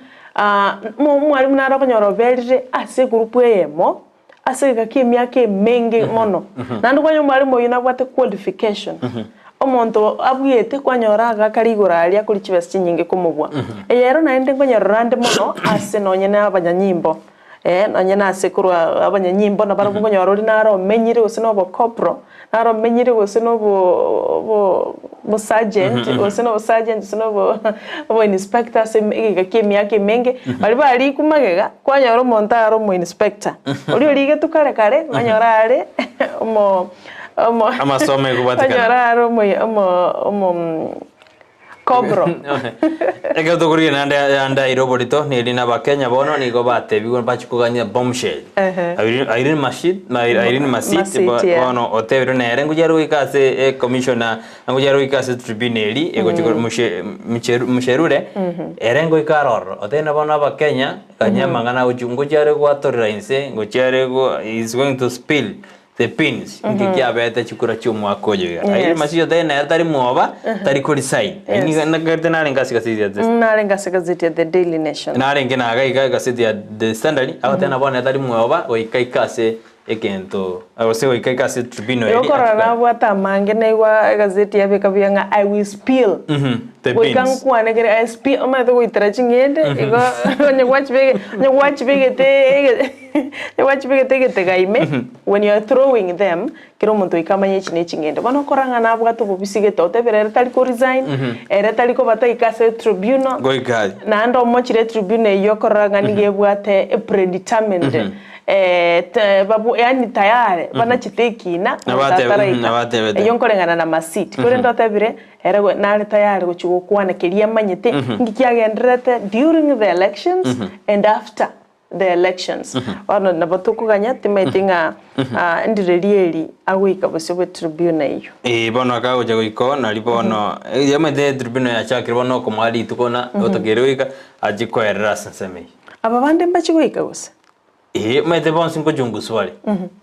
omwalimu naro okonyora oberire ase egroup eyemo, Ase egeka ki'emiaka emenge mono. Naende kwanyora omwalimu oyio nabwate qualification, omonto abuete kwanyora agakare igoro aria akori chibesa chinyinge komobua. Eye ero naende nkonyorora ande mono ase nonye na abanyanyimbo, eh, nonye na ase korwa abanyanyimbo nabarabwo nkonyora oria naro omenyire gose na obocorporal, naro omenyire gose na obo obo obosergeant gose na obosergeant gose na obo oboinspector ase egeka kia emiaka emenge, baria barikwa magega, kwanyora omonto are omoinspector, oria origetwe kare kare, kwanyora are omo omo Amasomo ekobwatekana. kwanyora are omo omo omo Kobro. Ekero tokorigia naende yande aire oborito, neri n'Abakenya bono nigo batebigwe bachie kogania bombshell. Ehe. Irene Irene Mashit, ma- Irene Masit, Masit, bo- yeah. bono otebirwe nere ngochia are goika ase e commissioner, ngochia are goika ase tribunal eri, egochia kor- moshe mcheru msherure, ere ngoika are ororo. Otebire bono Abakenya, ganya amang'ana agochia ngochia are gwatorera inse, ngochia are go is going to spill The pins, inki kiabete chikura chi'omwaka oyo iga. Aye Yes. Masihi otari nere tari mwoba, tari korisign. Yes. Nigo nakerete narenge ase egazeti ya The Narenge ase egazeti ya The Daily Nation. narenge naga iga egazeti ya The Standard, agoteba nabo nere tari mwoba goika ike ase egento gose goika ike ase tribunal Igo eria korora achikare. nabwate amange naigwa egazeti yabeka buya ng'a I will spill. The Goika beans. nkwane kere I spill omanyete goitera ching'ende igo onye gwachibege onye gwachibegete ege Gwachibegete egetega ime, when you are throwing them, kera omonto goika amanye echi ne ching'ende. Bono okora ng'a nabwate obobisi gete, otebire ere tari ko resign, ere tari kobataika ase etribunal, Goika. naende omochire etribunal eyio okorora ng'a nigo ebwate e predetermined te babu yaani tayari banachete ekina, omonto Nabatebe- ataraika. nabatebete. Eyio nkoreng'ana na masit. Korende otebire, ere go nare tayari gochia gokwana keria amanyete, nki kiagendererete during the elections and after. the elections. Bono nabo tokoganya timaeti ng'a ah, ndireri eri agoika bosio bwe tribunal eyio. Ee, bono akagocha goika oo, nari bono yamanyete tribunal yachakire bono okomoa rituko na otakeire goika achie koerera ase ensemo eyio. Aba bande mbachie goika gose? Ee, omanyete bonsi nkochunguswa bare,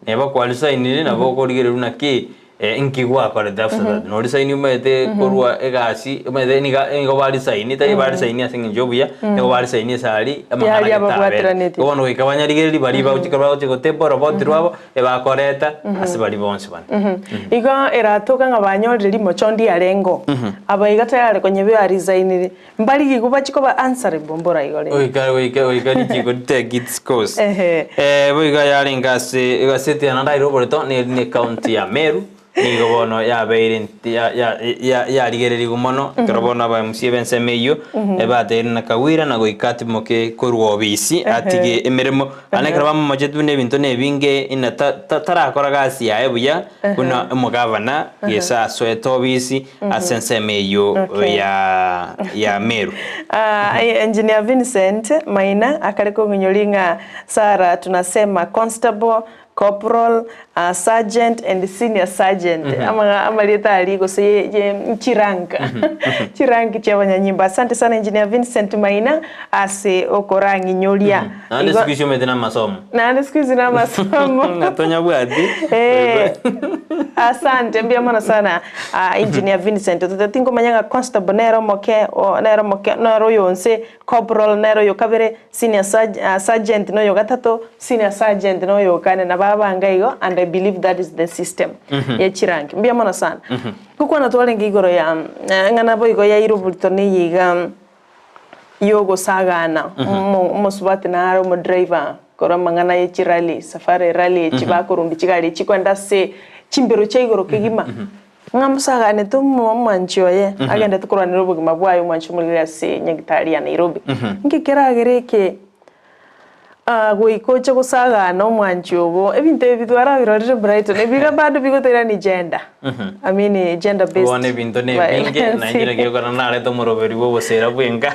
neba kwarisainire nabo okorigereria buna ki Inki gwakorete after that? Norisaini omanyete korwa egasi, omanyete niga nigo barisaini, tari barisaini ase eng'encho y'obuya, nigo barisaini ase aria amang'ana Yaria gete abere. babwateranetie. Igo bono goika banyarigereria baria bagochia ekero bagochia goteba oroboti rwabo, ebakoreta ase baria bonsi bande. Igo eratoka ng'a banyorire rimocho ndiarengeo, aba iga tayari konya barisainire, Mbarigigwe bachie koba answerable mbora igo rende. Goika goika goika richiko take its course. Ehe. Eh, boigo yarenge ase egaseti ya Nandai Roboreto neri ne county ya Meru. Nigo bono yabeire nti- ya- ya- ya- yarigererigwe mono, ekero bono aba MC b'ensemo eyio, bateire na Kawira na goika atimoke korwa obisi, atige emeremo. Naende ekero bamomocheti buna ebinto na ebinge, ina ta- ta- tarakora gasi yaye buya, buna omogavana, gese asoete obisi ase ensemo eyio Okay. ya ya Meru. Ah, Engineer Vincent Maina akare kong'inyori ng'a Sarah tunasema constable Corporal, sergeant and senior sergeant amang'a amarieta aria gose ye ye chirank chirank chia abanyanyimbo. Asante sana Engineer Vincent Maina ase okorang'inyoria. Naende Igo siku hizi omanyete na amasomo. naende siku hizi na amasomo. Ng'a tonyabwati. Eh, asante mbuya mono sana ah, Engineer Vincent. Totete tingomanya ng'a constable nere omoke o nere omoke nere oyonse Corporal nere oyo kabere, senior sergeant noyo gatato, senior sergeant noyo kane nabo abange igo and I believe that is the system ye chirangi. Mbuya mono sana. Gokwana twarenge igoro ya ng'a nabo igo yaira oborito neye iga yogosagana omosubati nare omodriver korwa amang'ana ye chirally, safari rally echi bakorundia chigari echi chikwenda ase chimbero chia igoro kegima. Ng'a mosaganete omwanchi oye, agendete korwanera obogima bwaye omwanchi omoriri ase nyagitari ya Nairobi. Inki keragere eke goika oche gosagana omwanchi ogo? Ebinto ebi twarabirorire Brighton, ebiga bado bigotoirania gender. I mean gender based Bono ebinto na ebinge, violence. nainche naki okora narete omoroberi bwa obosera bwenka,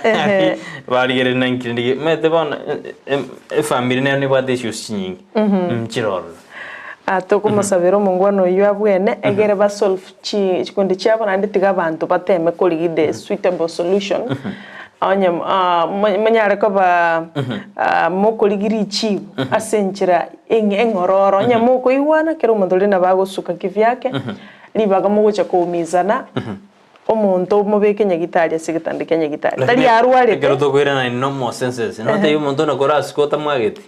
barigereria naki rende ki, omanyete bono efamiri nero nebwate issues chinyinge, nchire ororo. Tokomosabera omongwana oyio abwene, egere ba solve chi chikundi chiabo naende tiga abanto bateme korigia the suitable solution, onye monyare koba mokorigia richibu ase enchera eng'ororo, onye mokoigwana kera omonto oria nabo agosuka kivyake, ribaga mogocha koumizana, omonto omobeke nyagitari ase egetanda kia nyagitari, tari arwarete. Ekero tokoirana in normal senses, notebie omonto onde korasuke otamwageti.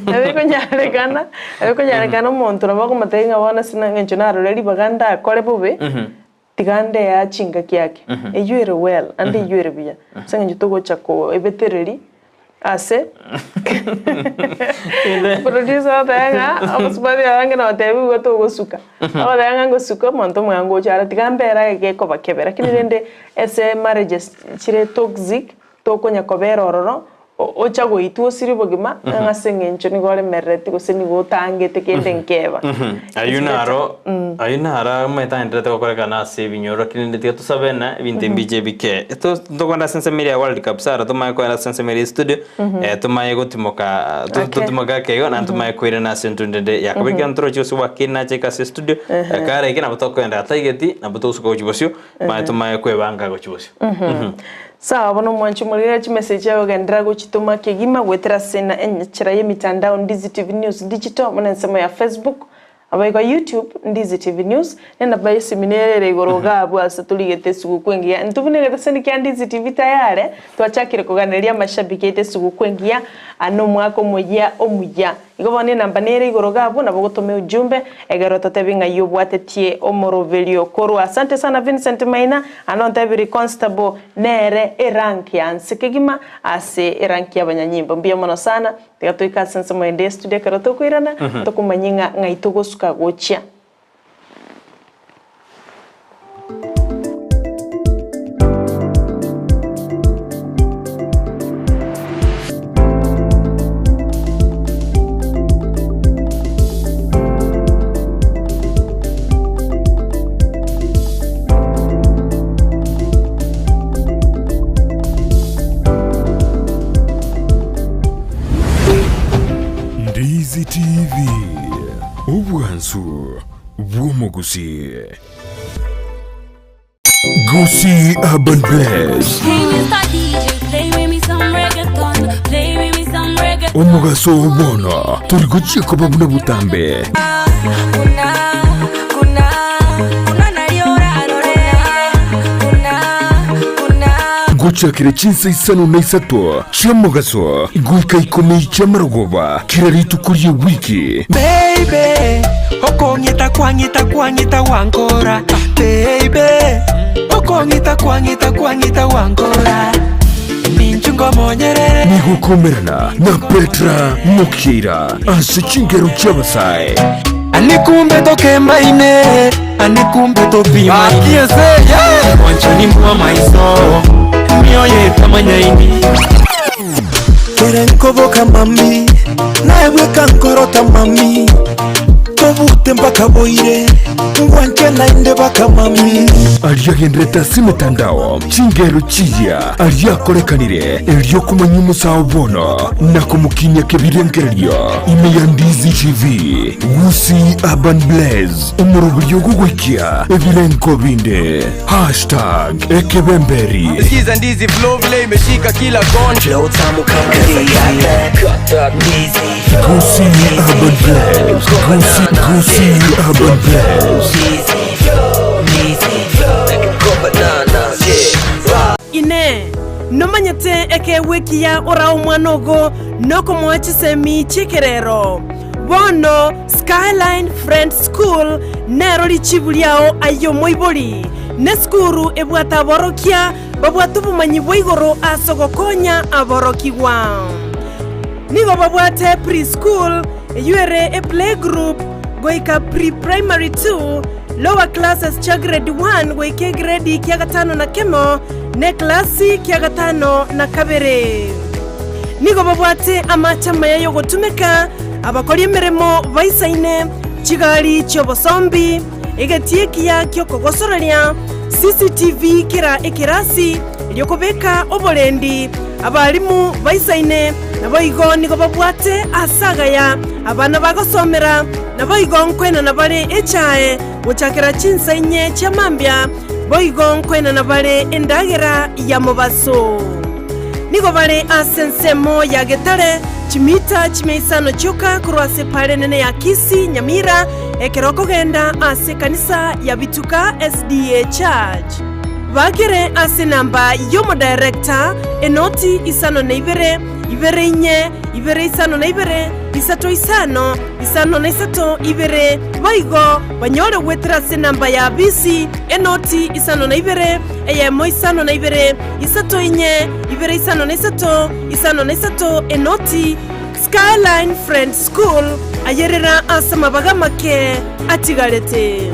Nabo ekonyarekana, nabo ekonyarekana omonto nabo akomotebia ng'a bono ase eng'encho narore ribaga ndakore bobe, tiga ndea chingaki ake. Eywo ere well, naende eywo ere buya, ase eng'encho togocha koebetereria ase producer ogoteba ng'a abasubati abange notebigwe igo togosuka, ogoteba ng'a ngosuka omonto omwango ocha are tiga mbere age gekoba kebe. Lakini rende ase marriages chire toxic, tokonya kobera ororo, Ocha goitwa osirie obogima, ng'a ase engencho nigo oremerereti gose nigo otangete kende nkeba. Ayio naro, ayio naro amaete agendererete gokorekana ase ebinyoro, lakini rende tiga tosabe ng'a ebinto mbiche bike. To ntogenda ase ensemo eria ya World Cup Sarah, tomanye kogenda ase ensemo eria ya studio, tomanye gotimoka to totimoke ake igo, naende tomanye koirana ase entunda ende ya kabere, ekiagera ntoroche gose gwakire nache ika ase studio, kare eke nabo tokogenda gataigeti, nabo togosuka gochia bosio, manye tomanye kwebanga gochia bosio. Sawa bono omwanchi omorere chimessage chiago genderera gochitoma kegima goetera ase enchera y'emitandao Ndizi TV News Digital buna ensemo ya Facebook naboigo YouTube Ndizi TV News nenamba y'esimi nere ere igoro iga abwo ase torigete esuguku engiya intwe buna egeteseni kia Ndizi TV tayare twachakire koganeria amashabiki aito esuguku engiya aa nomwaka omoyia omuya Igo bono enamba nere igoro iga abwo nabo ogotoma ujumbe egere ototebi ng'ai obwatetie omoroberio korwa. Asante sana Vincent Maina, ande ontebirie constable nere erank ya nse kegima ase erank ya abanyanyimbo. Mbuya mono sana, tiga toike ase ensemo ende ye studio ekero tokoirana tokomanyie ng'a ng'ai togosuka gochia. Ndizi TV. Obwansu bw'omogusii. Gusii Urban Bless. Omogaso oo bono tori gochia koba buna botambe. Gochakera chinsa isano na isato chi'omogaso goika ikomi chi'amarogoba kera rituko ri'ewiki. Baby, okong'ita kwang'ita kwang'ita gwankora Baby, okong'ita kwang'ita kwang'ita gwankora Ninchu ngomonyerere Nigokomerana na Petra Mokeira ase chingero chi'abasae. Ani kumbe tokembaine, ani kumbe topimaine. Gaki ense eye, mwanchani mwa maiso, mioyo etamanyaini. Kere nkoboka mami, naye bweka nkorota mami, tobute mpaka boire, ngwanche naende baka mami. Aria agenderete ase emetandao, chingero chiria aria akorekanire, erio komanya omosao bono na komokinia kebirengererio ime ya Ndizi TV, Gusii Urban Blaze, omoroberio ogogoikia ebirengo binde. Hashtag ekebemberi. Sikiza ndizi flow vile imeshika kila kona. Flow tamu kama ndizi. Gusii Urban Blaze. Gusii, Gusii Urban Blaze. Inee! Nomanyete ekeegwa ekiya orae omwana ogo nokomoa chisemi chi'ekerero? Bono Skyline Friends School nero richibu riao aye omoibori. Nesukuru ebwate aborokia babwate obomanyi bwa igoro ase ogokonya aborokigwa. Nigo babwate pre-school, eyio ere eplaygroup goika pre-primary 2, lower classes chia grade 1 goika egredi kia gatano na kemo, na eklasi kia gatano na kabere. Nigo babwate amache amaya y'ogotumeka, abakori emeremo baisaine, chigari chi'obosombi, egetii ekiya ki'okogosoreria, CCTV kera ekerasi, erio kobeka oborendi, abalimu baisaine, naboigo nigo babwate aase agaya abana bagosomera, naboigo nkoenana bare echae gochakera chinsa inye chia mambia, boigo nkoenana bare endagera ya mobaso. Nigo bare ase ensemo ya Getare, chimita chimia isano chioka korwa ase epaara enene ya Kisii, Nyamira, ekero okogenda ase ekanisa ya Bituka SDA Church. Bakere ase enamba y'omodirector, enoti isano na ibere, ibere inye, ibere isano na ibere, isato isano, isano na isato, ibere, boigo banyore goetera ase enamba ya bisi, enoti isano na ibere, eyemo isano na ibere, isato inye, ibere isano na isato, isano na isato, enoti, Skyline Friends School, ayerera ase amabaga amake atigarete.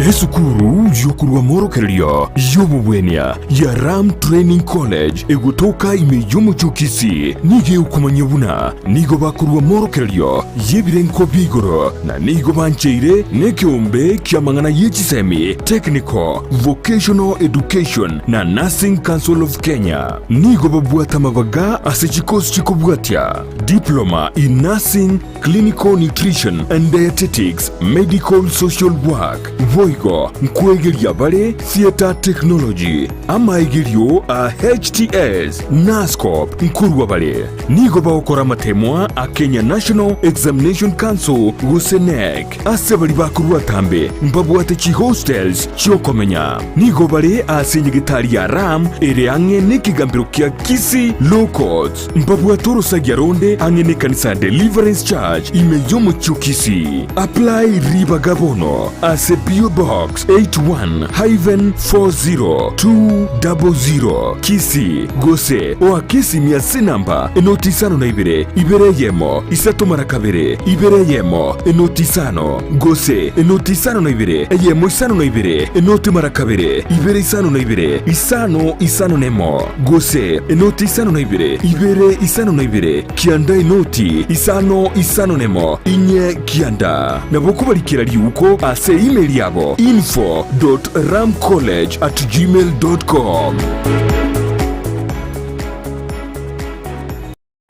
Esukuru y'okorwa amorokererio y'obobwenia ya Ram Training College egotoka ime y'omochie o Kisii nigo egokomanyia buna nigo bakorwa amorokererio y'ebirengo bia igoro na nigo bancheire nekeombe ki'amang'ana ye chisemi, Technical, Vocational Education na Nursing Council of Kenya. Nigo babwate amabaga ase chikosi chikobwatia, Diploma in Nursing, Clinical Nutrition and Dietetics, Medical Social Work, boigo nkwegeria bare Theatre Technology, amaegerio a HTS, Nurse-Corp nkorwa bare. Nigo bagokora amatemwa a Kenya National Examination Council gose KNEC. Ase baria bakorwa atambe mbabwate chihostels chi'okomenya. Nigo bare ase enyegetari ya Ram ere ang'e nekegambero kia Kisii Law Courts. Mbabwate orosagia ronde ang'e nekanisa ya Deliverance Church ime y'omochie o Kisii. Apply ribaga bono ase PO Box 81-40200 Kisii gose oake esimi ase enamba enoti isano na ibere, ibere eyemo, isato mara kabere, ibere eyemo, enoti isano, gose enoti isano na ibere, eyemo isano na ibere, enoti mara kabere, ibere isano na ibere, isano isano nemo, gose enoti isano na ibere, ibere isano na ibere, kianda enoti isano isano nemo, inye kianda. Nabo kobarikera riuko ase email yabo info dot ramcollege at gmail dot com.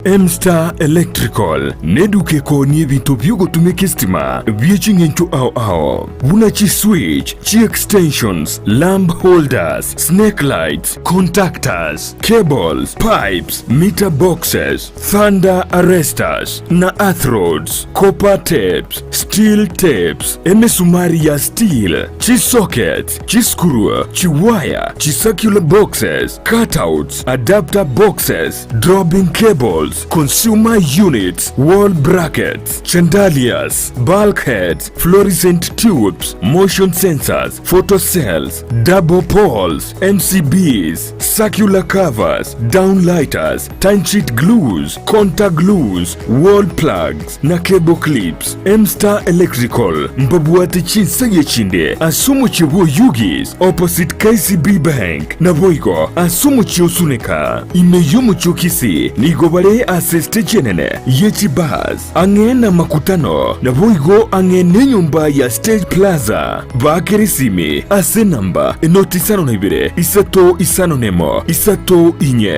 M-Star Electrical neduka ekoonia ebinto bi'ogotumeka esitima bie ching'encho ao ao buna chiswitch, chiextensions, lamp holders, snake lights, contactors, cables, pipes, meter boxes, thunder arresters na earth rods, copper tapes, steel tapes, emesumari ya steel, chisockets, chiscrew, chiwaya, chicircular boxes, cutouts, adapter boxes, dropping cables. Panels, Consumer Units, Wall Brackets, Chandeliers, Bulkheads, Fluorescent Tubes, Motion Sensors, Photocells, Double Poles, MCBs, Circular Covers, Downlighters, Timesheet Glues, Contact Glues, Wall Plugs, na Cable Clips. M-Star Electrical mbabwate chinsegi echinde ase omochie bw'Oyugis opposite KCB Bank, naboigo ase omochie o Suneka. Ime y'omochie o Kisii nigo bare ase estage enene ye chibus ang'e namakutano, naboigo ang'e nenyomba ya Stage Plaza. Baakere esimi ase enamba enoti 52 351 3 4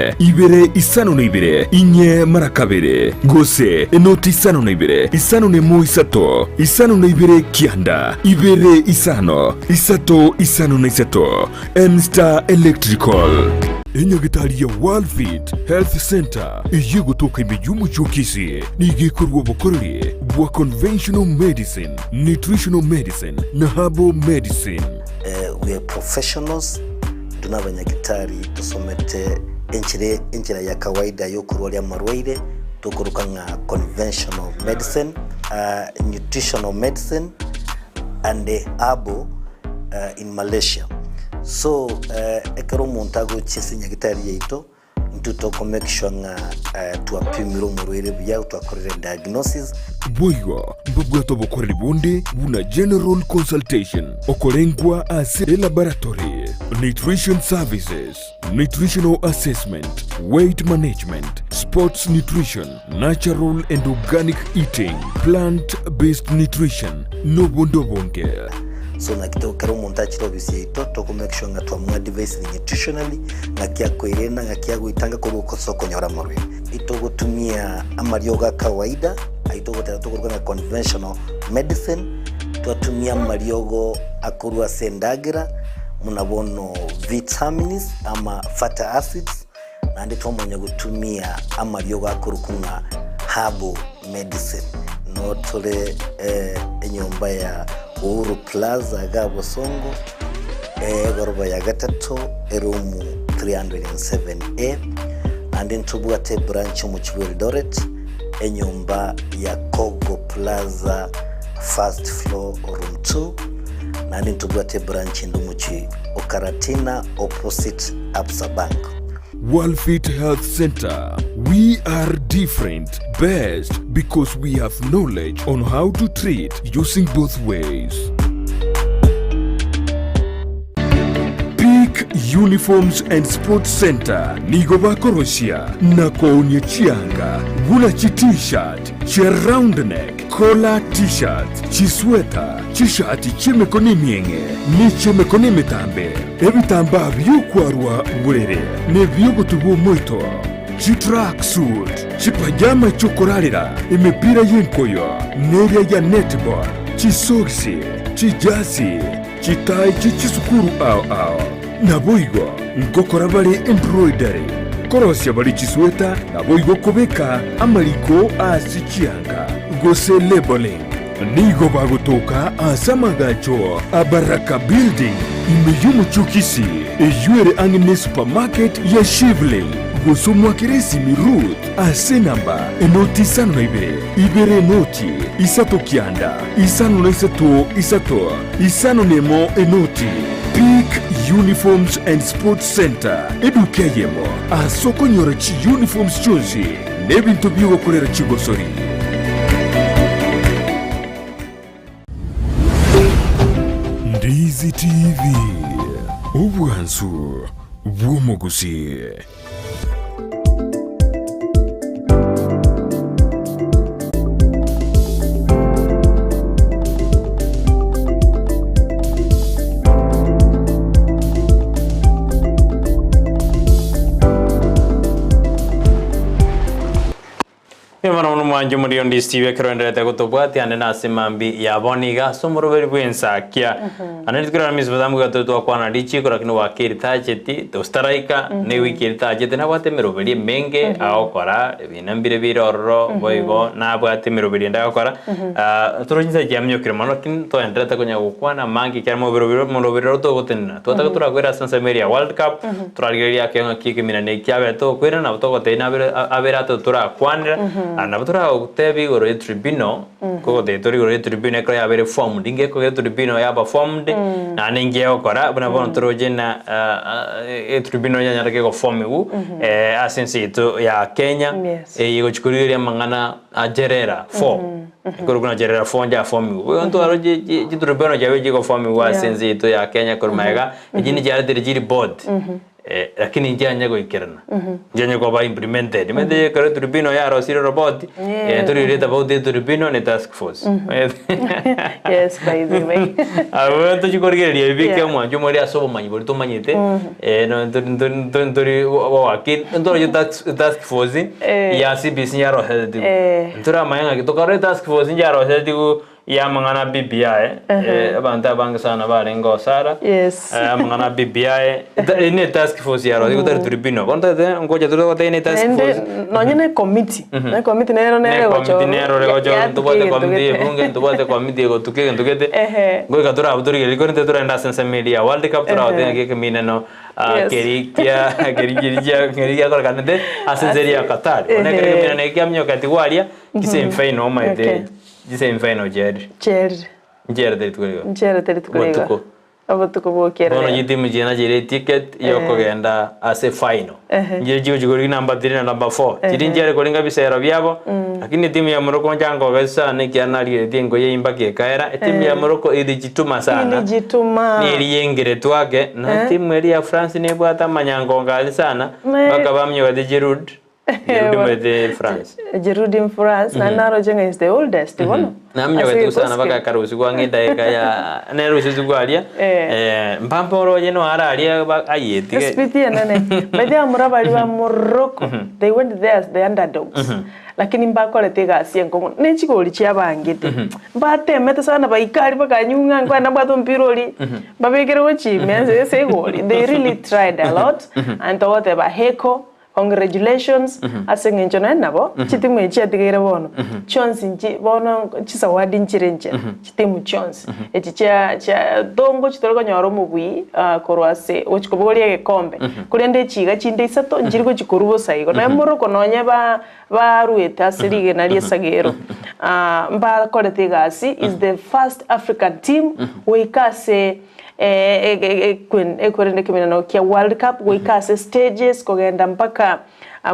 2 52 4 mara kabere, gose enoti 52 51 3 52 9 2 5 3 53. M-Star Electrical. Enyagitari ya Worldfit Health Centre eyio egotoka ime y'omochie o Kisii nigo ekorua obokoreri bwa conventional medicine, nutritional medicine na herbal medicine. We are professionals, intwe nabanyagitari tosomete enchera enchera ya kawaida yokorwaria amarwaire tokoroka ng'a conventional medicine, nutritional medicine and herbal in Malaysia. So ekero omonto agochia ase enyagitari yaito, intwe toko make sure ng'a twapimire omorwaire buya, twakorire diagnosis. Boigo mbabwate obokoreri bonde buna general consultation, okorengwa ase elaboratory, nutrition services, nutritional assessment, weight management, sports nutrition, natural and organic eating, plant based nutrition, nobonde obonge. So naki to ekero omonto achire ofisi yaito, toko make sure ng'a twamoadvisire nutritionally, ng'aki akoirena, ng'aki agoitanga korwa ase okonyora amarwaire. Itogotumia amariogo a kawaida, ayio togoteba tokoruga ng'a conventional medicine, twatumia amariogo akorwa ase endagera, buna bono vitamins ama fatty acids, Naende twamanya gotumia amariogo akorokwa ng'a herbal medicine. Noo tore enyomba ya Uhuru Plaza igaa Bosongo, egoroba ya gatato, eroom 307A. Naende ntobwate ebranch omochie bwa Eldoret, enyomba ya Kogo Plaza first floor room 2. Naende ntobwate ebranch ende omochie o Karatina opposite Absa Bank. Worldfit Health Center, we are different, best because we have knowledge on how to treat using both ways. Peak Uniforms and Sports Center nigo bakorosia na koonia chianga buna chi t-shirt, chia round neck, collar t-shirts, chisweta, chishati chi'emekono emieng'e, ne chi'emekono emetambe, ebitambaa bi'okwarwa borere, na ebi'ogotubwa omoito, chitracksuit, chipajama chi'okorarera, emepira y'enkoyo, na eria ya netball, chisogisi, chijasi, chitai chie chisukuru ao ao. Naboigo ngokora bare embroidery, korosia bare chisweta, naboigo kobeka amariko ase chianga, gose labelling. Nigo bagotoka ase amagacho a Baraka Building ime y'omochie o Kisii, eyio ere ang'e ne supermarket ya Shivling. Gose omwakere esimi Ruth ase enamba enoti 52 2 0 3 9 5 3 51 enoti. Peak Uniforms and Sports Centre, eduka eyemo ase okonyora chiuniforms chionsi na ebinto bi'ogokorera chigosori. Ndizi TV, obwansu bw'omogusii. Mbuya mono mono. mono mwanche omoriri onde Steve ekero enderete gotobwatia ande nase mambi ya bono iga ase omoroberi bw'ensakia. Ande rituko ria Alhamisi botambe iga tore twakwana richiko lakini waki eri tacheti tositaraika ne ewiki eri tachete nabwate emeroberi emenge agokora ebina mbire bire ororo boigo nabwate emeroberi ende agokora tore chinsa chiaminyokire mono lakini toenderete konya gokwana amange ekiagera moberoberi omoroberi oro togotenena twataka torakwere ase ensemo eria ya world cup Torarigereria ake ng'aki ekeminana eki kiabete okwera, nabo togotebia nabere abere ato torakwanera, ah, nabo toragotebia igoro ye tribunal, kogotebia tore igoro ye tribunal ekero yabeire formed, inki gekogera etribunal yaba formed, naende inki egokora, buna bono toroche na etribunal yanyarete kegoformiwu ase ense yaito ya Kenya, Yes. eye egochi korigereria amang'ana a Jerera 4, ekorokwa na Jerera 4 njaformiwu. Boigo ntwaroche chi chitribunal chiabeire chigoformiwa ase Yeah. ense yaito ya Kenya korwa magega, Echi nichiaretire chiripoti lakini nchianye goikerana, nchianye koba implemented. Omanyete ekero etribunal yarosire roboti, torigereria tofauti ya etribunal ne task force. Yes, by the way. Abwo tochia korigereria ebi bike omwancho omore ase obomanyi boria tomanyete, ntori obowakili, ntoroche task force ya CBC yaroseretigwe. Ntoramanya ng'aki tokarora etask force nchiaroseretigwe Y'amang'ana a BBI, Ehe. abanto abange sana barenge osara, Yes. amang'ana a BBI, eye ne task force yaroo igo tari tribunal. Bono totagete ngocha tore goteba ne task Naende force. nonye na ecommittee, na ecommittee nero Ne nere committee egochorwa nero ore gochorwa, yatuka ntobwate egento committee gete. ebunge, ntobwate committee egotuka egento gete, Ehe. ngoika torabe torigereria korende torende ase ensemo eria ya World Cup toragotebi ng'aki ekemineno Yes. keri kia keri keri kia keri giakorekanete ase ense eria ya Qatar. Bono ekero Ehe. ekemineno eke kiaminyoketi aria, chisemi final omanyete. Okay. Chisemi final chiarire. Chiarire. Nchiarete rituko rigo. Nchiarete rituko rigo. Botuko. Obotuko bwokerera. Bono chitimu chiria nachire eticket Eh. yokogenda ase final. Ehe. Nchire chigochi korigia number 3 na number 4. Ehe. Chiria nchiare koringa bisero biabo, lakini etimu ya Morocco nchangoka sana ekiagera narigeretie engo ya mpaka ekaera. Etimu ya Eh. Morocco ilijituma sana. Ilijituma. Neri yengeretwe ake, na Eh. etimu eria ya France nebwate amanyangongo aria sana, Me- mpaka baminyokete Giroud. Giroud omanyete France. Giroud in France, naende naroche ng'a is the oldest bono. Naminyogete Ase gusana egosike. mpaka akarusigwa ang'e edageka ya nere rusisigwa aria Eh. mpampa oroche no ara aria ba ayeti ge Esipiti enene. By the way amura baria ba Morocco, they went there as the underdogs. Lakini mbakorete egasi enkong'u, ne chigori chiabangete. Mbatemete sana baika aria bakanyung'a nkwane nabwate omopira oria, mbabekere gochia ime ase egori. They really tried a lot, and togoteba heko. Congratulations ase eng'encho nonya nabo chitimu echi chiatigaire bono chionsi nchi bono chisawadi nchire nchera chitimu chionsi echi chia chia tongochi tore konyora omobui korwa ase gochi kobogoria egekombe korende echi iga chinde isato nchiri gochi korwa bosa igo. Nonya morocco nonye ba baruete ase rigena ria esagero mbakorete egasi is the first African team goika ase Ekwerende ekemeneno kia World Cup goika ase stages kogenda mpaka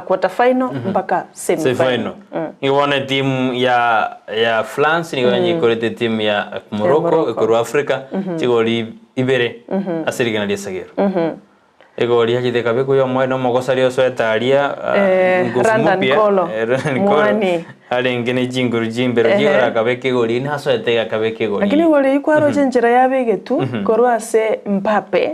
quarter final mpaka semi final. Semi-final. Nigo bono etimu ya ya France nigo yanyikorete etimu ya Morocco Morocco. ekorwa Africa chigori ibere ase rigena ria esagero. Egori yachete ekabekwa ya omoerio na omogosari osoete aria nguvu Randall mpya Kolo, Randall Kolo Mwani. arenge ne chinguru chimbero chigoro akabeka egori nasoete iga akabeka egori. Lakini igoro eyio kwaroche enchera yabegetwe korwa ase Mbappe,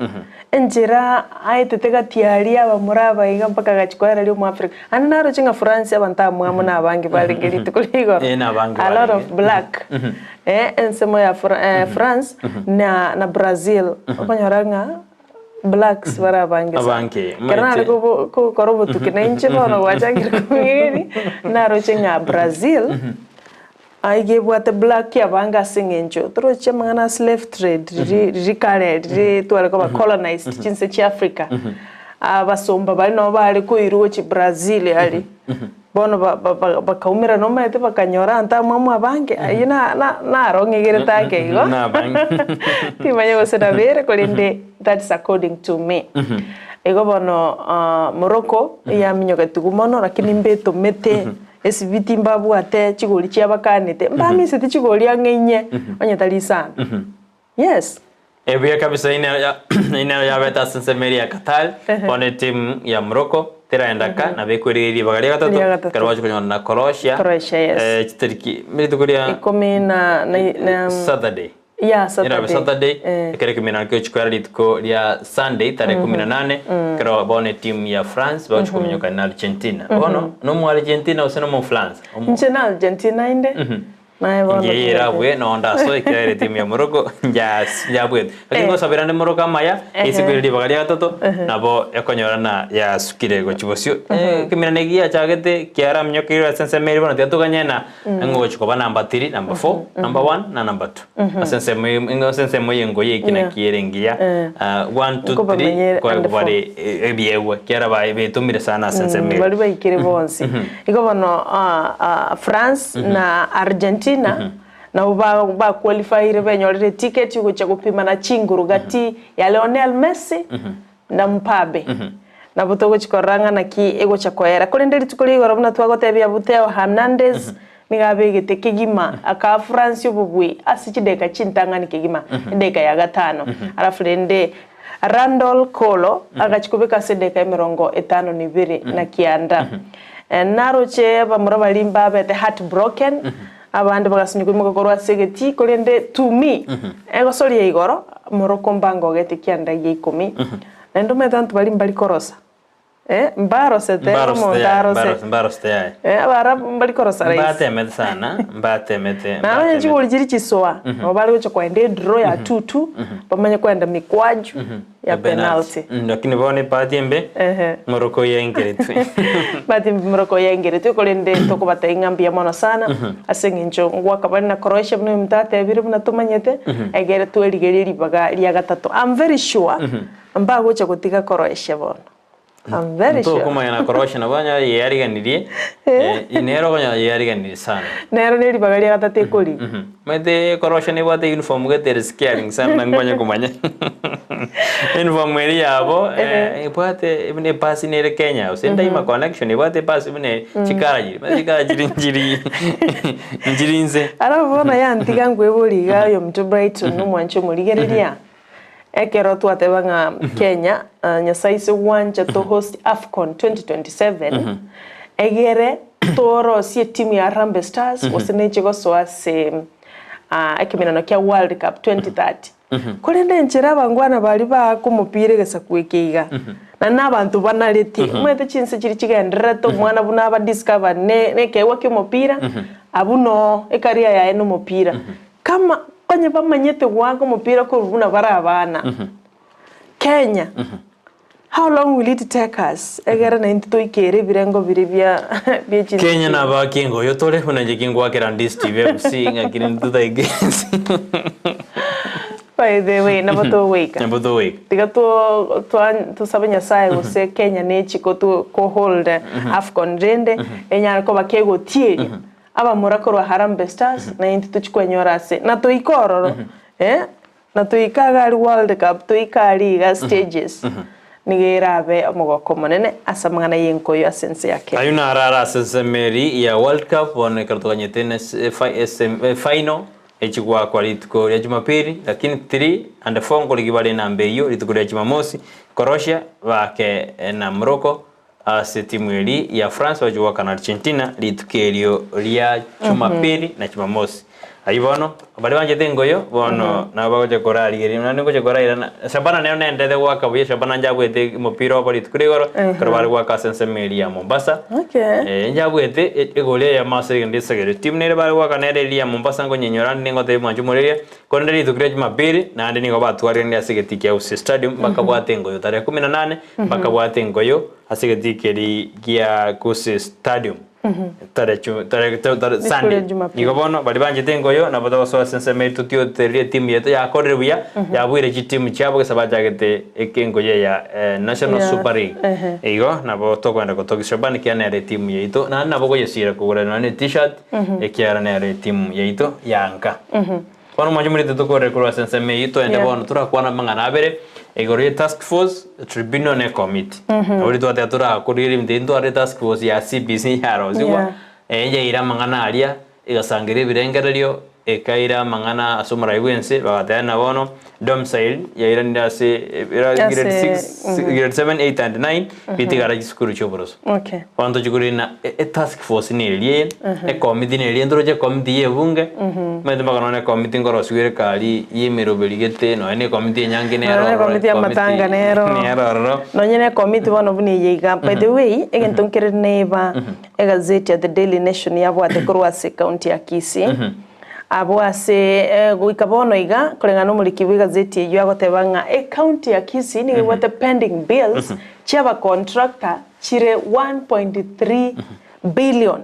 enchera aetete gati aria abamura aba iga mpaka agachia koereria omoafrika. Naende naroche ng'a France abanto abamwamu na abange barenge rituko ria igoro, Eh, nabange a lot barenge. of black. Ensemo ya France na na Brazil, okonyora ng'a blacks bare abange sana. Abange, Ekero nare omanyete. kobo- kogokora obotuki na inche bono gwachakire kong'egeria, naroche ng'a Brazil, aiga ebwate black abange ase eng'encho toroche amang'ana a slave trade riria riria kare riria tware koba colonized chinse chia Africa, abasomba baria nabo bare koirwa gochia Brazil aria, bono ba- ba- ba- bakaumerana omanyete bakanyora abanto abamwabo abange, ayio na- na- narong'egerete ake igo, Nabange. timanya gose nabere korende that's according to me. Igo bono Morocco eyaminyogetiwu mono lakini mbetomete esibiti mbabwate chigori chiabakanete, mbamiseti chigori ang'e inye onye tari isano. Yes. Ebuya kabisa inero yabete ase ensemo eria ya Qatar, bono etimu ya Morocco teraenda ka nabo ekwerigeria ribaga ria gatato Ria gatato. ekero bagochia konyora na Croatia Croatia, yes. chitariki rituko ria Ikomi na, na, na Saturday. Yeah, Erabe Saturday. Saturday Eh. ekero ekeminano kiochi kwera rituko ria Sunday tarehe 18 ekero bono etimu ya France bagochi kominyoka na Argentina. Bono nomo Argentina gose nomo France? Inche na Argentina inde. Naye bono Ngiye irabwe nonda aso ekiagera etimu ya Morocco njabwete. Lakini ngosabera nde Morocco amaya ase kweri ribaga ria gatato nabo ekonyora na yasukire gochi bosio. Ekeminano eki giachagete kiaramnyokeirwe ase ensemo ere bono tiga toganye na ng'ogochi koba number 3, number 4, number 1 na number 2. Ase ensemo ase ensemo y'engoyi eki naki ere engiya. 1 2 3 Nkobamanyere and koegwa bare ebiegwa ekiagera betomire sana ase ensemo ere. Baria baikire bonsi. Igo bono France na Argentina nabo ba qualifyire benyorire eticket gochia gopimana chinguru gati ya Lionel Messi na Mbappe. Nabo togochi korora ng'a naki egocha koera. Korende rituko ria igoro buna twagotebia abwo Theo Hernandez nigo abegete kegima akaa France obobui ase chidakika chintang'ani kegima edakika ya gatano. Alafu rende Randall Kolo agachia kobeka ase edakika emerongo etano na ibere na kianda. Naroche abamura baria mbabete heartbroken abande bagasinywa koimoka korwa ase egetii korende to me egosoria igoro Morocco mbangogete kianda gia ikomi. Naende omanyete abanto baria mbari korosa eh mbarosete Mbarosete omonto yaye, arose. mbarosete yaye. Eh abarabu mbari korosa rahisi. Mbatemete sana, mbatemete. Naende onye chigori chiri chisoa, nabo bare gocha koenda edraw ya 2-2, bamanye koenda mikwaju ya penalty. Lakini bono ebahati embe, Ehe. Morocco yaingeretwe. Bahati embe Morocco yaingeretwe korende tokobatebia ng'a mbuya mono sana, ase eng'encho ngoaka bare na Croatia buna omonto atebire buna tomanyete, egere twerigerie ribaga ria gatato. I'm very sure, mbagocha gotiga Croatia bono. I'm very sure. Ntokomanya na Croatia nabo onye yeyariganirie, nere okonyora yeyariganirie sana. Nero ne ribaga ria gatato ekorigia. Omanyete Croatia nebwate uniform gete ere scaring sana nkwanye komanya. Uniform eria yabo ebwate buna epasi nere Kenya gose ndaima connection ebwate epasi buna chikara chiri, omanyete chikara chiri nchiri nchiri nse. Alafu bono yantiga nkoeboria iga oyominto Brighton omwanche omorigereria. Ekero twateba ng'a Kenya, Nyasae ase gwancha to host Afcon 2027, egere torosie etimu ya Harambee Stars gose neche gosoa ase ekemenano kia World Cup 2030. Korende enchera abangwana baria baaka omopira egesaku eke iga, naende na abanto banarete, omanyete chinse chiria chigendererete omwana buna aba discovered ne ekeegwa kia omopira, abwo noo ecareer yaye na omopira. Kama onye bamanyete goaka omopira korwa buna bare abana, Kenya, how long will it take us egere naintwe toikere ebirengo biria bia bie chinse Kenya nabaki engoyo tore buna inche kingwakera Ndisi TV FC ng'aki rende totaike ense. By the way, nabo togoika. Nabo togoika. Tiga to twa tosabe Nyasaye gose Kenya nechi kotu ko hold Afcon rende enyare koba kegotieria Abamura korwa Harambee Stars na intwe tochie kwenyora ase na toike ororo eh, na toike iga aria World Cup toike aria iga stages nigo erabe omogoko omonene ase amang'ana y'enkoyo ase ense ya Kenya. Ayio naro are ase ensemo eria ya World Cup bono ekero toganyete ne final echi goakwa rituko ria Jumapili lakini 3 and 4 nkorigia bare enamba eyio rituko ria Jumamosi Croatia baake na Morocco Ase etimu eria ya France bagochia goakana Argentina rituko erio ria Jumapili na Jumamosi. Ayio bono baria banchete engoyo bono nabo bagochia korarigereria naende ngochia korairana Shabana nero nendete goaka buya Shabana njabuete omopira obo rituko ria igoro ekero bare goaka ase ensemo eria ya Mombasa. Njabuete egori eyemo ase egento esegere. Timu nere bare goaka nere eria ya Mombasa nkonyenyora ande ningotebia mwanche omoreria Korende rituko ria Jumapili naende nigo batwareranire ase egetii kia Gusii Stadium bakabwata engoyo tarehe 18 bakabwata engoyo ase egetii keria gia Gusii Stadium tarehe chu- tarehe ta- ta- Rituko ria Sunday. Jumapili. Igo bono baria banchete engoyo nabo togosoa ase ensemo eye totiotererie etimu yaito yakorire buya yabuire chitimu chiabo gose bachagete eke engoyo eye ya eh, National Super League. Igo nabo tokogenda gotogia Shabana ekiagera nere etimu yaito naende nabo okoyesira kogora nonye ne t-shirt ekiagera nere etimu yaito ya nka. Bono mwanche morete tokorere korwa ase ensemo eyio toende bono torakwane amang'ana abere igoro ye task force, tribunal na ecommittee. Nabo riria twateba torakorigereria ebinto ebi ntware task force ya CBC yarosigwa, yaira amang'ana aria, egasangereria ebirengererio. ekaira amang'ana ase omorai bw'ense, bagateba ng'a bono domicile yairanire ase era grade Ase, 6, grade 7, 8 and 9, bitigara chisukuru chi'oboroso. Okay. Bono tochia korina e task force neria eye, ekomiti neria ntoroche ekomiti ya ebunge, omanyete mpaka nonye ekomiti nkorosigwa ere kari ya emeroberi gete, nonye na ekomiti ya enyangi nere Nonye na ororo, ekomiti ya amatanga nero. nere ororo. Nonye na ekomiti bono buna eye iga. By the way, egento nkere neba egazeti ya The Daily Nation yabwate korwa ase ecounty ya Kisii, abwo ase goika bono iga, koreng'ana nomoriki bw'egazeti eyio agoteba ng'a ecounty ya Kisii nigo ebwate pending bills chi'abacontractor chire 1.3 billion.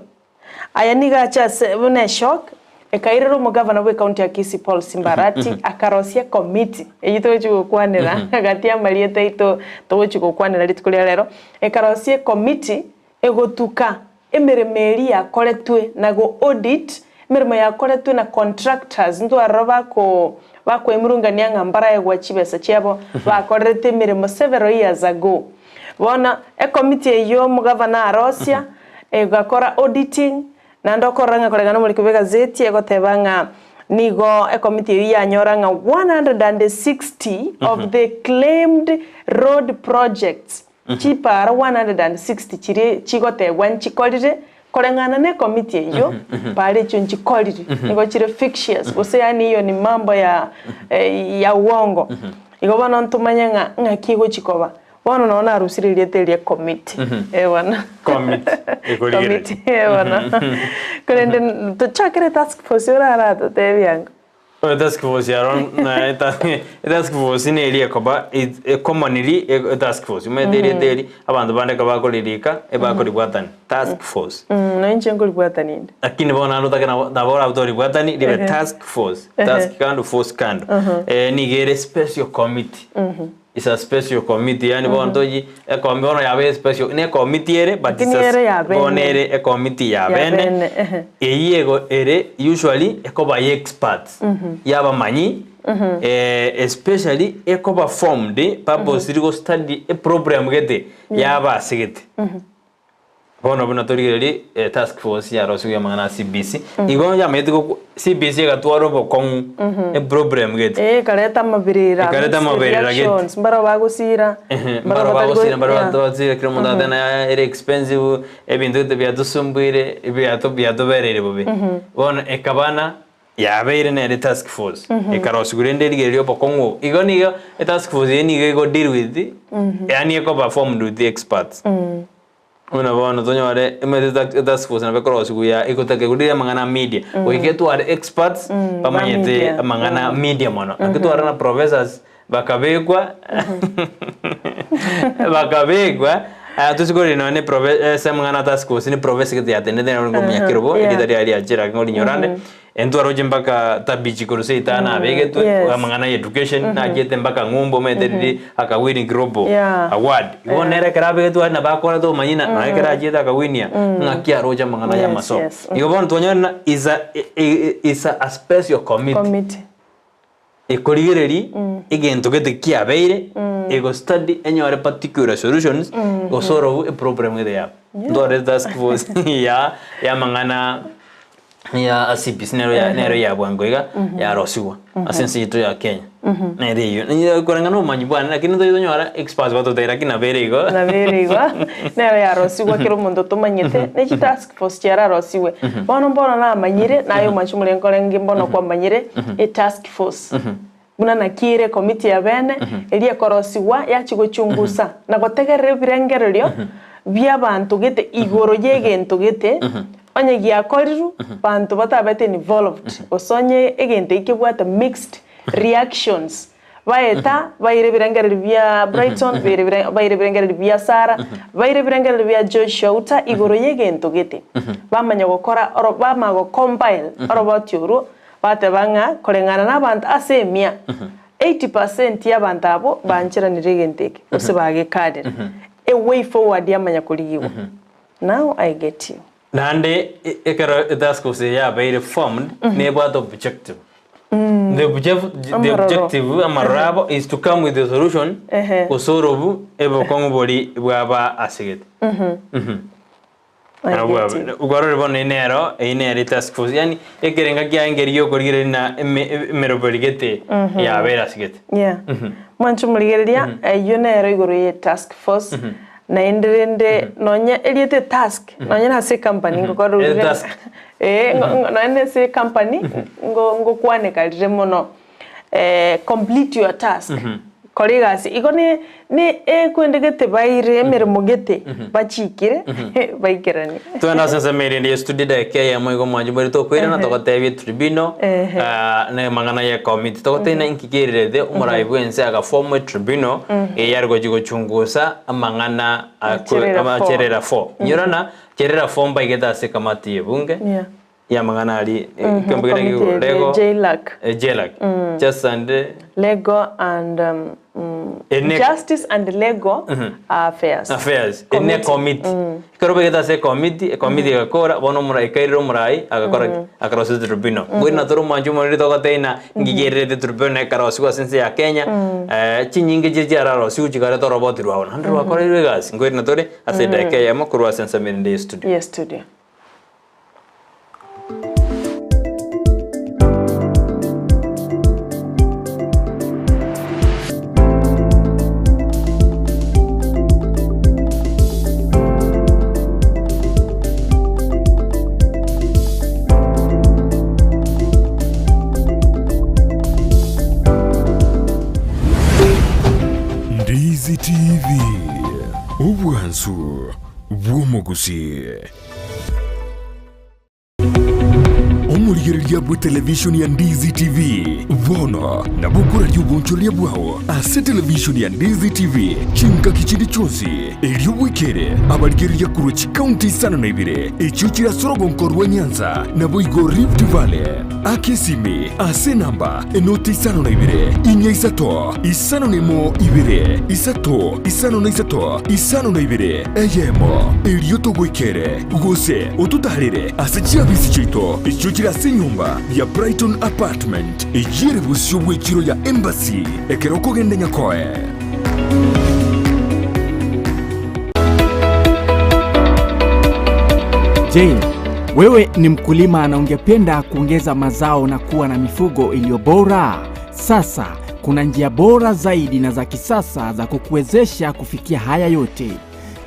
Aya nigo ache ase buna eshock ekairera omogavana bw'ecounty ya Kisii Paul Simba Arati akarosia ecommittee eyio togochia gokwanera gati y'amarieta aito togochia gokwanera rituko ria rero, ekarosia ecommittee egotuka emeremo eria yakoretwe na go audit emeremo yakoretwe na contractors ntwarora bako bakoemurungania ng'a mbaraegwa chibesa chiabo bakorerete emeremo several years ago. Bono ekomiti eyio omogavana arosia, egakora auditing, naende okorora ng'a koreng'ana nomoriki bw'egazeti egoteba ng'a nigo ekomiti eyio yanyora ng'a 160 of the claimed road projects, chipara 160 chiria chigotebwa nchikorire, koreng'ana na ekomiti eyio, para echio nchikorire, nigo chire fictitious, gose yaani eyio ni mambo ya ya uongo. Igo bono ntomanye ng'a ng'aki egochi koba. Bono nonye narusirie erieta eria committee, eh bono. Committee, ekorigereria. Committee, eh bono. Korende tochakere task force oraratotebi ango. Oyo task force aro na etask force neri ekoba ecommonly etask force omanyete erieta eri abanto bande ekero bakoririka ebakoribwatani task force. Nonye inche nkoribwatani inde. Lakini bono naende otake nabo nabo orabe toribwatani ribe task force task kando force kando nigo ere special committee is a special committee yaani bono tochi ecomi bono yabeire special ne ecommittee ere but Lakini is a ere ya bono bene. ere ecommittee ya Ya bene bene, ehe. eyio ego ere usually ekoba ya experts yabamanyi especially ekoba formed purposely go study eproblem gete yabasegete. Bono buna torigererie etask force yarosiwe amang'ana a CBC, igo yamanyete gokwa CBC egatwara obokong'u eproblem gete. Eh, ekareta amaberera, Ekareta mixed amaberera gete. reactions, mbaro bagosira, Ehe, mbaro mbaro batari go- bagosira mbaro yeah. batosira kera omonto agateba yaya ere expensive, ebinto gete biatosumbuire, ebiato biatobereire bobe. Bono ekabana yabeire nere task force, ekarosigwa rende erigereria obokong'u obo. Igo nigo etask force eye nigo ego deal with, yaani ekoba formed with experts. Buna bono tonyore emanyete etask force nabo ekorosigwa ya egotaka egodeal amang'ana a media, goika etware experts bamanyete media. amang'ana a media mono. Naki twarora na professors bakabekwa bakabekwa aya tosi korenda nonye ne profe ase amang'ana a task force ne professor gete yatenenete nere orenge omonyakerogo Yeah. erieta riaye riachire ake ngorinyora ande, Entwaroche mpaka Tabichi korwa seita nabegetwe Yes. amang'ana ya education nachiete mpaka ng'umbu omanyete riri akawin global Yeah. award igo Yeah. nere ekero abegetwe aria nabo akorete omanyina nonya ekero achiete akawinia ng'aki aroche amang'ana ya Yes, amasomo. yes. Igo bono twanyora ng'a is a is a special committee. Committee. Ekorigereria egento gete kiabeire, ego study enyore particular solutions gose orobu eproblem gete yabo. Ntware task force ya ya amang'ana ya CBC nero ya nero ya bwango iga yarosigwa ase ense yaito ya Kenya. Nere eyio. Nigo koreng'ana obomanyi bwane lakini ntochi tonyora experts batotebia lakini nabo ere igo. Nabo ere igo, nero yarosigwa kera omonto otomanyete, ne chitask force chiararosigwe. Bono mbono namanyire, naye omwanchi omoria nkorenge mbono kwamanyire, etask force buna naki ere ekomiti ya bene, eria ekorosigwa yachia gochungusa na gotegerera ebirengererio bi'abanto gete igoro y'egento gete, onye giakorirwe, banto batabete involved, gose onye egento ekio kebwate mixed reactions, Baeta, baire ebirengererio bia Brighton, baire ebire- baire ebirengererio bia Sara, baire ebirengererio bia Joshua Uta igoro y'egento gete. Bamanya gokora oro bamanya gocompile oroboti orwo, bateba ng'a koreng'ana nabanto ase emia, 80% y'abanto abwo bancheranire egento eke, gose bagekanire. A way forward yamanya korigigwa. Now I get you. Naende ekero etask force eye yabeire formed, nebwate objective. The objective, the Amaroro. objective amaroro abo is to come with a solution Ehe. gose orobu ebokong'u bori bwaba asegete. Kwarorire bono eye nero, eye nere etask force, yaani ekerenga kiaye nkeri giokorigereria na eme- emeroberi gete yabeire ase gete. Yeah. Mwanche omorigereria, eyio nero igoro ye task force, naende rende nonye erieta etask, nonye nase ecompany ngokora Eh, rire task. eh, ngo- nonye nase ecompany, ngo- ngokwaneka rire mono. Complete your task, kora egasi igo ne ne ekwende gete baire emeremo gete bachikire baikeranie. Togende ase ensemo eye rende ye studio edageka eyemo igo mwanche mbori tokoirana togotebie tribunal na amang'ana ye committee togotebia ng'a inki kererete omorai bwense agaform etribunal eye yare gochi gochungusa amang'ana acherera four inyorana cherera four mbaigete ase ekamati ye bunge. Y'amang'ana aria ekiombe keria Committee kegoro ere lego JLAC. JLAC Justice and Legal and Ene- Justice and Legal Affairs. Affairs ene Committee. committee ekero obegete ase ecommittee ecommittee egakora bono omora ekairera omorai agakora ki akarosia tribunal mbwenu na tore omwanchi omoriri togotebia ng'a ngigererete tribunal ekarosiwa ase ense ya Kenya chinyinge chiria chiararosiwe chikareta oroboti rwabo naende rwakoreirwe egasi nkoirana tore ase edageka eyemo korwa ase ensemo erinde ye studio. Ye studio. Ndizi TV, obwansu bw'omogusii. Omorigereria bwe televishoni ya Ndizi TV bono nabo okoraria obonchoreria bwao ase televishoni ya Ndizi TV chingaki chinde chionsi erio bwekere abarigereria korwa chikaunti isano na ibere echio chire ase orogonko rwa Nyanza naboigo Rift Valley. Aka esimi ase enamba enoti 52 4 5 1 2 3 5 3 52 eyemo, erio togoikere, gose ototaarere ase chiabisi chiaito echio chire ase enyomba ya Brighton Apartment, eyio ere bosio bw'echiro ya Embassy ekero okogenda Nyakoe. Je, wewe ni mkulima na ungependa kuongeza mazao na kuwa na mifugo iliyo bora? Sasa kuna njia bora zaidi na za kisasa za kukuwezesha kufikia haya yote.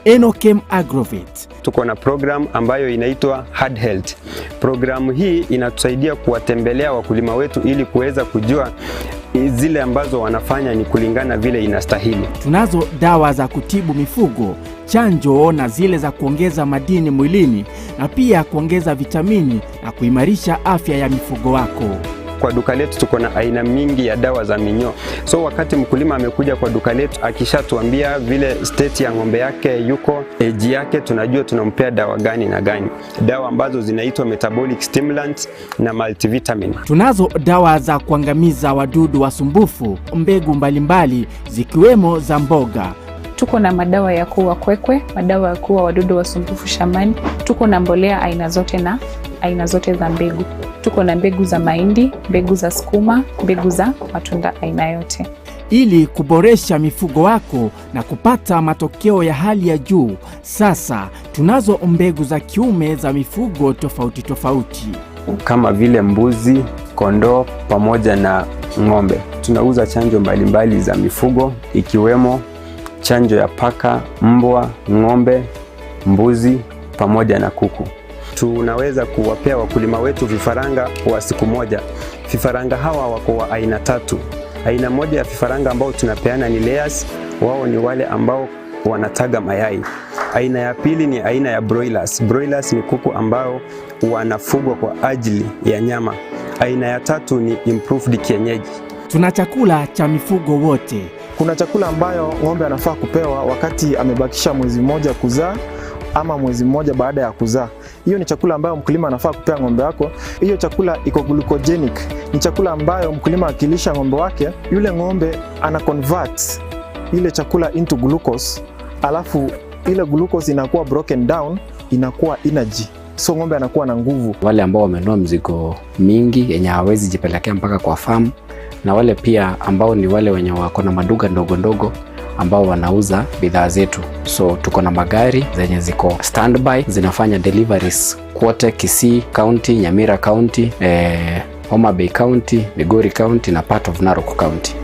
Enokem Agrovet. Tuko na program ambayo inaitwa Hard Health. Programu hii inatusaidia kuwatembelea wakulima wetu ili kuweza kujua zile ambazo wanafanya ni kulingana vile inastahili. Tunazo dawa za kutibu mifugo, chanjo na zile za kuongeza madini mwilini na pia kuongeza vitamini na kuimarisha afya ya mifugo wako. Kwa duka letu tuko na aina mingi ya dawa za minyoo. So wakati mkulima amekuja kwa duka letu akishatuambia vile state ya ng'ombe yake yuko, age yake, tunajua tunampea dawa gani na gani, dawa ambazo zinaitwa metabolic stimulant na multivitamin. Tunazo dawa za kuangamiza wadudu wasumbufu, mbegu mbalimbali zikiwemo za mboga. Tuko na madawa ya kuua kwekwe, madawa ya kuua wadudu wasumbufu shambani. Tuko na mbolea aina zote na aina zote za mbegu. Tuko na mbegu za mahindi, mbegu za sukuma, mbegu za matunda aina yote. Ili kuboresha mifugo wako na kupata matokeo ya hali ya juu, sasa tunazo mbegu za kiume za mifugo tofauti tofauti kama vile mbuzi, kondoo pamoja na ng'ombe. Tunauza chanjo mbalimbali za mifugo ikiwemo chanjo ya paka, mbwa, ng'ombe, mbuzi pamoja na kuku. Tunaweza kuwapea wakulima wetu vifaranga wa siku moja. Vifaranga hawa wako wa aina tatu. Aina moja ya vifaranga ambao tunapeana ni layers, wao ni wale ambao wanataga mayai. Aina ya pili ni aina ya broilers. Broilers ni kuku ambao wanafugwa kwa ajili ya nyama. Aina ya tatu ni improved kienyeji. Tuna chakula cha mifugo wote. Kuna chakula ambayo ng'ombe anafaa kupewa wakati amebakisha mwezi mmoja kuzaa ama mwezi mmoja baada ya kuzaa. Hiyo ni chakula ambayo mkulima anafaa kupea ng'ombe wako. Hiyo chakula iko glucogenic, ni chakula ambayo mkulima akilisha ng'ombe wake, yule ng'ombe ana convert ile chakula into glucose, alafu ile glucose inakuwa broken down, inakuwa energy, so ng'ombe anakuwa na nguvu. Wale ambao wamenunua mzigo mingi yenye hawawezi jipelekea mpaka kwa farm, na wale pia ambao ni wale wenye wako na maduka ndogo ndogo ambao wanauza bidhaa zetu. So tuko na magari zenye ziko standby zinafanya deliveries kwote Kisii County, Nyamira County, Homa Bay County, Migori County na part of Narok County.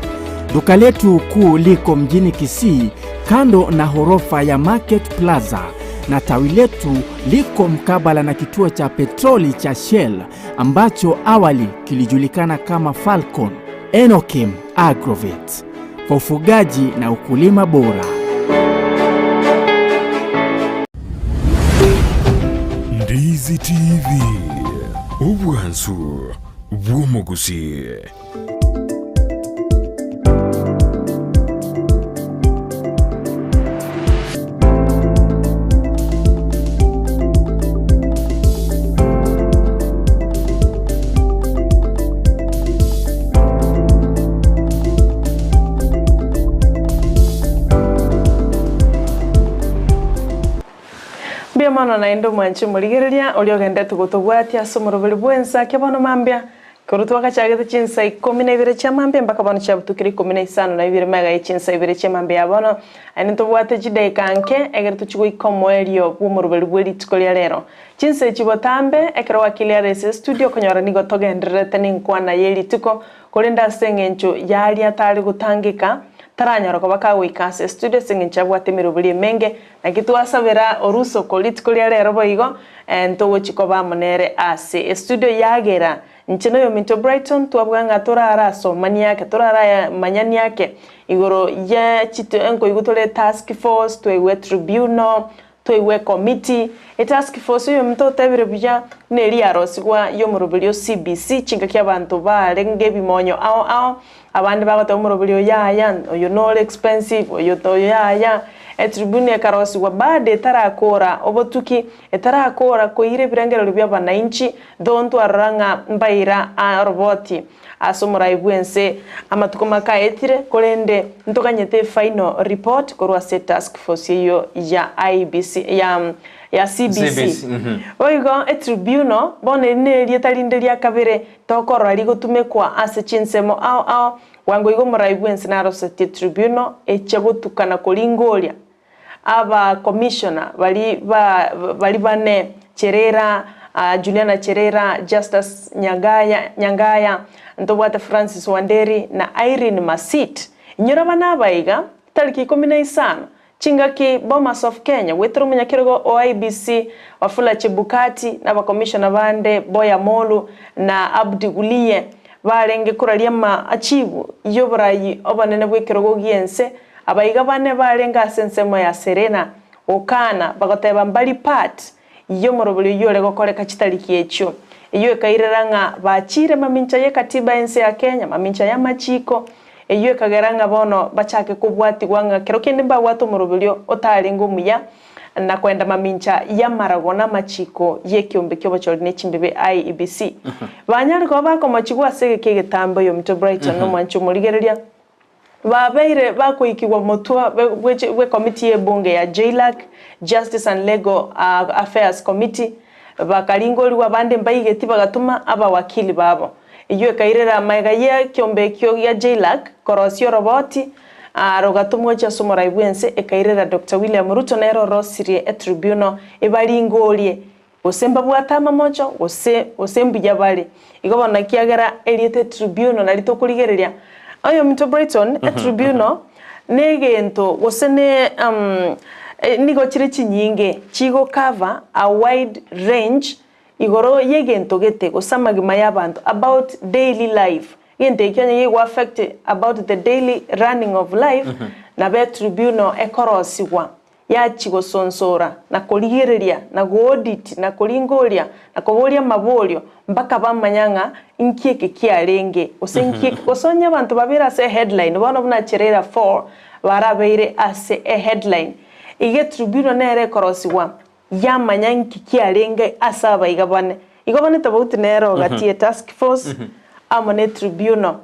Duka letu kuu liko mjini Kisii kando na horofa ya Market Plaza na tawi letu liko mkabala na kituo cha petroli cha Shell ambacho awali kilijulikana kama Falcon. Enokim Agrovet kwa ufugaji na ukulima bora. Ndizi TV, obwansu bw'omogusi. Mbuya mono naende omwanche omorigereria oria ogenderete gotobwatia ase omoroberi bw'ensa ake bono mambia, Korwa twagachagete chinsa ikomi na ibere chia mambia mpaka bono chiabutukire ikomi na isano na ibere magega ye chinsa ibere chia mambia ya bono, aye ntobwate chidaeka nke egere tochie goika omoerio bw'omoroberi bwe rituko ria rero. Chinsa echi botambe, ekero wakili are ase estudio okonyora nigo togendererete nenkwana ye rituko, korende ase eng'encho yaria atare gotangeka, taranyora koba kagoika ase estudio ase eng'encho abwate emeroberi emenge, naki twasabera orusoko rituko ria rero boigo, ntogochia koba amo nere ase estudio yagera Inche noyominto Brighton twabua ng'a torarasomanie ake, toraramanyanie ake igoro ye chito enkoigwa tore task force, twaigwa etribunal, twaigwa ecommittee. Etask force oyominto otebire buya buna eria yarosigwa ya omoroberi o CBC chingaki abanto barenge ebimonyo ao ao, abande bagoteba omoroberi oyo yaya, oyo nore expensive, oyo oyo yaya. Etribunal ekarosigwa bado etarakora obotuki, etarakora koira ebirengererio bia abanainchi, though ntwarora ng'a mbaira oroboti ase omorai bw'ense amatuko make aetire, korende ntoganyete efinal report korwa ase etask force eyio ya IEBC ya ya CBC. CBC, mhm. Boigo etribunal bono eri nerieta rinde ria kabere tokorora rigotumekwa ase chinsemo ao ao Bwango igo omorai bw'ense narosetie tribunal eche gotukana koringoria aba commissioner baria ba baria bane Cherera, Juliana Cherera, Justus Nyagaya Nyangaya, ntobwate Francis Wanderi na Irene Masit. Inyora bana aba iga tariki ikomi na isano chingaki Bomas of Kenya goetera omonyakerogo o IEBC Wafula Chebukati na abakomishona bande Boya Molu na Abdi Guliye Barenge koraria amachiibu y'oboraai obonene bw'ekerogo gi'ense, abaiga bane barenge ase ensemo ya Serena, gokana, bagoteba mbari part y'omorobori oyio ore gokoreka chitariki echio. Eyio ekairera ng'a bachiire mamincha y'ekatiba y'ense ya Kenya, mamincha y'amachiiko, eyio ekagera ng'a bono bachake kobwatigwa ng'a kero kende mbabwate omoroberio otarenge omuya, na koenda mamincha y'amarago na amachiko y'ekeombe ki'obochori ne chimbibe, IEBC. Banyare koba bakomochigwa ase egeka egetambe oyominto Brighton nomwanchi omorigereria, babeire bakoikigwa motwe bw'ekomiti y'ebunge ya JLAC, Justice and Legal Affairs Committee, bakaringorigwa abande mbaigeti bagatoma abawakili babo. Eyio ekairera amaiga y'ekeombe ekio gia JLAC korosia oroboti Rogatomwa gochia ase omorai bw'ense, ekairera Doctor William Ruto nere orosirie etribunal ebaringorie gose mbabwate amamocho gose gose mbuya bare. Igo bono ekiagera erieta etribunal nari tokorigereria oyominto Brighton, etribunal negento gose ne nigo chire chinyinge chigo cover a wide range igoro yegento gete gose amagima y'abanto about daily life. Gento ekio onye gego affect about the daily running of life, nabo etribunal ekorosigwa yachia gosonsora na korigereria na go audit na koringoria na koboria amaborio mpaka bamanya ng'a inki eke kiarenge gose inki eke gose onye abanto babere ase eheadline bono buna Cherera 4 barabeire ase eheadline iga etribunal nere ekorosigwa yamanya inki kiarenge ase abaiga bane. Igo bono etobauti nero gati ye task force amo ne tribunal.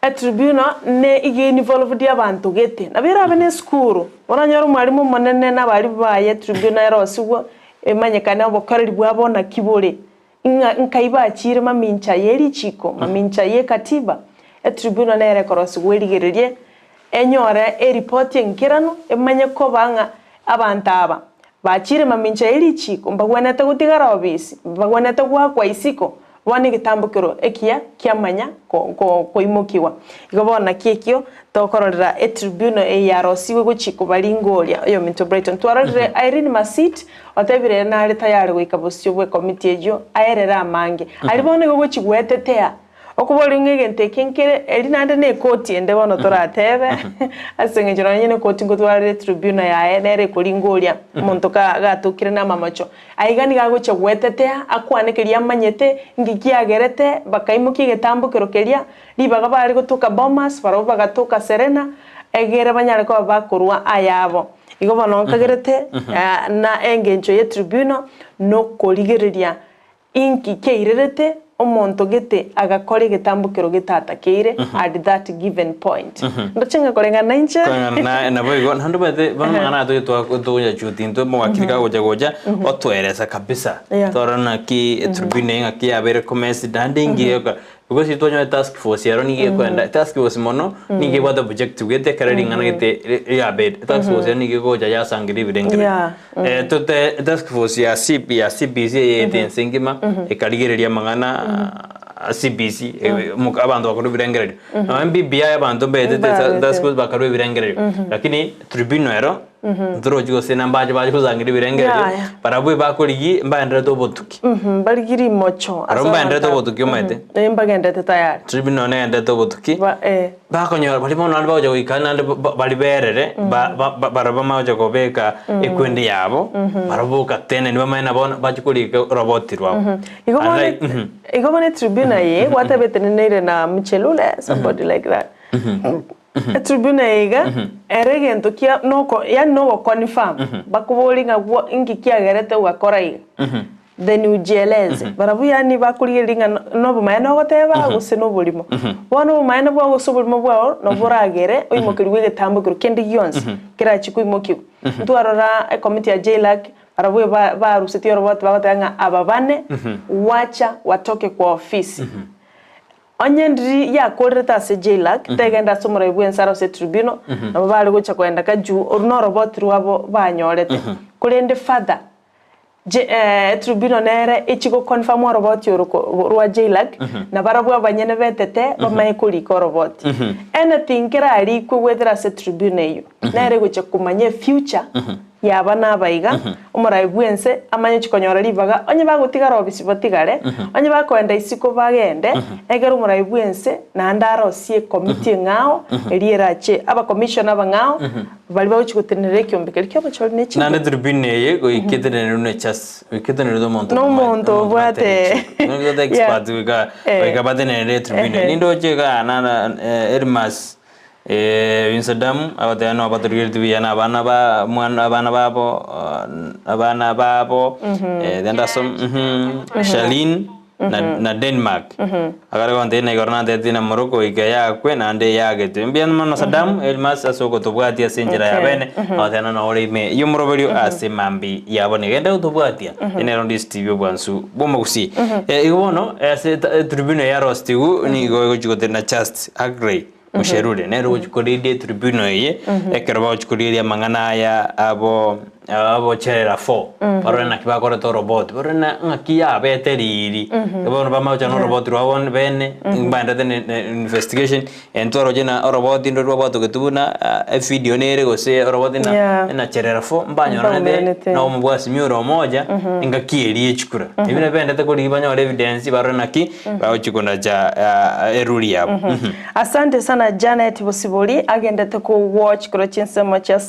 Etribunal ne iga involved abanto gete. Nabo erabe ne esukuru, oranyore omwalimu omonene na abarimu baye etribunal erosigwe emanyekane obokoreri bwabo naki bore. Ng'a nkai bachiire mamincha ye richiko, mamincha ye katiba. Etribunal nere ekorosigwa erigererie. Enyore eripoti enkeranu emanye koba ng'a abanto aba bachire mamincha ye richiiko mbagwenerete gotigara obisi, mbagwenerete goakwa isiko, bono egetambokero ekiya kiamanya koimokigwa. Igo bono naki ekio tokororera etribunal eye yarosigwe gochia kobaringoria oyominto Brighton. Twarorire Irene Masit otebire ere nare tayari goika bosio bw'ekomiti eyio aerere amange. Aria bono igo gochia goetetea Okoboria ng'a egento eke nkere, eri naende nekoti ende bono toratebe, ase eng'encho nonye nekoti nkotwarire tribunal yaye nere ekoringoria omonto ka gatokire na amamocho. Aiga nigo agochia gwetetea, akwane keria amanyete, nki kiagerete, bakaimokia egetambokero keria, ribaga bare gotoka Bomas, barabwo bagatoka Serena, egere banyare koba bakorwa ayabo. Igo bono nkagerete na engencho ye tribunal, nokorigereria Inki kiairerete omonto gete agakora egetambokero getatakeire at that given point? Ndoche ng'a koreng'ana inche. Koreng'ana na naboigo naende omanyete bono amang'ana aya toche twa togoyachutia intwe omowakili kagocha gocha otoeresa kabisa Yeah. torore naki etribunal eye ng'aki yabeire commenced naende inki egokora Because intwe twanyora task force ero nigo ekoenda, task force mono nigo ebwate objective gete ekero ring'ana gete riabeire. Task force ero nigo egocha yasangereria ebirengererio. Yeah. Tote task force ya C ya CBC eyete ense engima ekarigereria amang'ana a CBC abanto bakorwa ebirengererio. Nonya BBI abanto mbaetete Mbaetete. task force bakarwa ebirengererio. Lakini tribunal ero ntorochi gose nambache bache gosangereria ebirengererio, Yaya. barabwo ebakorigia mbaenderete obotuki. Mbarigie rimocho ase Barabwo mbaenderete abanto aba. obotuki omanyete. Mbagenderete tayari. Tribunal negenderete obotuki, Ba eh. bakonyora baria bono naende bagocha goika naende ba- ba- baria berere, ba- ba- ba- barabwo bamagocha kobeka ekwende yabo, barabwo boka tena nibamanye nabo bache korika oroboti rwabo. Igo bono Unlike igo bono etribunal eye gwatebete neneire na Muchelule somebody like that. Etribunal eye iga ere egento kia noko yaani nogoconfirm bakoborie ng'a gwo inki kiagerete ogakora iga then ujieleze. Barabwo yaani bakorigereria ng'a nobomaene ogoteba gose noborimo. Bono obomaene bwao gose oborimo bwao nabo boragere oimokerigwe egetambo ekero kende gionsi kerachie koimokiwa. Ntwarora ecommittee ya JLAC barabwo barusetie oroboti bagoteba ng'a aba bane wacha watoke kwa ofisi. Onye ndiri yakorerete ase JLAC, tegenda ase omorai bw'ensara gose tribunal, nabo bare gocha koenda kajuu, oru noroboti rwabo banyorete. Korende further, Je tribunal nere echi go confirm oroboti oro ko rwa JLAC, na barabwo abanyene betete bamanye korika oroboti. Anything kerarikwe goetera ase tribunal eyio, nere egocha komanya efuture Yaba nabaiga, omorai bw'ense amanye chikonyora ribaga, onye bagotigara obisi batigare, onye bakoenda isiko bagende, ekero omorai bw'ense naende arosie ekomiti eng'ao, eria erache abacommissioner abang'ao, baria bagochia gotenenera ekiombe keria ki'obochori ne Naende chinguru. tribune eye goika etenenerwe ne church, goika etenenerwe omonto Na omonto obwate obwate expert goika goika batenenere etribune. Nindoche igaa nana Elmas Winsedamu agoteba nigo batorigeretie buya na abana ba mwana abana babo abana babo then aso Shalin na Denmark agare gontebia na igoro nantebetie na Morocco goika yakwe naende yagetwe. Mbuya mono Sadamu Elmas ase ogotobwatia ase enchera ya bene agoteba nonya ore ime y'omoroberio ase mambia yabo nigo ende gotobwatia nero Ndisi TV obwansu bw'omogusii. Igo bono ase tribunal ya Rostigu nigo egochia gotenena Just Agrey Musherure nere ogochia korigia etribunal eye ekero bagochia korigereria amang'ana aya abo abocherera for barore naki bakorete oroboti barore na ng'aki yabete riiri bono bamanye gocha na oroboti rwabo bene mbaendete ne ne investigation entwaroche na oroboti ndorwo rwabwatogetwe buna evideo nere gose oroboti na Yeah. enacherera for mbanyoranete Mbaumeranete. na omobwasimi ore omoja engaki eria echikura. Ebi nabio bendete korigia banyore evidence barore naki bagochia konacha eruri yabo. Asante sana Janet Bosibori agendete ko watch korwa chinsemo chia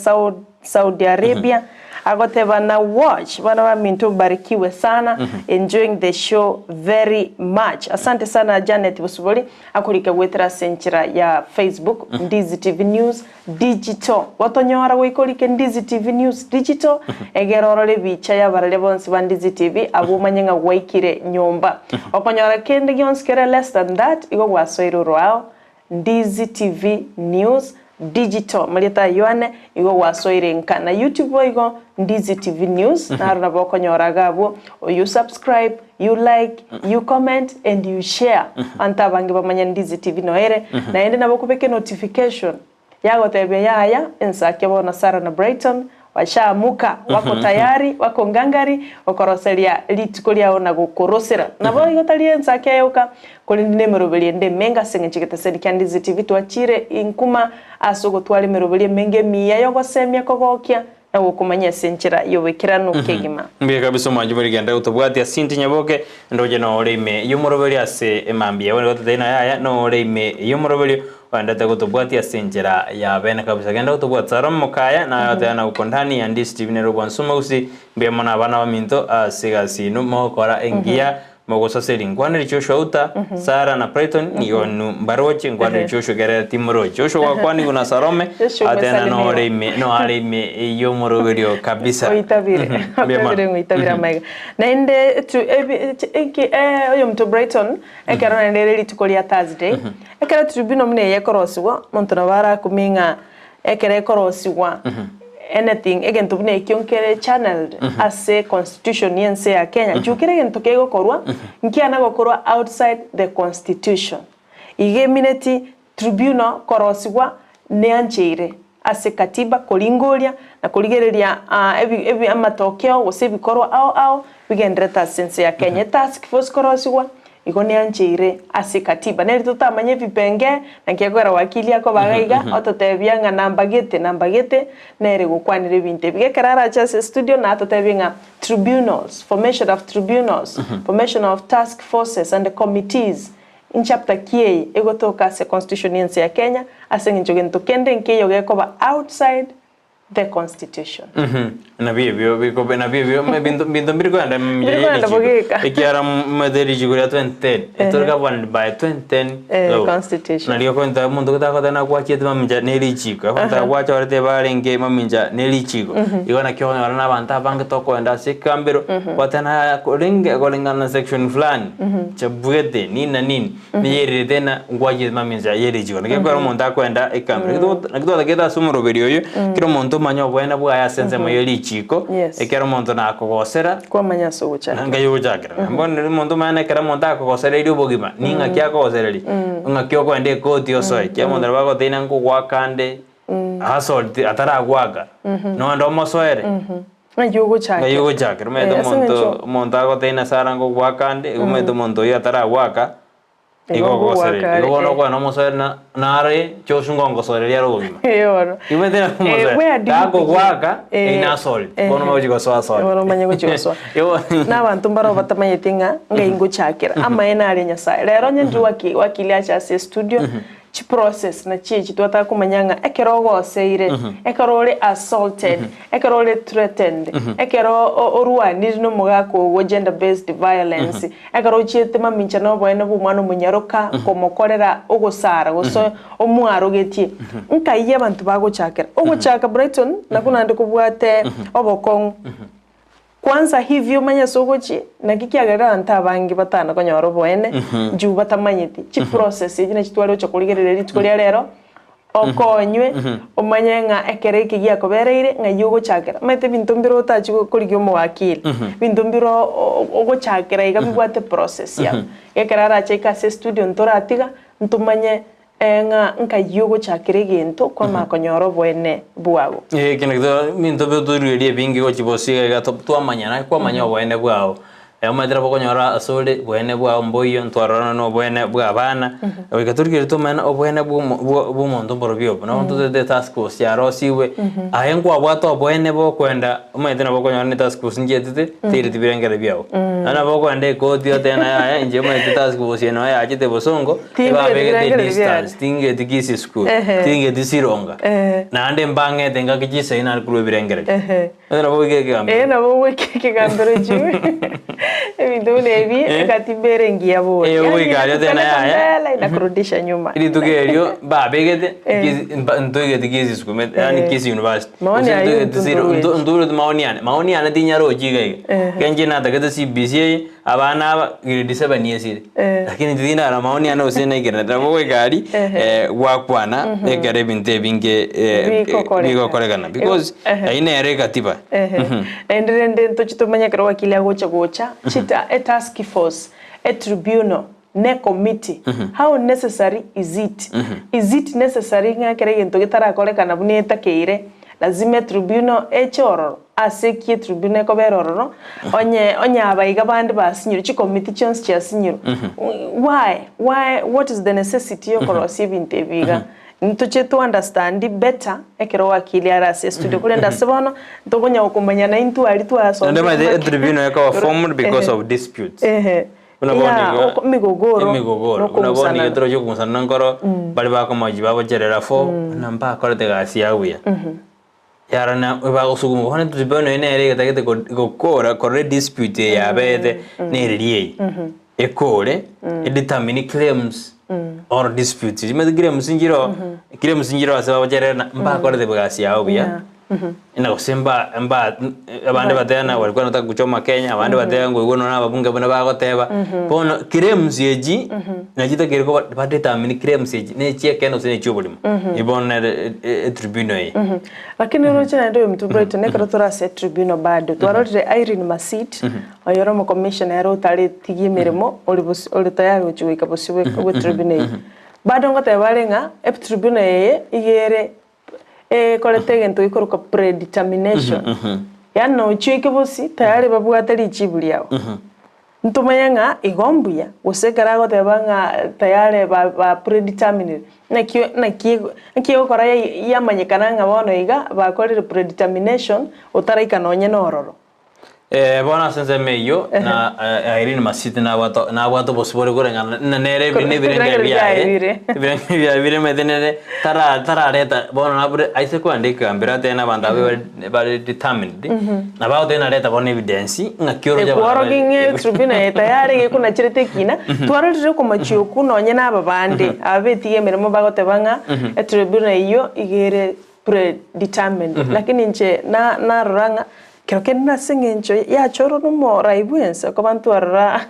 Saudi Arabia agoteba na watch bana baminto mbarikiwe sana enjoying the show very much asante sana Janet Bosibori akorika goetera ase enchera ya Facebook Ndizi TV News Digital gotonyora goika orike Ndizi TV News Digital egere orore ebicha y'abararia bonsi ba Ndizi TV abwo omanye ng'a gwaikire nyomba. Okonyora kende gionsi kere less than that igo gwasoire oroao Ndizi TV News Digital marieta ayio ane igo gwasoire nka na YouTube boigo Ndizi TV News naro nabo okonyora iga abwo you subscribe you like you comment and you share abanto abange bamanye Ndizi TV noere naende nabo okobeka enotification. Yagotebia yaya, ensake bono Sara na Brighton bashaamuka, wako tayari, wako ngangari gokoroseria rituko riao na gokorosera. Naboigo tari ensake eyoka, korende nemeroberi ende emenge ase eng'encho egeteseni kia Ndizi TV twachire inkuma ase ogotwara emeroberi emenge emiya y'ogosemia kogokia na gokomanya ase enchera y'oboikeranu kegima. Mbuya kabisa omwanchi bw'erigenda gotobwatia Sinti Nyaboke, ndoche nore ime y'omoroberio ase emambia yago nigo totari na yaya nore ime y'omoroberio oendete gotobwatia ase enchera ya bene kabisa. Genda gotobwatia Salomo Mokaya naye oteba na gokondani ya Ndisi TV nere obwansu omogusii. Mbuya mono abana baminto ase egasi inu mogokora engiya mogosaseria nkwanere Joshua Uta, Sarah na Brighton nigo inu mbaroche nkwanere Joshua ekerere timoroche. Joshua gwakwanigwe na Salome Joshua ateba omosalimiwa. nore ime noare ime y'omoroberio kabisa. Oitabire, Mbuya mono. otabire ng'oitabire amaiga. Naende tu ebi eki eh oyomonto Brighton Ekero naende ere rituko ria Thursday, ekero tribunal buna eye ekorosigwa, omonto nabo arakumie ng'a ekero ekorosigwa anything egento buna ekio nkere channeled ase constitution ya ense ya Kenya, juu kera egento kegokorwa nkiana gokorwa outside the constitution. Iga emineti tribunal korosigwa neancheire ase katiba koringoria na korigereria ebi ebi amatokeo gose ebikorwa ao ao bigendererete ase ense ya Kenya. Etask force korosigwa igo neancheire ase katiba. Neri totamanye ebipengee naki ekogera wakili akoba iga iga ototebia ng'a namba gete namba gete nere gokwanera ebinto ebi. Ekero arache ase studio natotebie ng'a tribunals, formation of tribunals, formation of task forces and committees Inchapter ki eye egotoka ase constitution y'ense ya Kenya ase eng'encho gento kende nkeiyo gekoba outside the constitution? Nabio ebio bikobe nabio ebio ebinto binto mbiri kogenda Mbiri kogenda bogeka. Ekiara omanyete richiko ria 2010 etore governed by 2010 Eh, law. constitution. Nario okoenta omonto gotagoteba nagwachiete mamincha ne richiko akonta gwachorete barenge mamincha ne richiko. Igo naki okonyora na abanto abange tokoenda ase ekambero gwateba naya korenge korengana na section fulani. Chabwete nini na nini, neyererete na ngwachete mamincha ye richiko. Naki ekero omonto akoenda ekamera, naki twatagete ase omoroberi oyo, kera omonto omanye oboene bwaye ase ensemo ye richiko, Yes. ekero omonto nakogosera, Kwamanya ase ogochakera. ngai ogochakera. Bono riria omonto omanye ekero omonto akogosereria obogima, ning'aki akogosereria, ng'aki okoenda ekoti osoe, ekiagera omonto nabo agotebia ng'a nkogoaka nde, assault ataragoaka, nonde omosoere. Ng'ai ogochakera? Ng'ai ogochakera? Omanyete Eh, ase omonto eng'encho- omonto agotebia Nyasae arange ogoaka ande, igo omanyete omonto oyio ataragoaka, Igo igo ogoaka ogosereria. are, Igo bono eh. okwana omosoeri na nare Joshua ngongosoereria are obogima. Eh, bono. Omanyete na Eh, omosoeri, where do you gakogoaka, begin? Eh, eri nasori, eh. bono ogochi gosoa asore. Bono omanye gochi gosoa. Igo Na abanto mbaro batamanyeti ng'a ng'ai ngochakera. Amaene aria Nyasae. Rero onye ndiri waki wakili ache ase estudio, Chiprocess nachio echi twataka komanya ng'a ekero ogoseire, ekero ore assaulted, ekero ore threatened, ekero orwanire na omogaka ogo gender based violence, ekero ochiete mamincha na oboene bwa omwana omonyaroka komokorera ogosara gose omwarogetie, nkai abanto bagochakera. Ogochaka Brighton nakwo naende kobwate obokong'u. Kwanza hivyo omanye ase ogochia, naki kiagerire abanto abange batana konyora oboene, juu batamanyeti chiprocess echi nachi tware gocha korigereria rituko ria rero, okonywe, omanye ng'a ekero eke giakobereire ng'ai ogochakera. Omanyete ebinto mbire otachi korigia omowakili, ebinto mbire ogochakera iga bibwate process yabo. Ekero arache aike ase estudio ntoratiga, ntomanye Ng'a nkai ogochakera egento kwamanya konyora oboene bwabo. Eke nakio ebinto biotoruerie ebinge gochia bosio iga iga twamanyana kwamanya oboene bwao. Omanyete nabo okonyora ase ore oboene bwao mboiyo ntwarorana na oboene bwa abana, goika torigererie tomanye na oboene bwa omo bwa bwa omonto mborobio obo. Nabo ntotete task force yarosiwe, aye nkwabwate oboene bokoenda omanyete nabo okonyora ne task force nchietete teireti birengere biago. Naende nabo okoenda ekoti otebe naye yaya inche omanyete task force eye noo yachete bosongo. Tingeti Ebabegete birengeri distance, biane. tingeti Kisii school, Ehe. tingeti Sironga, Ehe. naende mbang'ete ngaki chisegi nare korwa ebirengererio. Ehe. Onye nabo goika ekegambero. Ee nabo ogoika ekegambero chiwe ebinto buna ebi Eh. ekatiba ere engiya bori. Eh, Yaani ogoika aria otebe naye inakupeleka yaya. mbele inakurudisha nyuma. Rituko erio mbabegete, Eh. Kisii mba ntoigeti Kisii school, yaani Eh. Kisii University. Maoni Gose ayio ntoigeti Siro- ntundurueti. nto- ntorueti maoni ane, maoni ane tinyarochi iga iga. Ehe. Ekero inche natagete CBC eye, Abana aba grade 7 esire lakini inche tindara maoni ane gose naikerana nabo goika aria gwakwana ekero ebinto ebinge Bigokoreka. bigokorekana because ayio nere ekatiba. Naende rende ntoche tomanye ekero wakili agocha gocha chita etask force, etribunal. ne committee how necessary is it? Is it necessary ng'a ekero egento getarakorekana buna etakeire lazima etribunal eche ororo? Ase ki etribunal ekobera ororo onye onye aba iga bande basinyirwe chicommittee chionsi chiasinyirwe why why what is the necessity yokorosia ebinto ebi iga? Ntoche to understand better ekero wakili are ase estudio korende ase bono ntokonya gokomanyana intwe aria Naende twasomire omanyete make etribunal ekoba formed because of disputes. Ehe. Buna bono Yeah, iga oko- emigogoro emigogoro buna bono iga nokong'usanana. toroche okong'usanana nkoro bare bakomochi bagocherera fo buna mbakorete egasi yabo buya. Yarana ebagosuguma bono etribunal eye nere egetagete gokora korora edispute eye yabete nereri eye. Ekore edetermine claims or disputes. Omanyete claims nchiroo, claims nchiroo ase bagocherera mbakorete egasi yabo buya. Ina gose mba mba abande bateba na walikuwa wanataka kuchoma Kenya, abande bateba ngoigwa nonya ababunge buna bagoteba. Bono claims echi nachi chitakeire koba badetermine claims echi ne chia ekeene gose ne chia oborimo. Ebi bono nere etribunal eye. Lakini oroche naende oyominto Brighton ekero tore ase etribunal bado twarorire Irene Masit oyore omocommissioner ere otaretigia emeremo ore bosio ore tayari gochia goika bosio bwe etribunal eye. Bado ngoteba are ng'a etribunal eye iga ere Ekorete egento gekorokwa predetermination. Yaani nochia oike bosi tayari babwate richibu riao. Ntomanye ng'a igo mbuya, gose ekero agoteba ng'a tayari ba ba predetermined, naki naki naki egokora yamanyekana ng'a bono iga bakorire predetermination otaraika nonye na ororo. Eh, bono ase ensemo eyio na eh, Irene Masiti nabwate nabwate obosibore koreng'ana na nere ebi nebirengeri biaye ebirengeri biaye biremete nere tara tarareta bono nabure aise kogenda ekegambero atebe na abanto abe bare bare determined nabo agoteba nareta bono evidence ng'aki oroche abanto Ekworokia bare ng'a etribunal eye tayari gekonachirete ekina, twarorire okomochia okwo nonye na aba bande aba betiga emeremo bagoteba ng'a etribunal eyio iga ere predetermined. Lakini inche na narora ng'a kero kende nase eng'encho yachorwa na omorai bwensi okoba ntwarora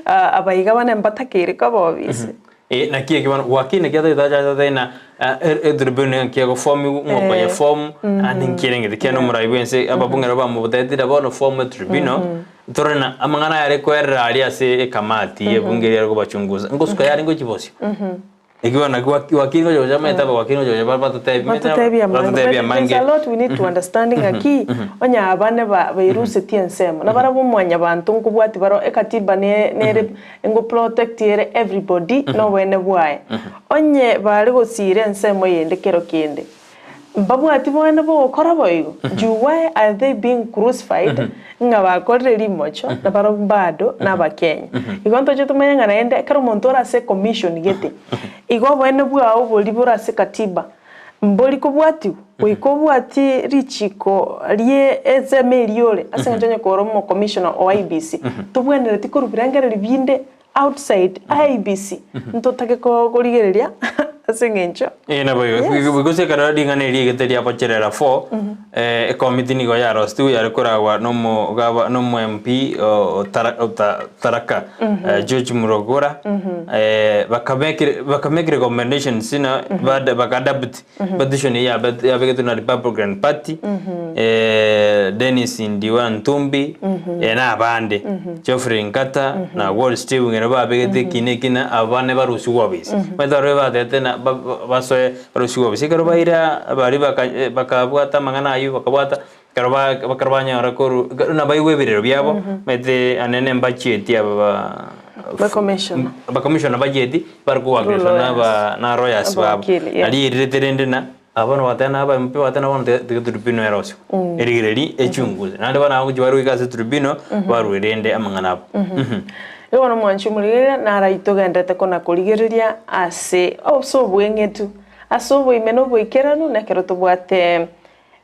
abaiga bane mbatakeire koba obisi. Eh, naki eke bono gwakina ekiagera tari tari na etribunal ng'aki egofomiwa ng'a okoyefomu naende nki erengete kiagera omorai bwensi ababunge nabo bamobotetie bono form etribunal torore na amang'ana aya are koerera aria ase ekamati y'ebunge eria ere kobachunguza ngosuka yarenge gochia bosio. Ekiagera naki gwakina gocha gocha omanyete aba gwakina gocha gocha batotebi Batotebi amange. batotebi But amange. there's a lot we need to understand ng'aki onye abane ba bairusetie ensemo nabarabwo mwanyabanto nkobwati baro ekatiba ne nere ngo protect ere everybody noboene bwaye. Onye bare gosira ensemo yende kero kende Mbabwati boene bogokora boigo? Juu why are they being crucified ng'a bakorire rimocho na barobwo bado nabakenya? Igo ntoche tomanye ng'a naende ekero omonto ore ase ecommission gete, igo oboene bwao boria bore ase katiba mbori kobwatigwa, goika obwatie richiko rie ensemo eria ore ase eng'encho onye kore omocommissioner o IEBC, tobwenereti korwa birengererio binde outside IEBC ntotake korigereria ase eng'encho Eh, nabo igo. Yes. Gose ekero ring'ana eri rigete riabocherera fo, eh, ekomiti nigo yarostigwe yare koragwa nomogaba nomo MP o Tara- o Ta- Tharaka eh, George Murogora eh, bakamake bakamake recommendations na bada- bakaadapt petition eye yabe- yabegetwe na Republican Party eh, Dennis Ndiwa Ntumbi eh, na abande Geoffrey Nkata na Wall Steve ng'ina babegete ekina ekina aba bane barusigwe obisi. Omanyete barabwo batete na ba- ba- basoe barusigwe obisi. Ekero baira baria baka bakabwata amang'ana aywo bakabwata, ekero ba ekero banyora korwa ekero nabaigwa ebirero biabo, omanyete anene mbachieti aba ba Ba commissioner. Ba commissioner bachieti bare kowakilishwa Through na aba na lawyers babo. Abawakili, yeah. Nari erirete rende na Aba bono bateba na aba MP bateba na bono tiga tiga tribunal erosiwe. Erigereria echunguze. Naende bono abagochia barue iga ase tribunal, barue rende amang'ana abo. Igo bono mwanche omorigereria, naro ayio togenderete kona korigereria ase ase obweng'etu, ase oboime na oboikeranu, na ekero tobwate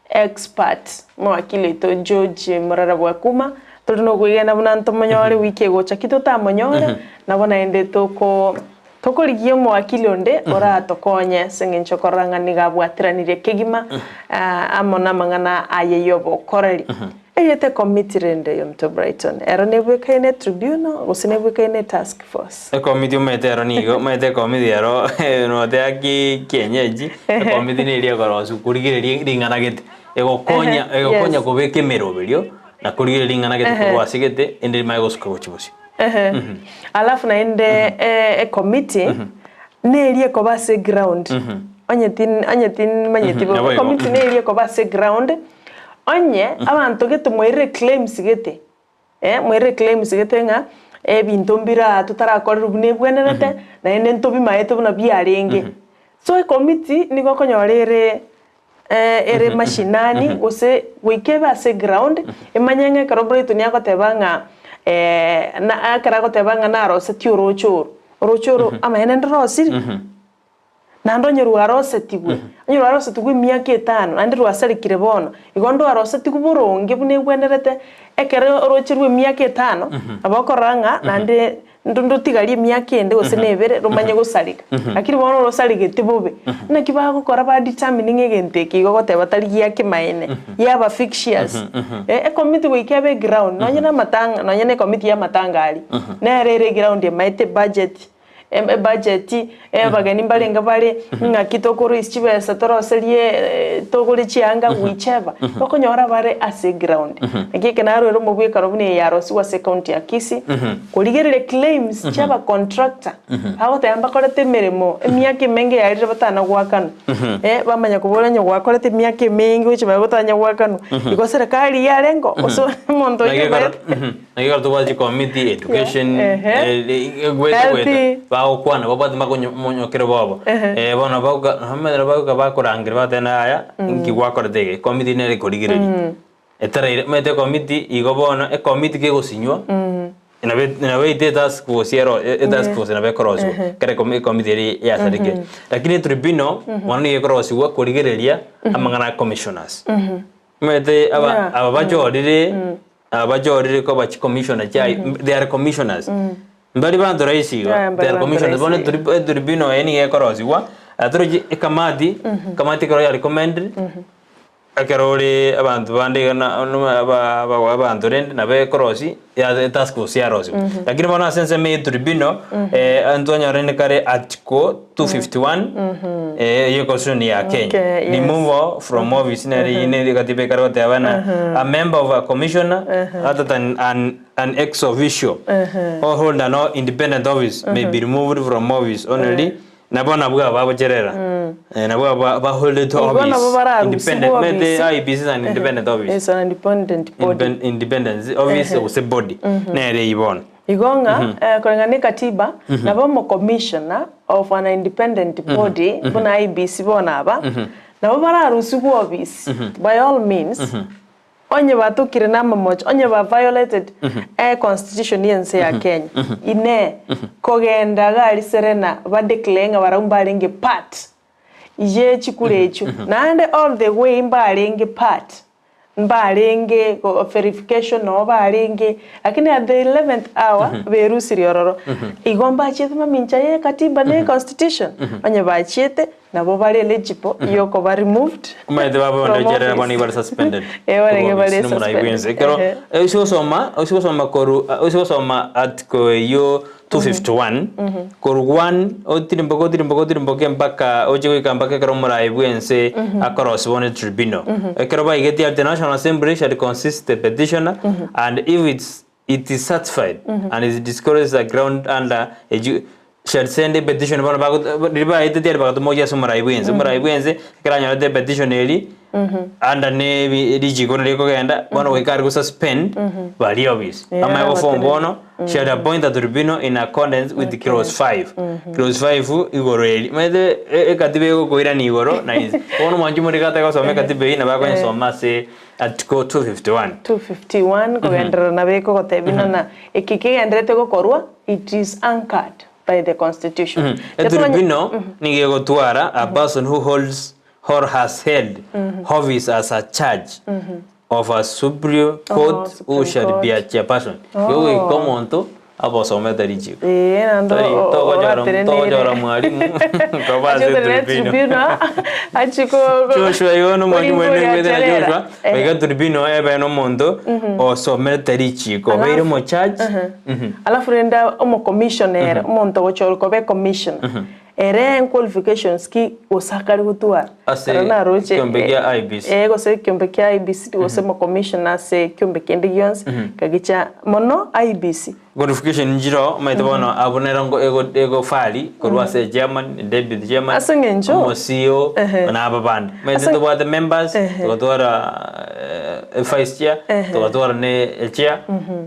expert, omowakili oito George Murara Bwakuma, tore na okoigena buna ntomonyore wiki egocha ki totamonyore, nabo naende toko Tokorigia omowakili onde oratokonye ase engencho okorora ng'a nigo abwateranirie kegima amo namang'ana aye y'obokoreri. Eyete ekomiti rende y'Omonto Brighton, ero nebwekaine etribunal gose nebwekaine etask force? Ekomiti omanyete ero nigo omanyete ekomiti ero noteba ki kienyeji, ekomiti neria ekorosia korigereria ring'ana gete, egokonya egokonya kobeka emeroberio na korigereria ring'ana gete korwa ase gete ende rimanye gosuka gochia bosio. Ehe. Alafu naende ecommittee neria ekoba ase eground onye tin onye tinmanyeti bobe, Nabo igo. ecommittee neria ekoba ase eground, onye abanto gete mwairire claims gete, eh, mwairire claims gete ng'a ebinto mbire aa totarakorerwa buna ebwenerete, naende ntobimaete buna biarenge. So ecommittee nigo okonyora ere ere mashinani gose goika ebe ase eground, emanye ng'a ekero Brighton agoteba ng'a na ekero agoteba ng'a narosetie oroche oro, oroche oro amaene ndorosiri? Naende onye rwarosetigwe, onye rwarosetigwe emiaka etano naende rwasarekire bono, igo ndwarosetigwe boronge buna egwenerete ekero oroche rwa emiaka etano, nabo okorora ng'a naende Ndotigarie emiaka ende gose na ebere romanye gosareka. Lakini bono orosaregete bobe. Naki bagokora ba determine ng'a egento eke igo ogoteba tari gia kemaene, yaba fictitious. Ecommittee goika ebe eground, nonye na amatanga, nonye na ecommittee ya amatanga aria, nere ere eground emaete ebudget, ebudget, abageni mbarenge bare, ng'aki tokoroisia chibesa toroserie togore chianga, whichever. Okonyora bare ase eground. Naki eke naroire omobwekano buna eye yarosiwa ase ecounty ya Kisii, Korigereria claims chia aba contractor bagoteba mbakorete emeremo emiaka emenge yarire batana goakanwa eh bamanya kobora onye gwakorete emiaka emenge gochia magega otanya goakanwa igo serikali yarenge gose omonto oyio obaete Naki ekero tobwate chikomiti, education, Ehe. egwete gwete Healthy. bagokwana babwate mbakonyo bobo Ehe. bono bagoka nomanyete bagoka bakorangeria bagoteba yaya nki gwakorete iga ekomiti nere ekorigereria. Etaraire omanyete ekomiti igo bono ekomiti kegosinywa nabo nabo eite etask force ero etask force nabo ekorosiwa ekero ekomiti eria yasarekire. Lakini etribunal bono nigo ekorosiwa korigereria amang'ana a commissioners. Omanyete aba aba bachorire aba bachorire koba chicommissioner chia they are commissioners. Mbari banto rahisi igo Yeah, mbari they are banto commissioners. Bono rahisi. etribunal eye nigo ekorosiwa torochi ekamati ekamati ekero ya recommended. Ekero ore abanto bande iga na na aba aba abanto rende nabo ekorosi ya etask force yarosiwa. Lakini bono ase ensemo eye tribunal ntwanyorire kare article 251 ye constitution ya Kenya. Okay, yes. Removal from office nere eywo nere katiba ekare goteba ng'a a member of a commissioner other than an an ex officio or holder no independent office may be removed from office only Nabo nabwo aba bagocherera, nabwo aba baholdete Igo office, nabo bararusigwe independent, omanyete office. IEBC is an independent office. It's an independent body. Independent office gose body, nere eyio bono. Igo ng'a koreng'ana na ekatiba, nabo omocommissioner of an independent body buna IEBC bono aba, nabo bararusigwe office by all means. Onye batokire namamocho, onye ba violated e constitution y'ense ya Kenya, inee, kogenda gari Serena ba declare ng'a barabwo mbarenge part ye chikura echio, naende all the way mbarenge part, mbarenge verification noo barenge, lakini at the eleventh hour berusirie ororo. Igo mbachiete mamincha ye katiba ne constitution, onye bachiete Nabo bare eligible yokoba removed Omanyete baba from onde cherera office. bono nigo bare suspended. Eh, barenge Korwa bare office nomorai suspended. bwense. Ekero Ehe. oise gosoma, oise gosoma koru oise gosoma article eyio 251 korwa 1 otirimboke otirimboke otirimboke mpaka oche goika mpaka ekero omorai bwense akorosiwa ne tribunal. Ekero baigetie ati the National Assembly shall consist the petitioner and if it's it is certified and is disclosed a ground under a ju shall send a petition bono bago riria baeteti aria bagatoma gochia ase omorai bwense, omorai bwense ekero anyorete epetition eria under na ebi richiko buna rikogenda bono goika are gosuspend baria office. Yeah, Amanye goform batenene. bono shall appoint a tribunal in accordance with clause 5. Clause 5 igoro eria, omanyete ekatiba egokoirania igoro na inse. Bono mwanche more gatari gosoma ekatiba eywo nabo akonyesoma ase Article 251. 251 kogenderera nabo ekogotebia ng'a na eki kegendererete gokorwa it is anchored by the constitution. Etribunal nigo egotwara a person who holds or has held office as a judge of a superior court who Supreme shall be a Court. chairperson. Igo goika omonto Abe osomete richiko. Ee, naende Tari tokonyora oratenenere. tokonyora mwalimu koba ase Achie otenenere tribunal. tribunal, achie ko- ko- Joshua igo no mwalimu koringoria oende gwetera acherera. Joshua Ehe. goika tribunal ebe nomonto osomerete richiko obeire omochurch. Alafu rende omocommissioner ere, omonto ogochorwa koba ecommissioner, ere qualifications ki gose akare gotwara? Ase Ekero naroche ekiombe gia IEBC. eh, gose ekiombe kia IEBC gose omocommissioner ase ekiombe kende gionsi, kagicha mono IEBC. Qualification nchiroo, omanyete bono abwo nero nko ego egofari korwa ase echairman, deputy chairman, Ase eng'encho- omo CEO, Ehe. na aba bande. Omanyete Ase- ntobwate members, Ehe. togatwara vice chair, Ehe. togatwara na echair,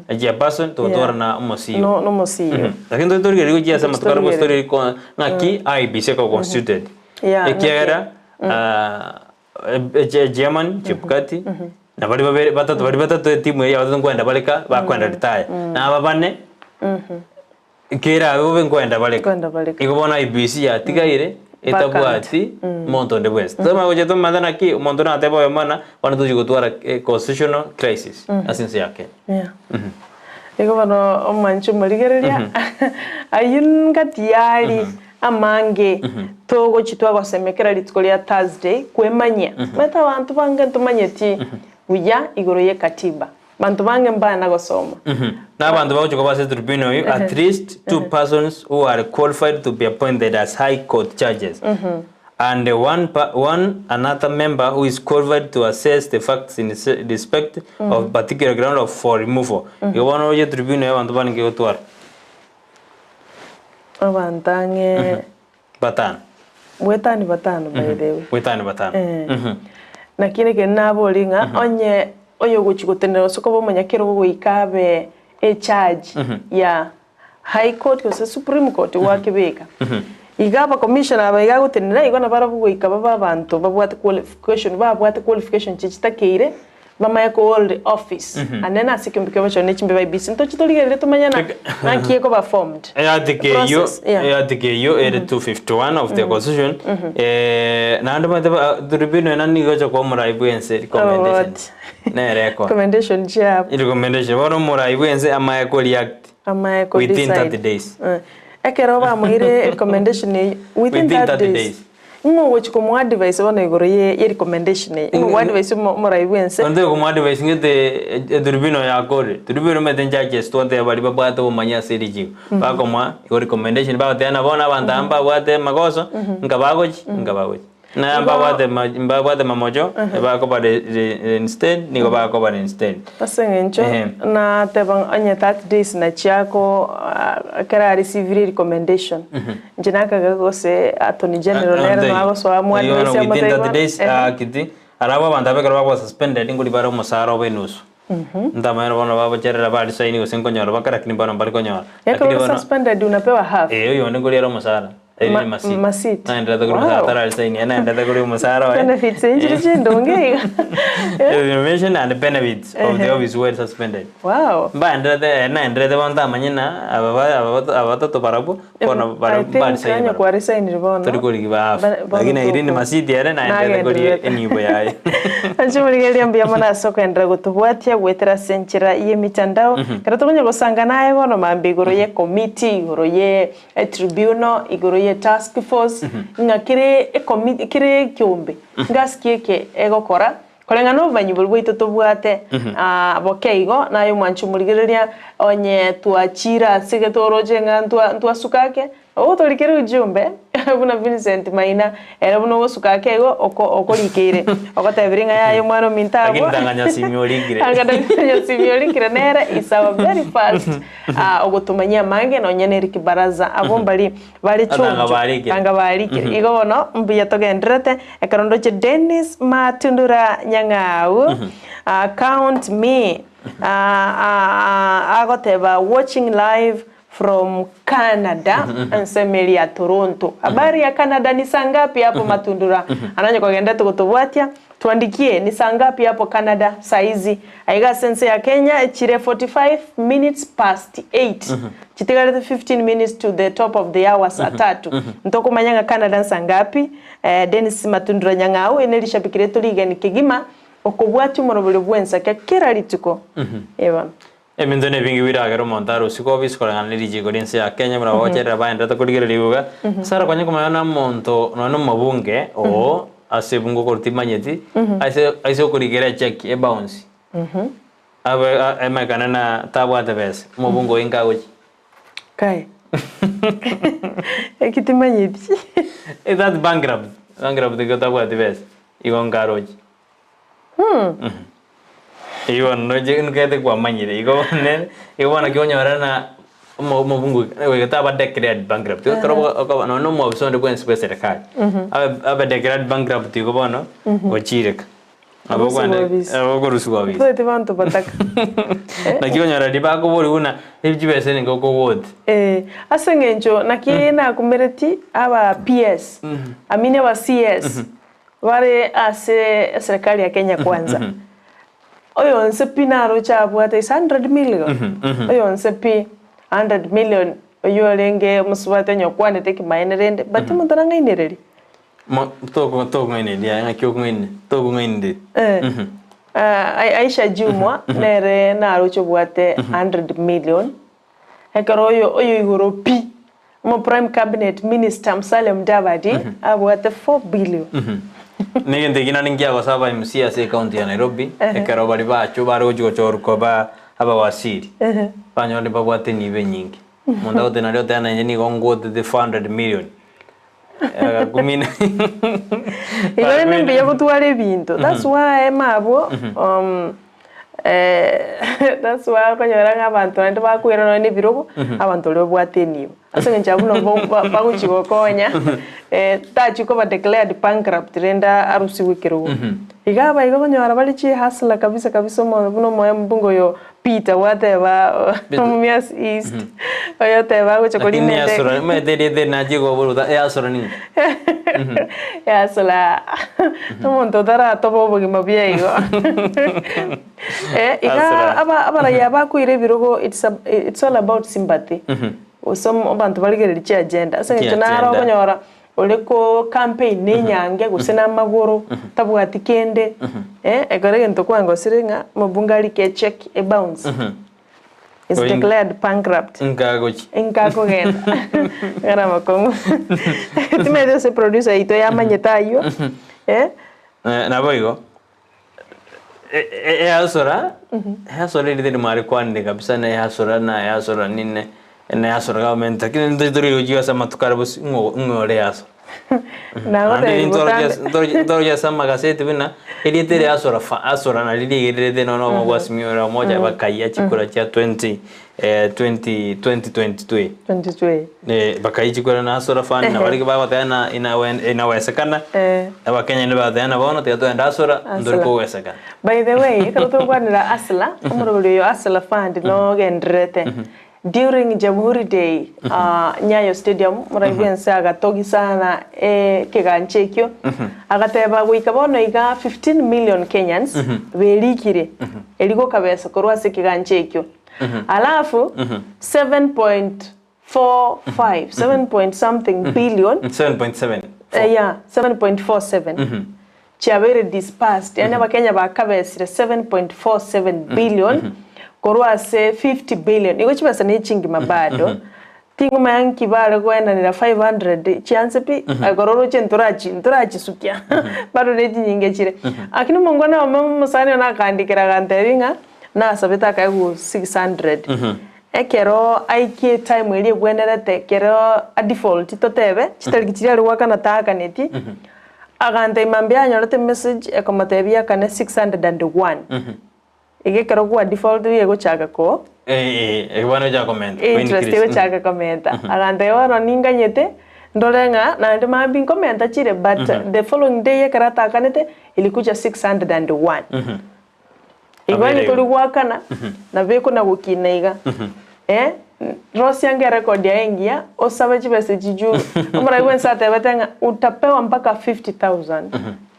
echairperson, togatwara Yeah. na omo CEO. No- no omo CEO. Lakini toche torigereria gochia ase amatuko aria gose Torigereria. tori ng'aki IEBC eko constituted. Yeah, Ekiagera Chairman Chebukati na baria babere batato baria batato etimu eria ya batato nkoenda bare ka bakoenda retire. Na aba bane kera abe bobe nkoenda bare ka. Nkoenda bare ka. Igo bono IEBC yatigaire etabwati monto onde bwensi. Tomanye gochia tomanye naki omonto natebe oyomo ng'a bono tochi gotwara constitutional crisis ase ense ya Kenya. Yeah. Igo bono omwanche omorigereria ayio ngati yari amange togochi twagosemia kera rituko ria Thursday kwemanyia. Omanyete abanto bange ntomanyeti buya igoro ye katiba. Banto bange mbana gosoma. Na abanto bagochi koba ase tribunal eyio at least two persons who are qualified to be appointed as high court judges and one, one another member who is qualified to assess the facts in respect of particular ground of for removal. Igo bono oche tribunal ya abanto barenge gotwara Abanto ang'e batano. Bwetani batano by the way. Bwetani batano. Naki ekero naboria ng'a onye oyogochia gotenena gose koba omonyakerogo goika abe echarge ya High Court gose Supreme Court gwakebeka. Iga abacommissioner aba iga agotenena igo nabarabwo goika babe abanto babwate qualification babwate qualification chiria chitakeire bamanye ko hold office ande nase ekeombe kia obochori ne chimbeba IEBC ntoche torigererie tomanye na naki ekoba formed. Earticle eyio Process, yeah. earticle eyio ere 251 of the constitution naende omanyete ba tribunal ena nigo egocha koa omorai bwa ense recommendation nere ekoa Recommendation chiabo. Recommendation bono omorai bwa ense amaye ko react Amaye ko within decide. 30 days. Ekero bamoire recommendation eyio within Within 30 30 days. days. Ng'o ogochia komoa advice bono igoro ye ye recommendation eye? Ng'o ogoadvise omo omorai bwense? Onde okomoadvise ng'ete etribunal yakorire, tribunal omanyete judges twateba baria babwate obomanyi ase richiko, bakomoa igo recommendation bagoteba ng'a bono abanto aba mbabwate amagoso, nka bagochi nka bagochi. Na mbabwate ma mbabwate mamocho, bakoba re re instead nigo bakoba instead. Ase eng'encho Ehe. nateba ng'a onye 30 days nachio ako ekero areceiveire recommendation, inche nakaga gose Attorney General nere noe agosoa Oyio amoadvise bono within amotebi 30 bono days ehe. akiti, arabwo abanto aba ekero bakoba suspended nkori bare omosara obo enusu. Ntamanyete bono babocherera baresign gose nkonyora bakare lakini bono mbari konyora. Ekero Lakini ore bono suspended unapewa half. eh oyonde nkori are omosara. Eri Ma- ni masit. masit. Naenderete kori Wow. omosara tararesign naenderete kori omosara oye. Benefits inchire chindonge iga. Information and benefits of the Ehe. office were suspended. Wow. Mbaenderete naenderete bono ntamanye ng'a aba ba aba aba batato barabwo bono I barabwo think baresign onye barabwo. kwaresainire bono. Tori korigi ba half. Ba- bono Lakini Irene toko- Masiti ere naenderete kori Nagendererete. enibo yaye. Inche morigereria mbuya mono ase okoenderera gotobwatia goetera ase enchera y'emitandao. Ekero tokonya gosanga naye bono mambia igoro ye committee, igoro ye etribunal, igoro ye task force, ng'a kere ecommit kere ekeombe ngasi ki eke egokora, koreng'ana nobomanyi boria bwaito tobwate boke igo, naye omwanchi omorigereria onye twachire ase gete oroche ng'a ntwa ntwasuka ake, otorikere ujumbe buna Vincent Maina, ere buna ogosuka ake igo oko okorikeire, ogotebirie ng'a yaya omwana ominto Lakini abwo tanga Nyasimi orikire. Anga Nyasimi orikire nere is our very first ogotomanyia amange nonye na Eric Baraza abwo mbari bare Atanga choncho barikire. tanga barikire. Igo bono mbuya togendererete ekero ndoche Dennis Matundura Nyang'au count me agoteba watching live from Canada ensemo eria ya Toronto. Habari ya Canada ni saa ngapi hapo Matundura? Ananye kogenderete gotobwatia Twandikie ni saa ngapi hapo Canada saizi? Aiga ase ense ya Kenya chire 45 minutes past 8. Chitigarete 15 minutes to the top of the hour saa tatu. Ntokomanya ng'a Canada nsa ngapi? Dennis Matundura Nyang'au ere nerishabiki rieto rigeni kegima okobwatia omoroberio bw'ensake kera rituko. Ee bono. Ebinto nebinge biragere omonto arusigwe obisi koreng'ana ne richiiko ri'ense ya Kenya buna bagocherera baenderete korigereria iga. Ase arakonyare komanya buna omonto nonya na omobunge oo ase ebunge okorwa timanyeti, ase ase okorigereria echeki ebounce, abe emekane na tabwate besa, omobunge oyio inka agochia. Kae. Eki timanyeti. That's bankrupt, bankrupt igo tabwati besa, igo nkaroche. Igo noche nkete kwamanyire igo nere igo bono naki onyore na Omo omobungu goika taba declared bankrupt. Ekero Ehe. okoba nonye na omwofisa onde bwensi bwa eserekari, abe abe declared bankrupt igo bono, ochireka. Nabo Orusiwa okogenda obisi. nabo okorusiwa obisi. Toeti banto bataka. Naki okonyora riria bakoboria buna ebi chibesa nigo okogoti. Eh, ase eng'encho naki nakumereti aba PS, I mean aba CS, bare ase eserekari ya Kenya Kwanza. Oyonse pi naroche abwate is 100 million, oyonse pi 100 million oyio orenge omosubati onye okwanete ekimaene rende, but omonto nang'ainereria. Mo toko tokong'ainereria aye ng'aki okong'aine tokong'ainereria. Eh, Aisha Jumwa nere naroche obwate 100 million, ekero oyo oyo igoro pi, omo prime cabinet minister Musalia Mudavadi abwate 4 billion. Na egento eki naende nkiagosaba MC ase ecounty ya Nairobi, ekero baria bachwo bare gochia gochorwa koba abawaziri, banyore babwate enibo enyinge. Omonto agoteba naria oteba nainche nigo ngwotete 400 million, agakumina. Igo rende mbuya gotwara ebinto, that's why mabwo that's why okonyora ng'a abanto naende bakoira nonye na ebirogo, abanto baria babwate enibo. Ase eng'encho abwo nabo bagochia gokonya, tachia koba declared bankrupt rende arusiwe ekerogo. Iga aba iga okonyora bare chihustler kabisa kabisa omo buna omoyo mbunge oyo Peter gwateba Mumias East, oyo oteba agocha Lakini korina endege. yasora, omanyete erieta eri nachia koboruta, eyasora ning'o? Yasora omonto otaratoba obogima buya igo. Eh, iga Asora. aba abarayia bakoira ebirogo it's a it's all about sympathy. Gose abanto barigereria chiagenda ase eng'encho naro Chiagenda. okonyora Ore ko campaign ne enyange gose na amagoro tabwati kende eh ekero egento kwangosire ng'a omobunge arike echeck e bounce is Oing- declared bankrupt Nkagochi. inkakogenda ng'ana amakong'u timanyeti gose producer yaito yamanyete aywo eh. Eh, naboigo Ehasora, ehasora erinde nimwarikwanire kabisa na ehasora na ehasora nine na ehasora government lakini ntori tori gochia ase amatuko are bosio ng'o ng'o ore ehasora. Naende Nagotebi ntoroche botambe. ntoroche ntoroche ase amagaseti buna erieta ere hasora fa hasora nari rigererete nonya obo bwasimire ore omoja bakayia chikura chia 20 20 2022. 22. Eh, bakayia chikura na hasora fund na baria bagoteba na inawe inawezekana Abakenya nibateana bono, tiga togende Asura, ntori Asura. kogweseka. By the way, ekero togokwanera Hustler, omorobori oyo Hustler Fund nogendererete. During Jamhuri Day, ah, Nyayo Stadium, morai bwense agatogi sana ekegancha ekio, agateba goika bono iga 15 million Kenyans berikire eri gokabesa korwa ase ekegancha ekio. Alafu 7.45, 7 point something billion 7.7. Eh, yeah, 7.47 chiabeire dispersed, yaani abakenya bakabesire 7.47 billion korwa ase 50 billion. Igo chibesa ne chingima bado. Tingomanya nki bare koenanera 500 chianse pi, ekero oroche ntorachi ntorachisukia bado ne chinyinge chire. Lakini omongwana ome omosani one akandikera agantebia ng'a nasabete akaegwa 600. Ekero aikie etime eria ebwenerete ekero a default totebe, chitariki chiria are goakana taakaneti, agantebia mambia anyorete emessage ekomotebia akane 601. Iga ekero gwa default riria egochaka ko Eh, eh, bono egochaka komenta, interest ko increase. egochaka komenta. Agantebia bono ninganyete, ndore ng'a naende mambia nkomenta chire but the following day ekero atakanete, ilikuja 601. Igo onye tori goakana, nabo ekona gokina iga. Eh, rosia ange erecord yaye engiya, osabe chibesa echi juu omorai bwensi atebete ng'a utapewa mpaka 50,000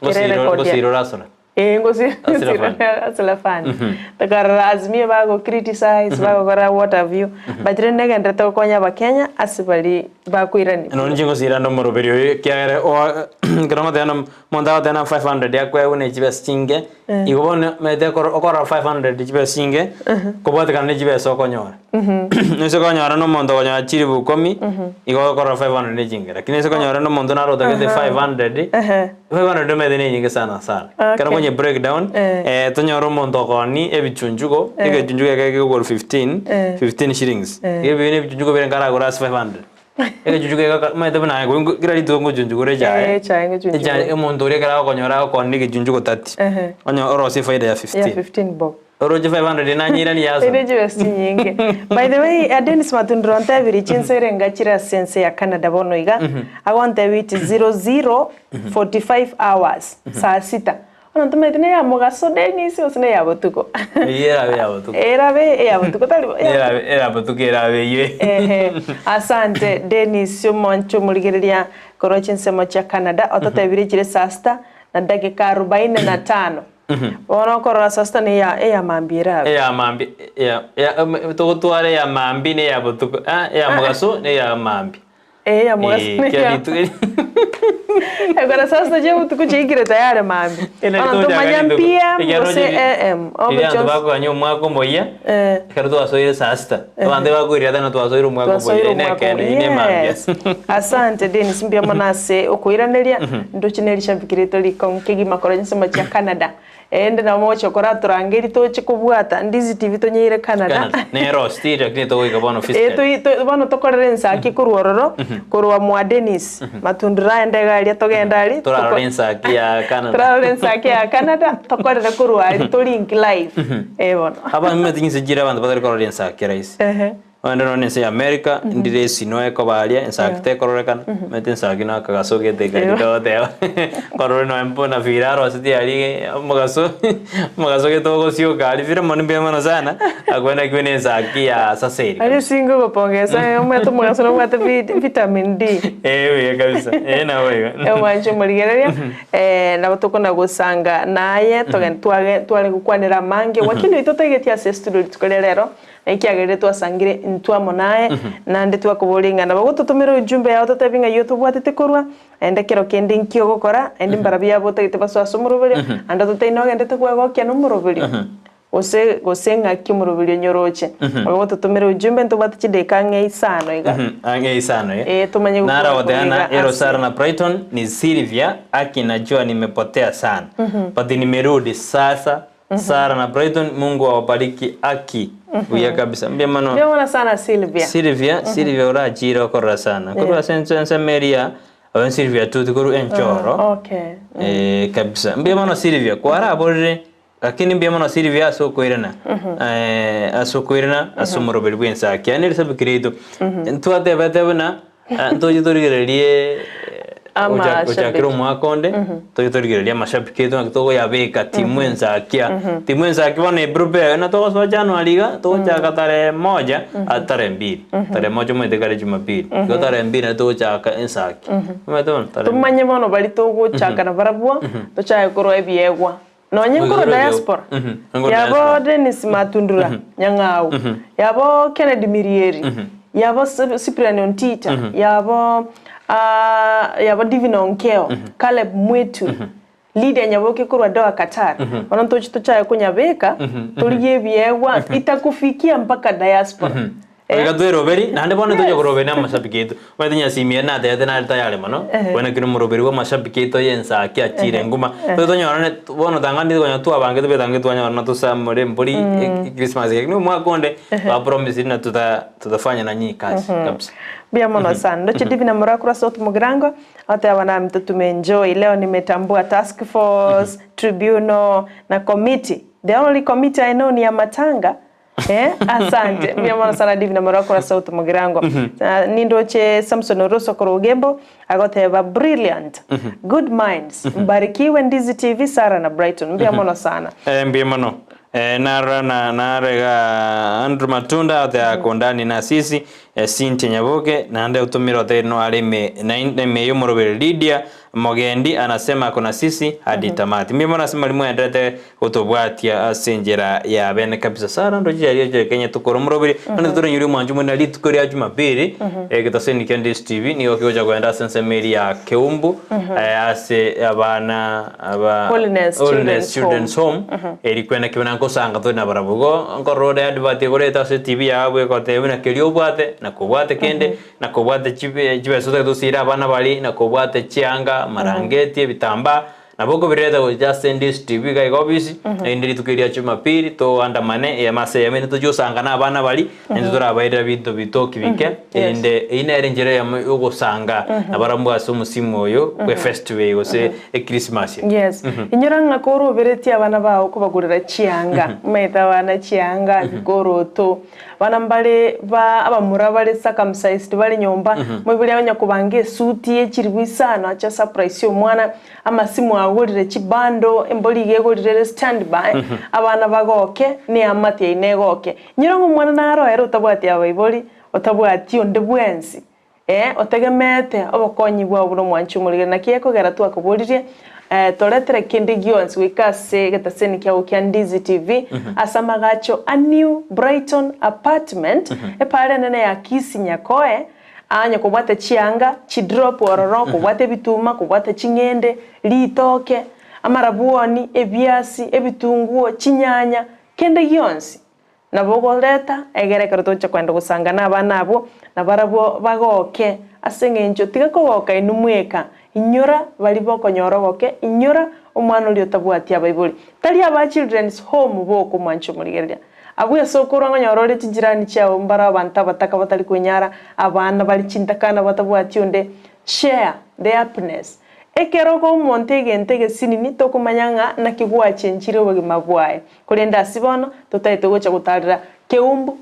kera erecord yaye. Ngosira orasore. Eh, ngosi Hustler Fund. Hustler Fund. Tokarora Azimio bago criticize, bagokora what have you, but rende negenderete gokonya abakenya ase baria bakoirania. Nonya inche ngosira ande omoroberi oyo ekiagera oa ekero ngoteba na omonto agoteba na 500 akoegwa ne chibesa chinke, igo bono omanyete ekero okorora 500 chibesa chinke, kobwatekana ne chibesa okonyora. Ase okonyora na omonto okonyora chilifu ikomi, igo okorora 500 ne chinke, lakini ase okonyora na omonto naro otagete 500, 500 omanyete ne enyinge sana sana. Ekero okonye break down, tonyore omonto okooni ebichunchugo, egechunchugo eke gekogorwa 15, 15 shillings. Iga ebi ne ebichunchugo bire nkaragore ase 500. Egechunchugo eke omanyete buna aye kera rituko ngochunchugora echae, Eh, echae ngochunchugora. echae omonto oria ekero agokonyora agokoonia egechunchugo 30, Ehe. onye orosie efaida ya Ya 15. 15 bob. Oroche 500 nanyirani yaso. Ere chibesa chinyinge. By the way, eh, Dennis Matundura ontebirie chinsa ere ngachire ase ense ya Canada bono iga, agontebia iti 00:45 hours, saa sita. Bono ntomanyete na eya mogaso Dennis gose na eya botuko. Eyio erabe ya botuko. Erabe eya botuko tari bo? Erabe eya botuko erabe eyio. Ehe, asante Dennis omonche omorigereria korwa chinsemo chia Canada, ototebirie chire saa sita na dakika arobaini na tano. Bono okorora saa sita na eya eya mambia erabe. Eya mambia eya eya togotwara eya mambia na eya botuko ah eya mogaso na eya mambia. Eya mogaso Eh, na kera eya rituko eri. Ekero saa sita chia botuko chiaikire tayari mambia. Ere Bono rituko ntomanya chiaga rituko. PM Ekero gose roche AM riria abanto obochie bakoganya omwaka omoyia, Eh. ekero twasoire saa sita, abanto ebakoirata ng'a twasoire omwaka omoyia, Twasoire eye omwaka nekeene, omoyia. eye nemambia. Yes. Asante Dennis mbuya mono ase okoiraneria, ndoche ne rishabiki riaito rikong'u kegima korwa chinsemo chia Canada. Ende nabo mogochia koratorangeria toche kobwata Ndizi TV tonyeire Canada. Canada. Nero still lakini togoika bono Eh, physically. toi- toi- bono tokorere ensaki korwa ororo, korwa mwa Dennis, Matundura aende iga aria togende aria, Torarore toko- ensaki ya Canada. torarore ensaki ya Canada, tokorere korwa aria tolink live. Eh bono. Abanto nimanyete chinse chire abanto batari korora ensaki rahisi. Ehe. Onde nonya ense ya America, ndire esino ekoba aria, ensaki tekororekana, omanyete ensaki na akagaso gete karia Ewa. togoteba, korora nonya buna vile aroseti aria omogaso omogaso gete ogosioka aria vile mono mbuya mono sana, akwana na ensaki ya sasa eri Aria singo ogopongesa omanyete omogaso nobwate vi- vitamin D. Eh buya kabisa, eh nabo igo. Omwanche omorigereria, nabo tokona gosanga naye, togen twage tware gokwanera amange, wakili oito toigeti ase estudio rituko ria rero, Ekiagerire twasangire intwe amo naye, naende twakoboria ng'a nabo gototomera ujumbe yao totebie ng'a eyio tobwatete korwa, naende kero kende inki ogokora, naende mbarabwo yabo otagete basoe ase omoroberio, naende ototebie nogendete kwegokia nomoroberio, gose gose ng'aki omoroberio onyoroche. Nabo gototomera ujumbe ntobwate chidakika ang'e isano iga. Ang'e isano iga. Eh, tomanye Nara gokwana korwa goteana iga ero ase. Sara na Brighton ni Sylvia aki najua nimepotea sana but nimerudi sasa Sara na Brighton Mungu awabariki aki buya kabisa mbuya mono Mbuya mono sana Sylvia. Sylvia Sylvia orachire okorora sana korwa ase ense ensemo eria oyo Sylvia tuti korwa enchoro Okay. eh, kabisa mbuya mono Sylvia kwaraborire lakini mbuya mono Sylvia ase okoirana eh, ase okoirana ase omoroberi bw'ensaki yaani erisabiki riaito ntwatebete buna Ntoche torigererie gochakera omwaka onde, toche torigererie amashabiki aito naki tokoyabeka timu ensakia. Timu ensakia bono eprepare buna togosoa January iga, togochaka tarehe moja, tarehe mbili, tarehe moja omanyete kare jumapili, igo tarehe mbili nario togochaka ensakia. Omanyete bono tarehe mbili. Tomanye bono baria togochaka nabarabwo, tochake korwa ebiegwa. Nonye nkorwa diaspora, yabo Dennis Matundura Nyang'au, yabo Kennedy Mirieri, yabo Cyprian Ontita, yabo yabo Divine Onkeo, Caleb Mwetu, Lydia Nyaboke korwa Doha Qatar, bono ntoche tochake konyabeka, torigie ebiegwa, itakufikia mpaka diaspora. Goika tweroberi, naende bono toche koroberi na amashabiki aito. Omanyete Nyasimia natebete nare tayari mono, bono ekero omoroberi bwa amashabiki aito ya ensaki achire nguma. Toche tonyorane bono tang'ani konya twabangete betange twanyorana tosamore embori echristmas lakini omwaka onde twapromisire ng'a tuta tutafanya na nyinyi kazi kabisa. Mbuya mono sana. Ndoche Divina Murakura South Mugirango, oteba nami totume enjoy. Leo nimetambua task force, tribunal na committee. The only committee I know ni ya matanga. Eh, asante. Mbuya mono sana Divina Murakura South Mugirango. Ah, nindoche Samson Oroso korwa Ogembo agoteba brilliant. Good minds. Mbarikiwe Ndizi TV Sarah na Brighton. Mbuya mono sana. Eh, mbuya mono. Eh, nara na narega Andrew Matunda ate akondani na sisi eh, Cynthia Nyaboke naende otumire ote no arime na ime yomorobere Lydia Mogendi anasema ako na sisi hadi tamati. Mbuya mono ase mwalimu aenderete gotobwatia ase enchera ya bene kabisa. Sarah ndoche chiaria chia Kenya tokore omoroberi, naende torenyore omwancho mwene rituko ria Jumapili, egetaseni kia Ndizi TV nigo kegocha kogenda ase ensemo eria ya Keumbu, ase abana aba Holiness Holiness Children's Children's Home, eri kwene kibe nankosanga tore nabarabwo. Igo nkorora ore advert egorete ase etibi yabo egoteba buna keria obwate, nakobwate kende, Nakobwate chibesa otagete osiire abana baria, nakobwate chianga, amarangeti, ebitambaa, Nabo okobireta gocha ase Ndizi TV iga iga ofisi, erinde rituko eria Jumapili toandamane eyemo ase eyemo erinde tochie gosanga na abana baria, naintwe torabairera binto bitoki bike, erinde eyio nere enchera eyemo ya ogosanga nabarabwo ase omosimu oyo bwe festival eye gose echristmas. Yes. Inyora ng'a koroberetie abana bao kobagorera chianga, omanyete abana chianga, bikoroto, Abana mbare ba abamura bare circumcised bare nyomba, moibori aye onya kobanga esuti ye chiribu isano ache asurprise omwana, amasimu agorire chibando, embori iga egorire ere standby, abana bagoke, na eamate yaino egoke. Inyora ng'a omwana naro ere otabwati abaibori, otabwati onde bwensi, eh, otegemeete obokonyi bwao buna omwanchi omorigeri. Naki ekogera twakoboririe, toretere kende gionsi goika ase egetaseni kiago kia Ndizi TV, ase amagacho a New Brighton Apartment, epaara enene ya Kisii Nyakoe, aa onye kobwate chianga, chidrop ororo, kobwate ebituma, kobwate ching'ende, ritoke, amarabuoni, ebiasi, ebitunguo, chinyanya, kende gionsi. Nabo ogoreta, egere ekero togocha kogenda gosanga nabana abwo, na barabwo bagoke ase engencho tiga kogoka inwe mweka, inyora baria bokonyora ogoke, inyora omwana oria otabwati abaibori. Tari aba children's home boka omwanche omorigereria. Abwo ase okorwa ngonyora ore chijirani chiabo mbare abanto abataka batari kwenyara, abana bare chintakana batabwati onde, share the happiness. Ekero okoa omonto egento egesinini tokomanya ng'a naki gwachenchire obogima bwaye. Korende ase bono totaete gocha gotarera Keumbu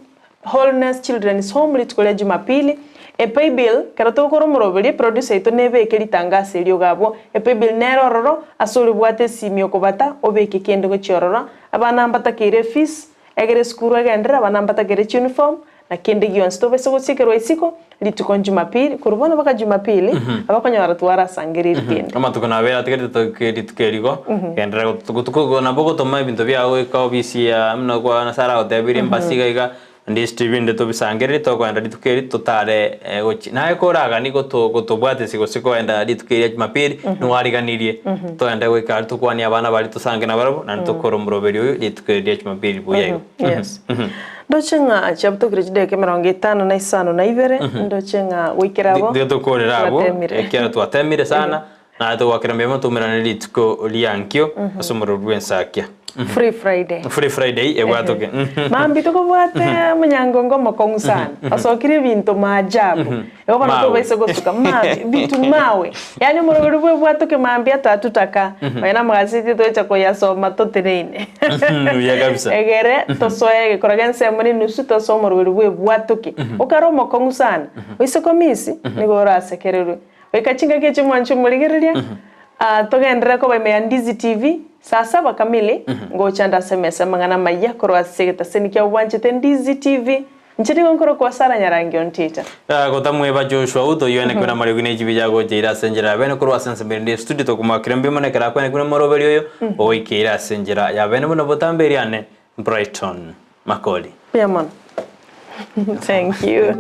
Wholeness Children's Home rituko ria Jumapili. Epaybill, Ekero togokora omoroberi, eproducer yaito nebeke ritangaso erio iga abwo. Epaybill nere ororo ase oria obwate esimi okobata obeke kende gochia ororo. Abana mbatakeire efees, egere esukuru egenderere, abana mbatakeire chiuniform, na kende gionsi tobaise gosiekerwa isiko rituko Jumapili, korwa bono mpaka Jumapili, abakonyora twarasangereiri kende. Amatuko nabere atigarete toike rituko erigo, genderera gotu- nabo ogotoma ebinto biago goika ofisi ya buna kwa Nyasaye aragotebirie mbasi iga iga, naende ebinde tobisangererie tokogenda rituko eri totare gochia. Naye koraganie goto gotobwatesia gose kogenda rituko eria Jumapili, niwariganirie, togende goika aria tokwanie abana baria tosange nabarabwo, naende tokore omoroberi oyo rituko eri ria Jumapili buya igo. Yes. Ndoche ng'a chiabutokire chidakika emerongo etano na isano na ibere, ndoche ng'a goikera abwo Tiga tokorere abwo, twatemire. ekiagera twatemire sana, naye togwakera mbuya mono toumerane rituko ria nkio ase omorero bw'ensakia. Free Friday. Free Friday ebwatoke. Mambia tokobwate omonyangongo omokong'u sana, osokire ebinto maajabu. Igo bono Mawe. tobaise gosuka maambia, vitu mawe. Yaani omoroberi bwa ebwatoke maambia tatutaka, onye namagazeti togocha koyasoma toteneine. Buya kabisa. Egere tosoe egekora gia ensemo na enusu tosoe omoroberi bwa ebwatoke. Okare omokong'u sana, oise komisi, nigo orasekererwe. Goika chingaki echi mwanche omorigereria, togenderere koba ime ya Ndizi TV, saa saba kamili, ngocha nde ase emesa y'amang'ana amayia korwa ase egetaseni kia obwanchete Ndizi TV. Inche nigo nkorokwa Sara Nyarangi Ontita. Gotamweba Joshua Uto oyio anekiwe namariogi ne chibi chiagocha ire ase enchera ya bene korwa ase ensemo erinde estudio tokomoakera mbuya mono ekero akwanekwe nomoroberi oyo ogoikeire ase enchera ya bene buna botambe eriane Brighton Makori. Mbuya mono. Thank you.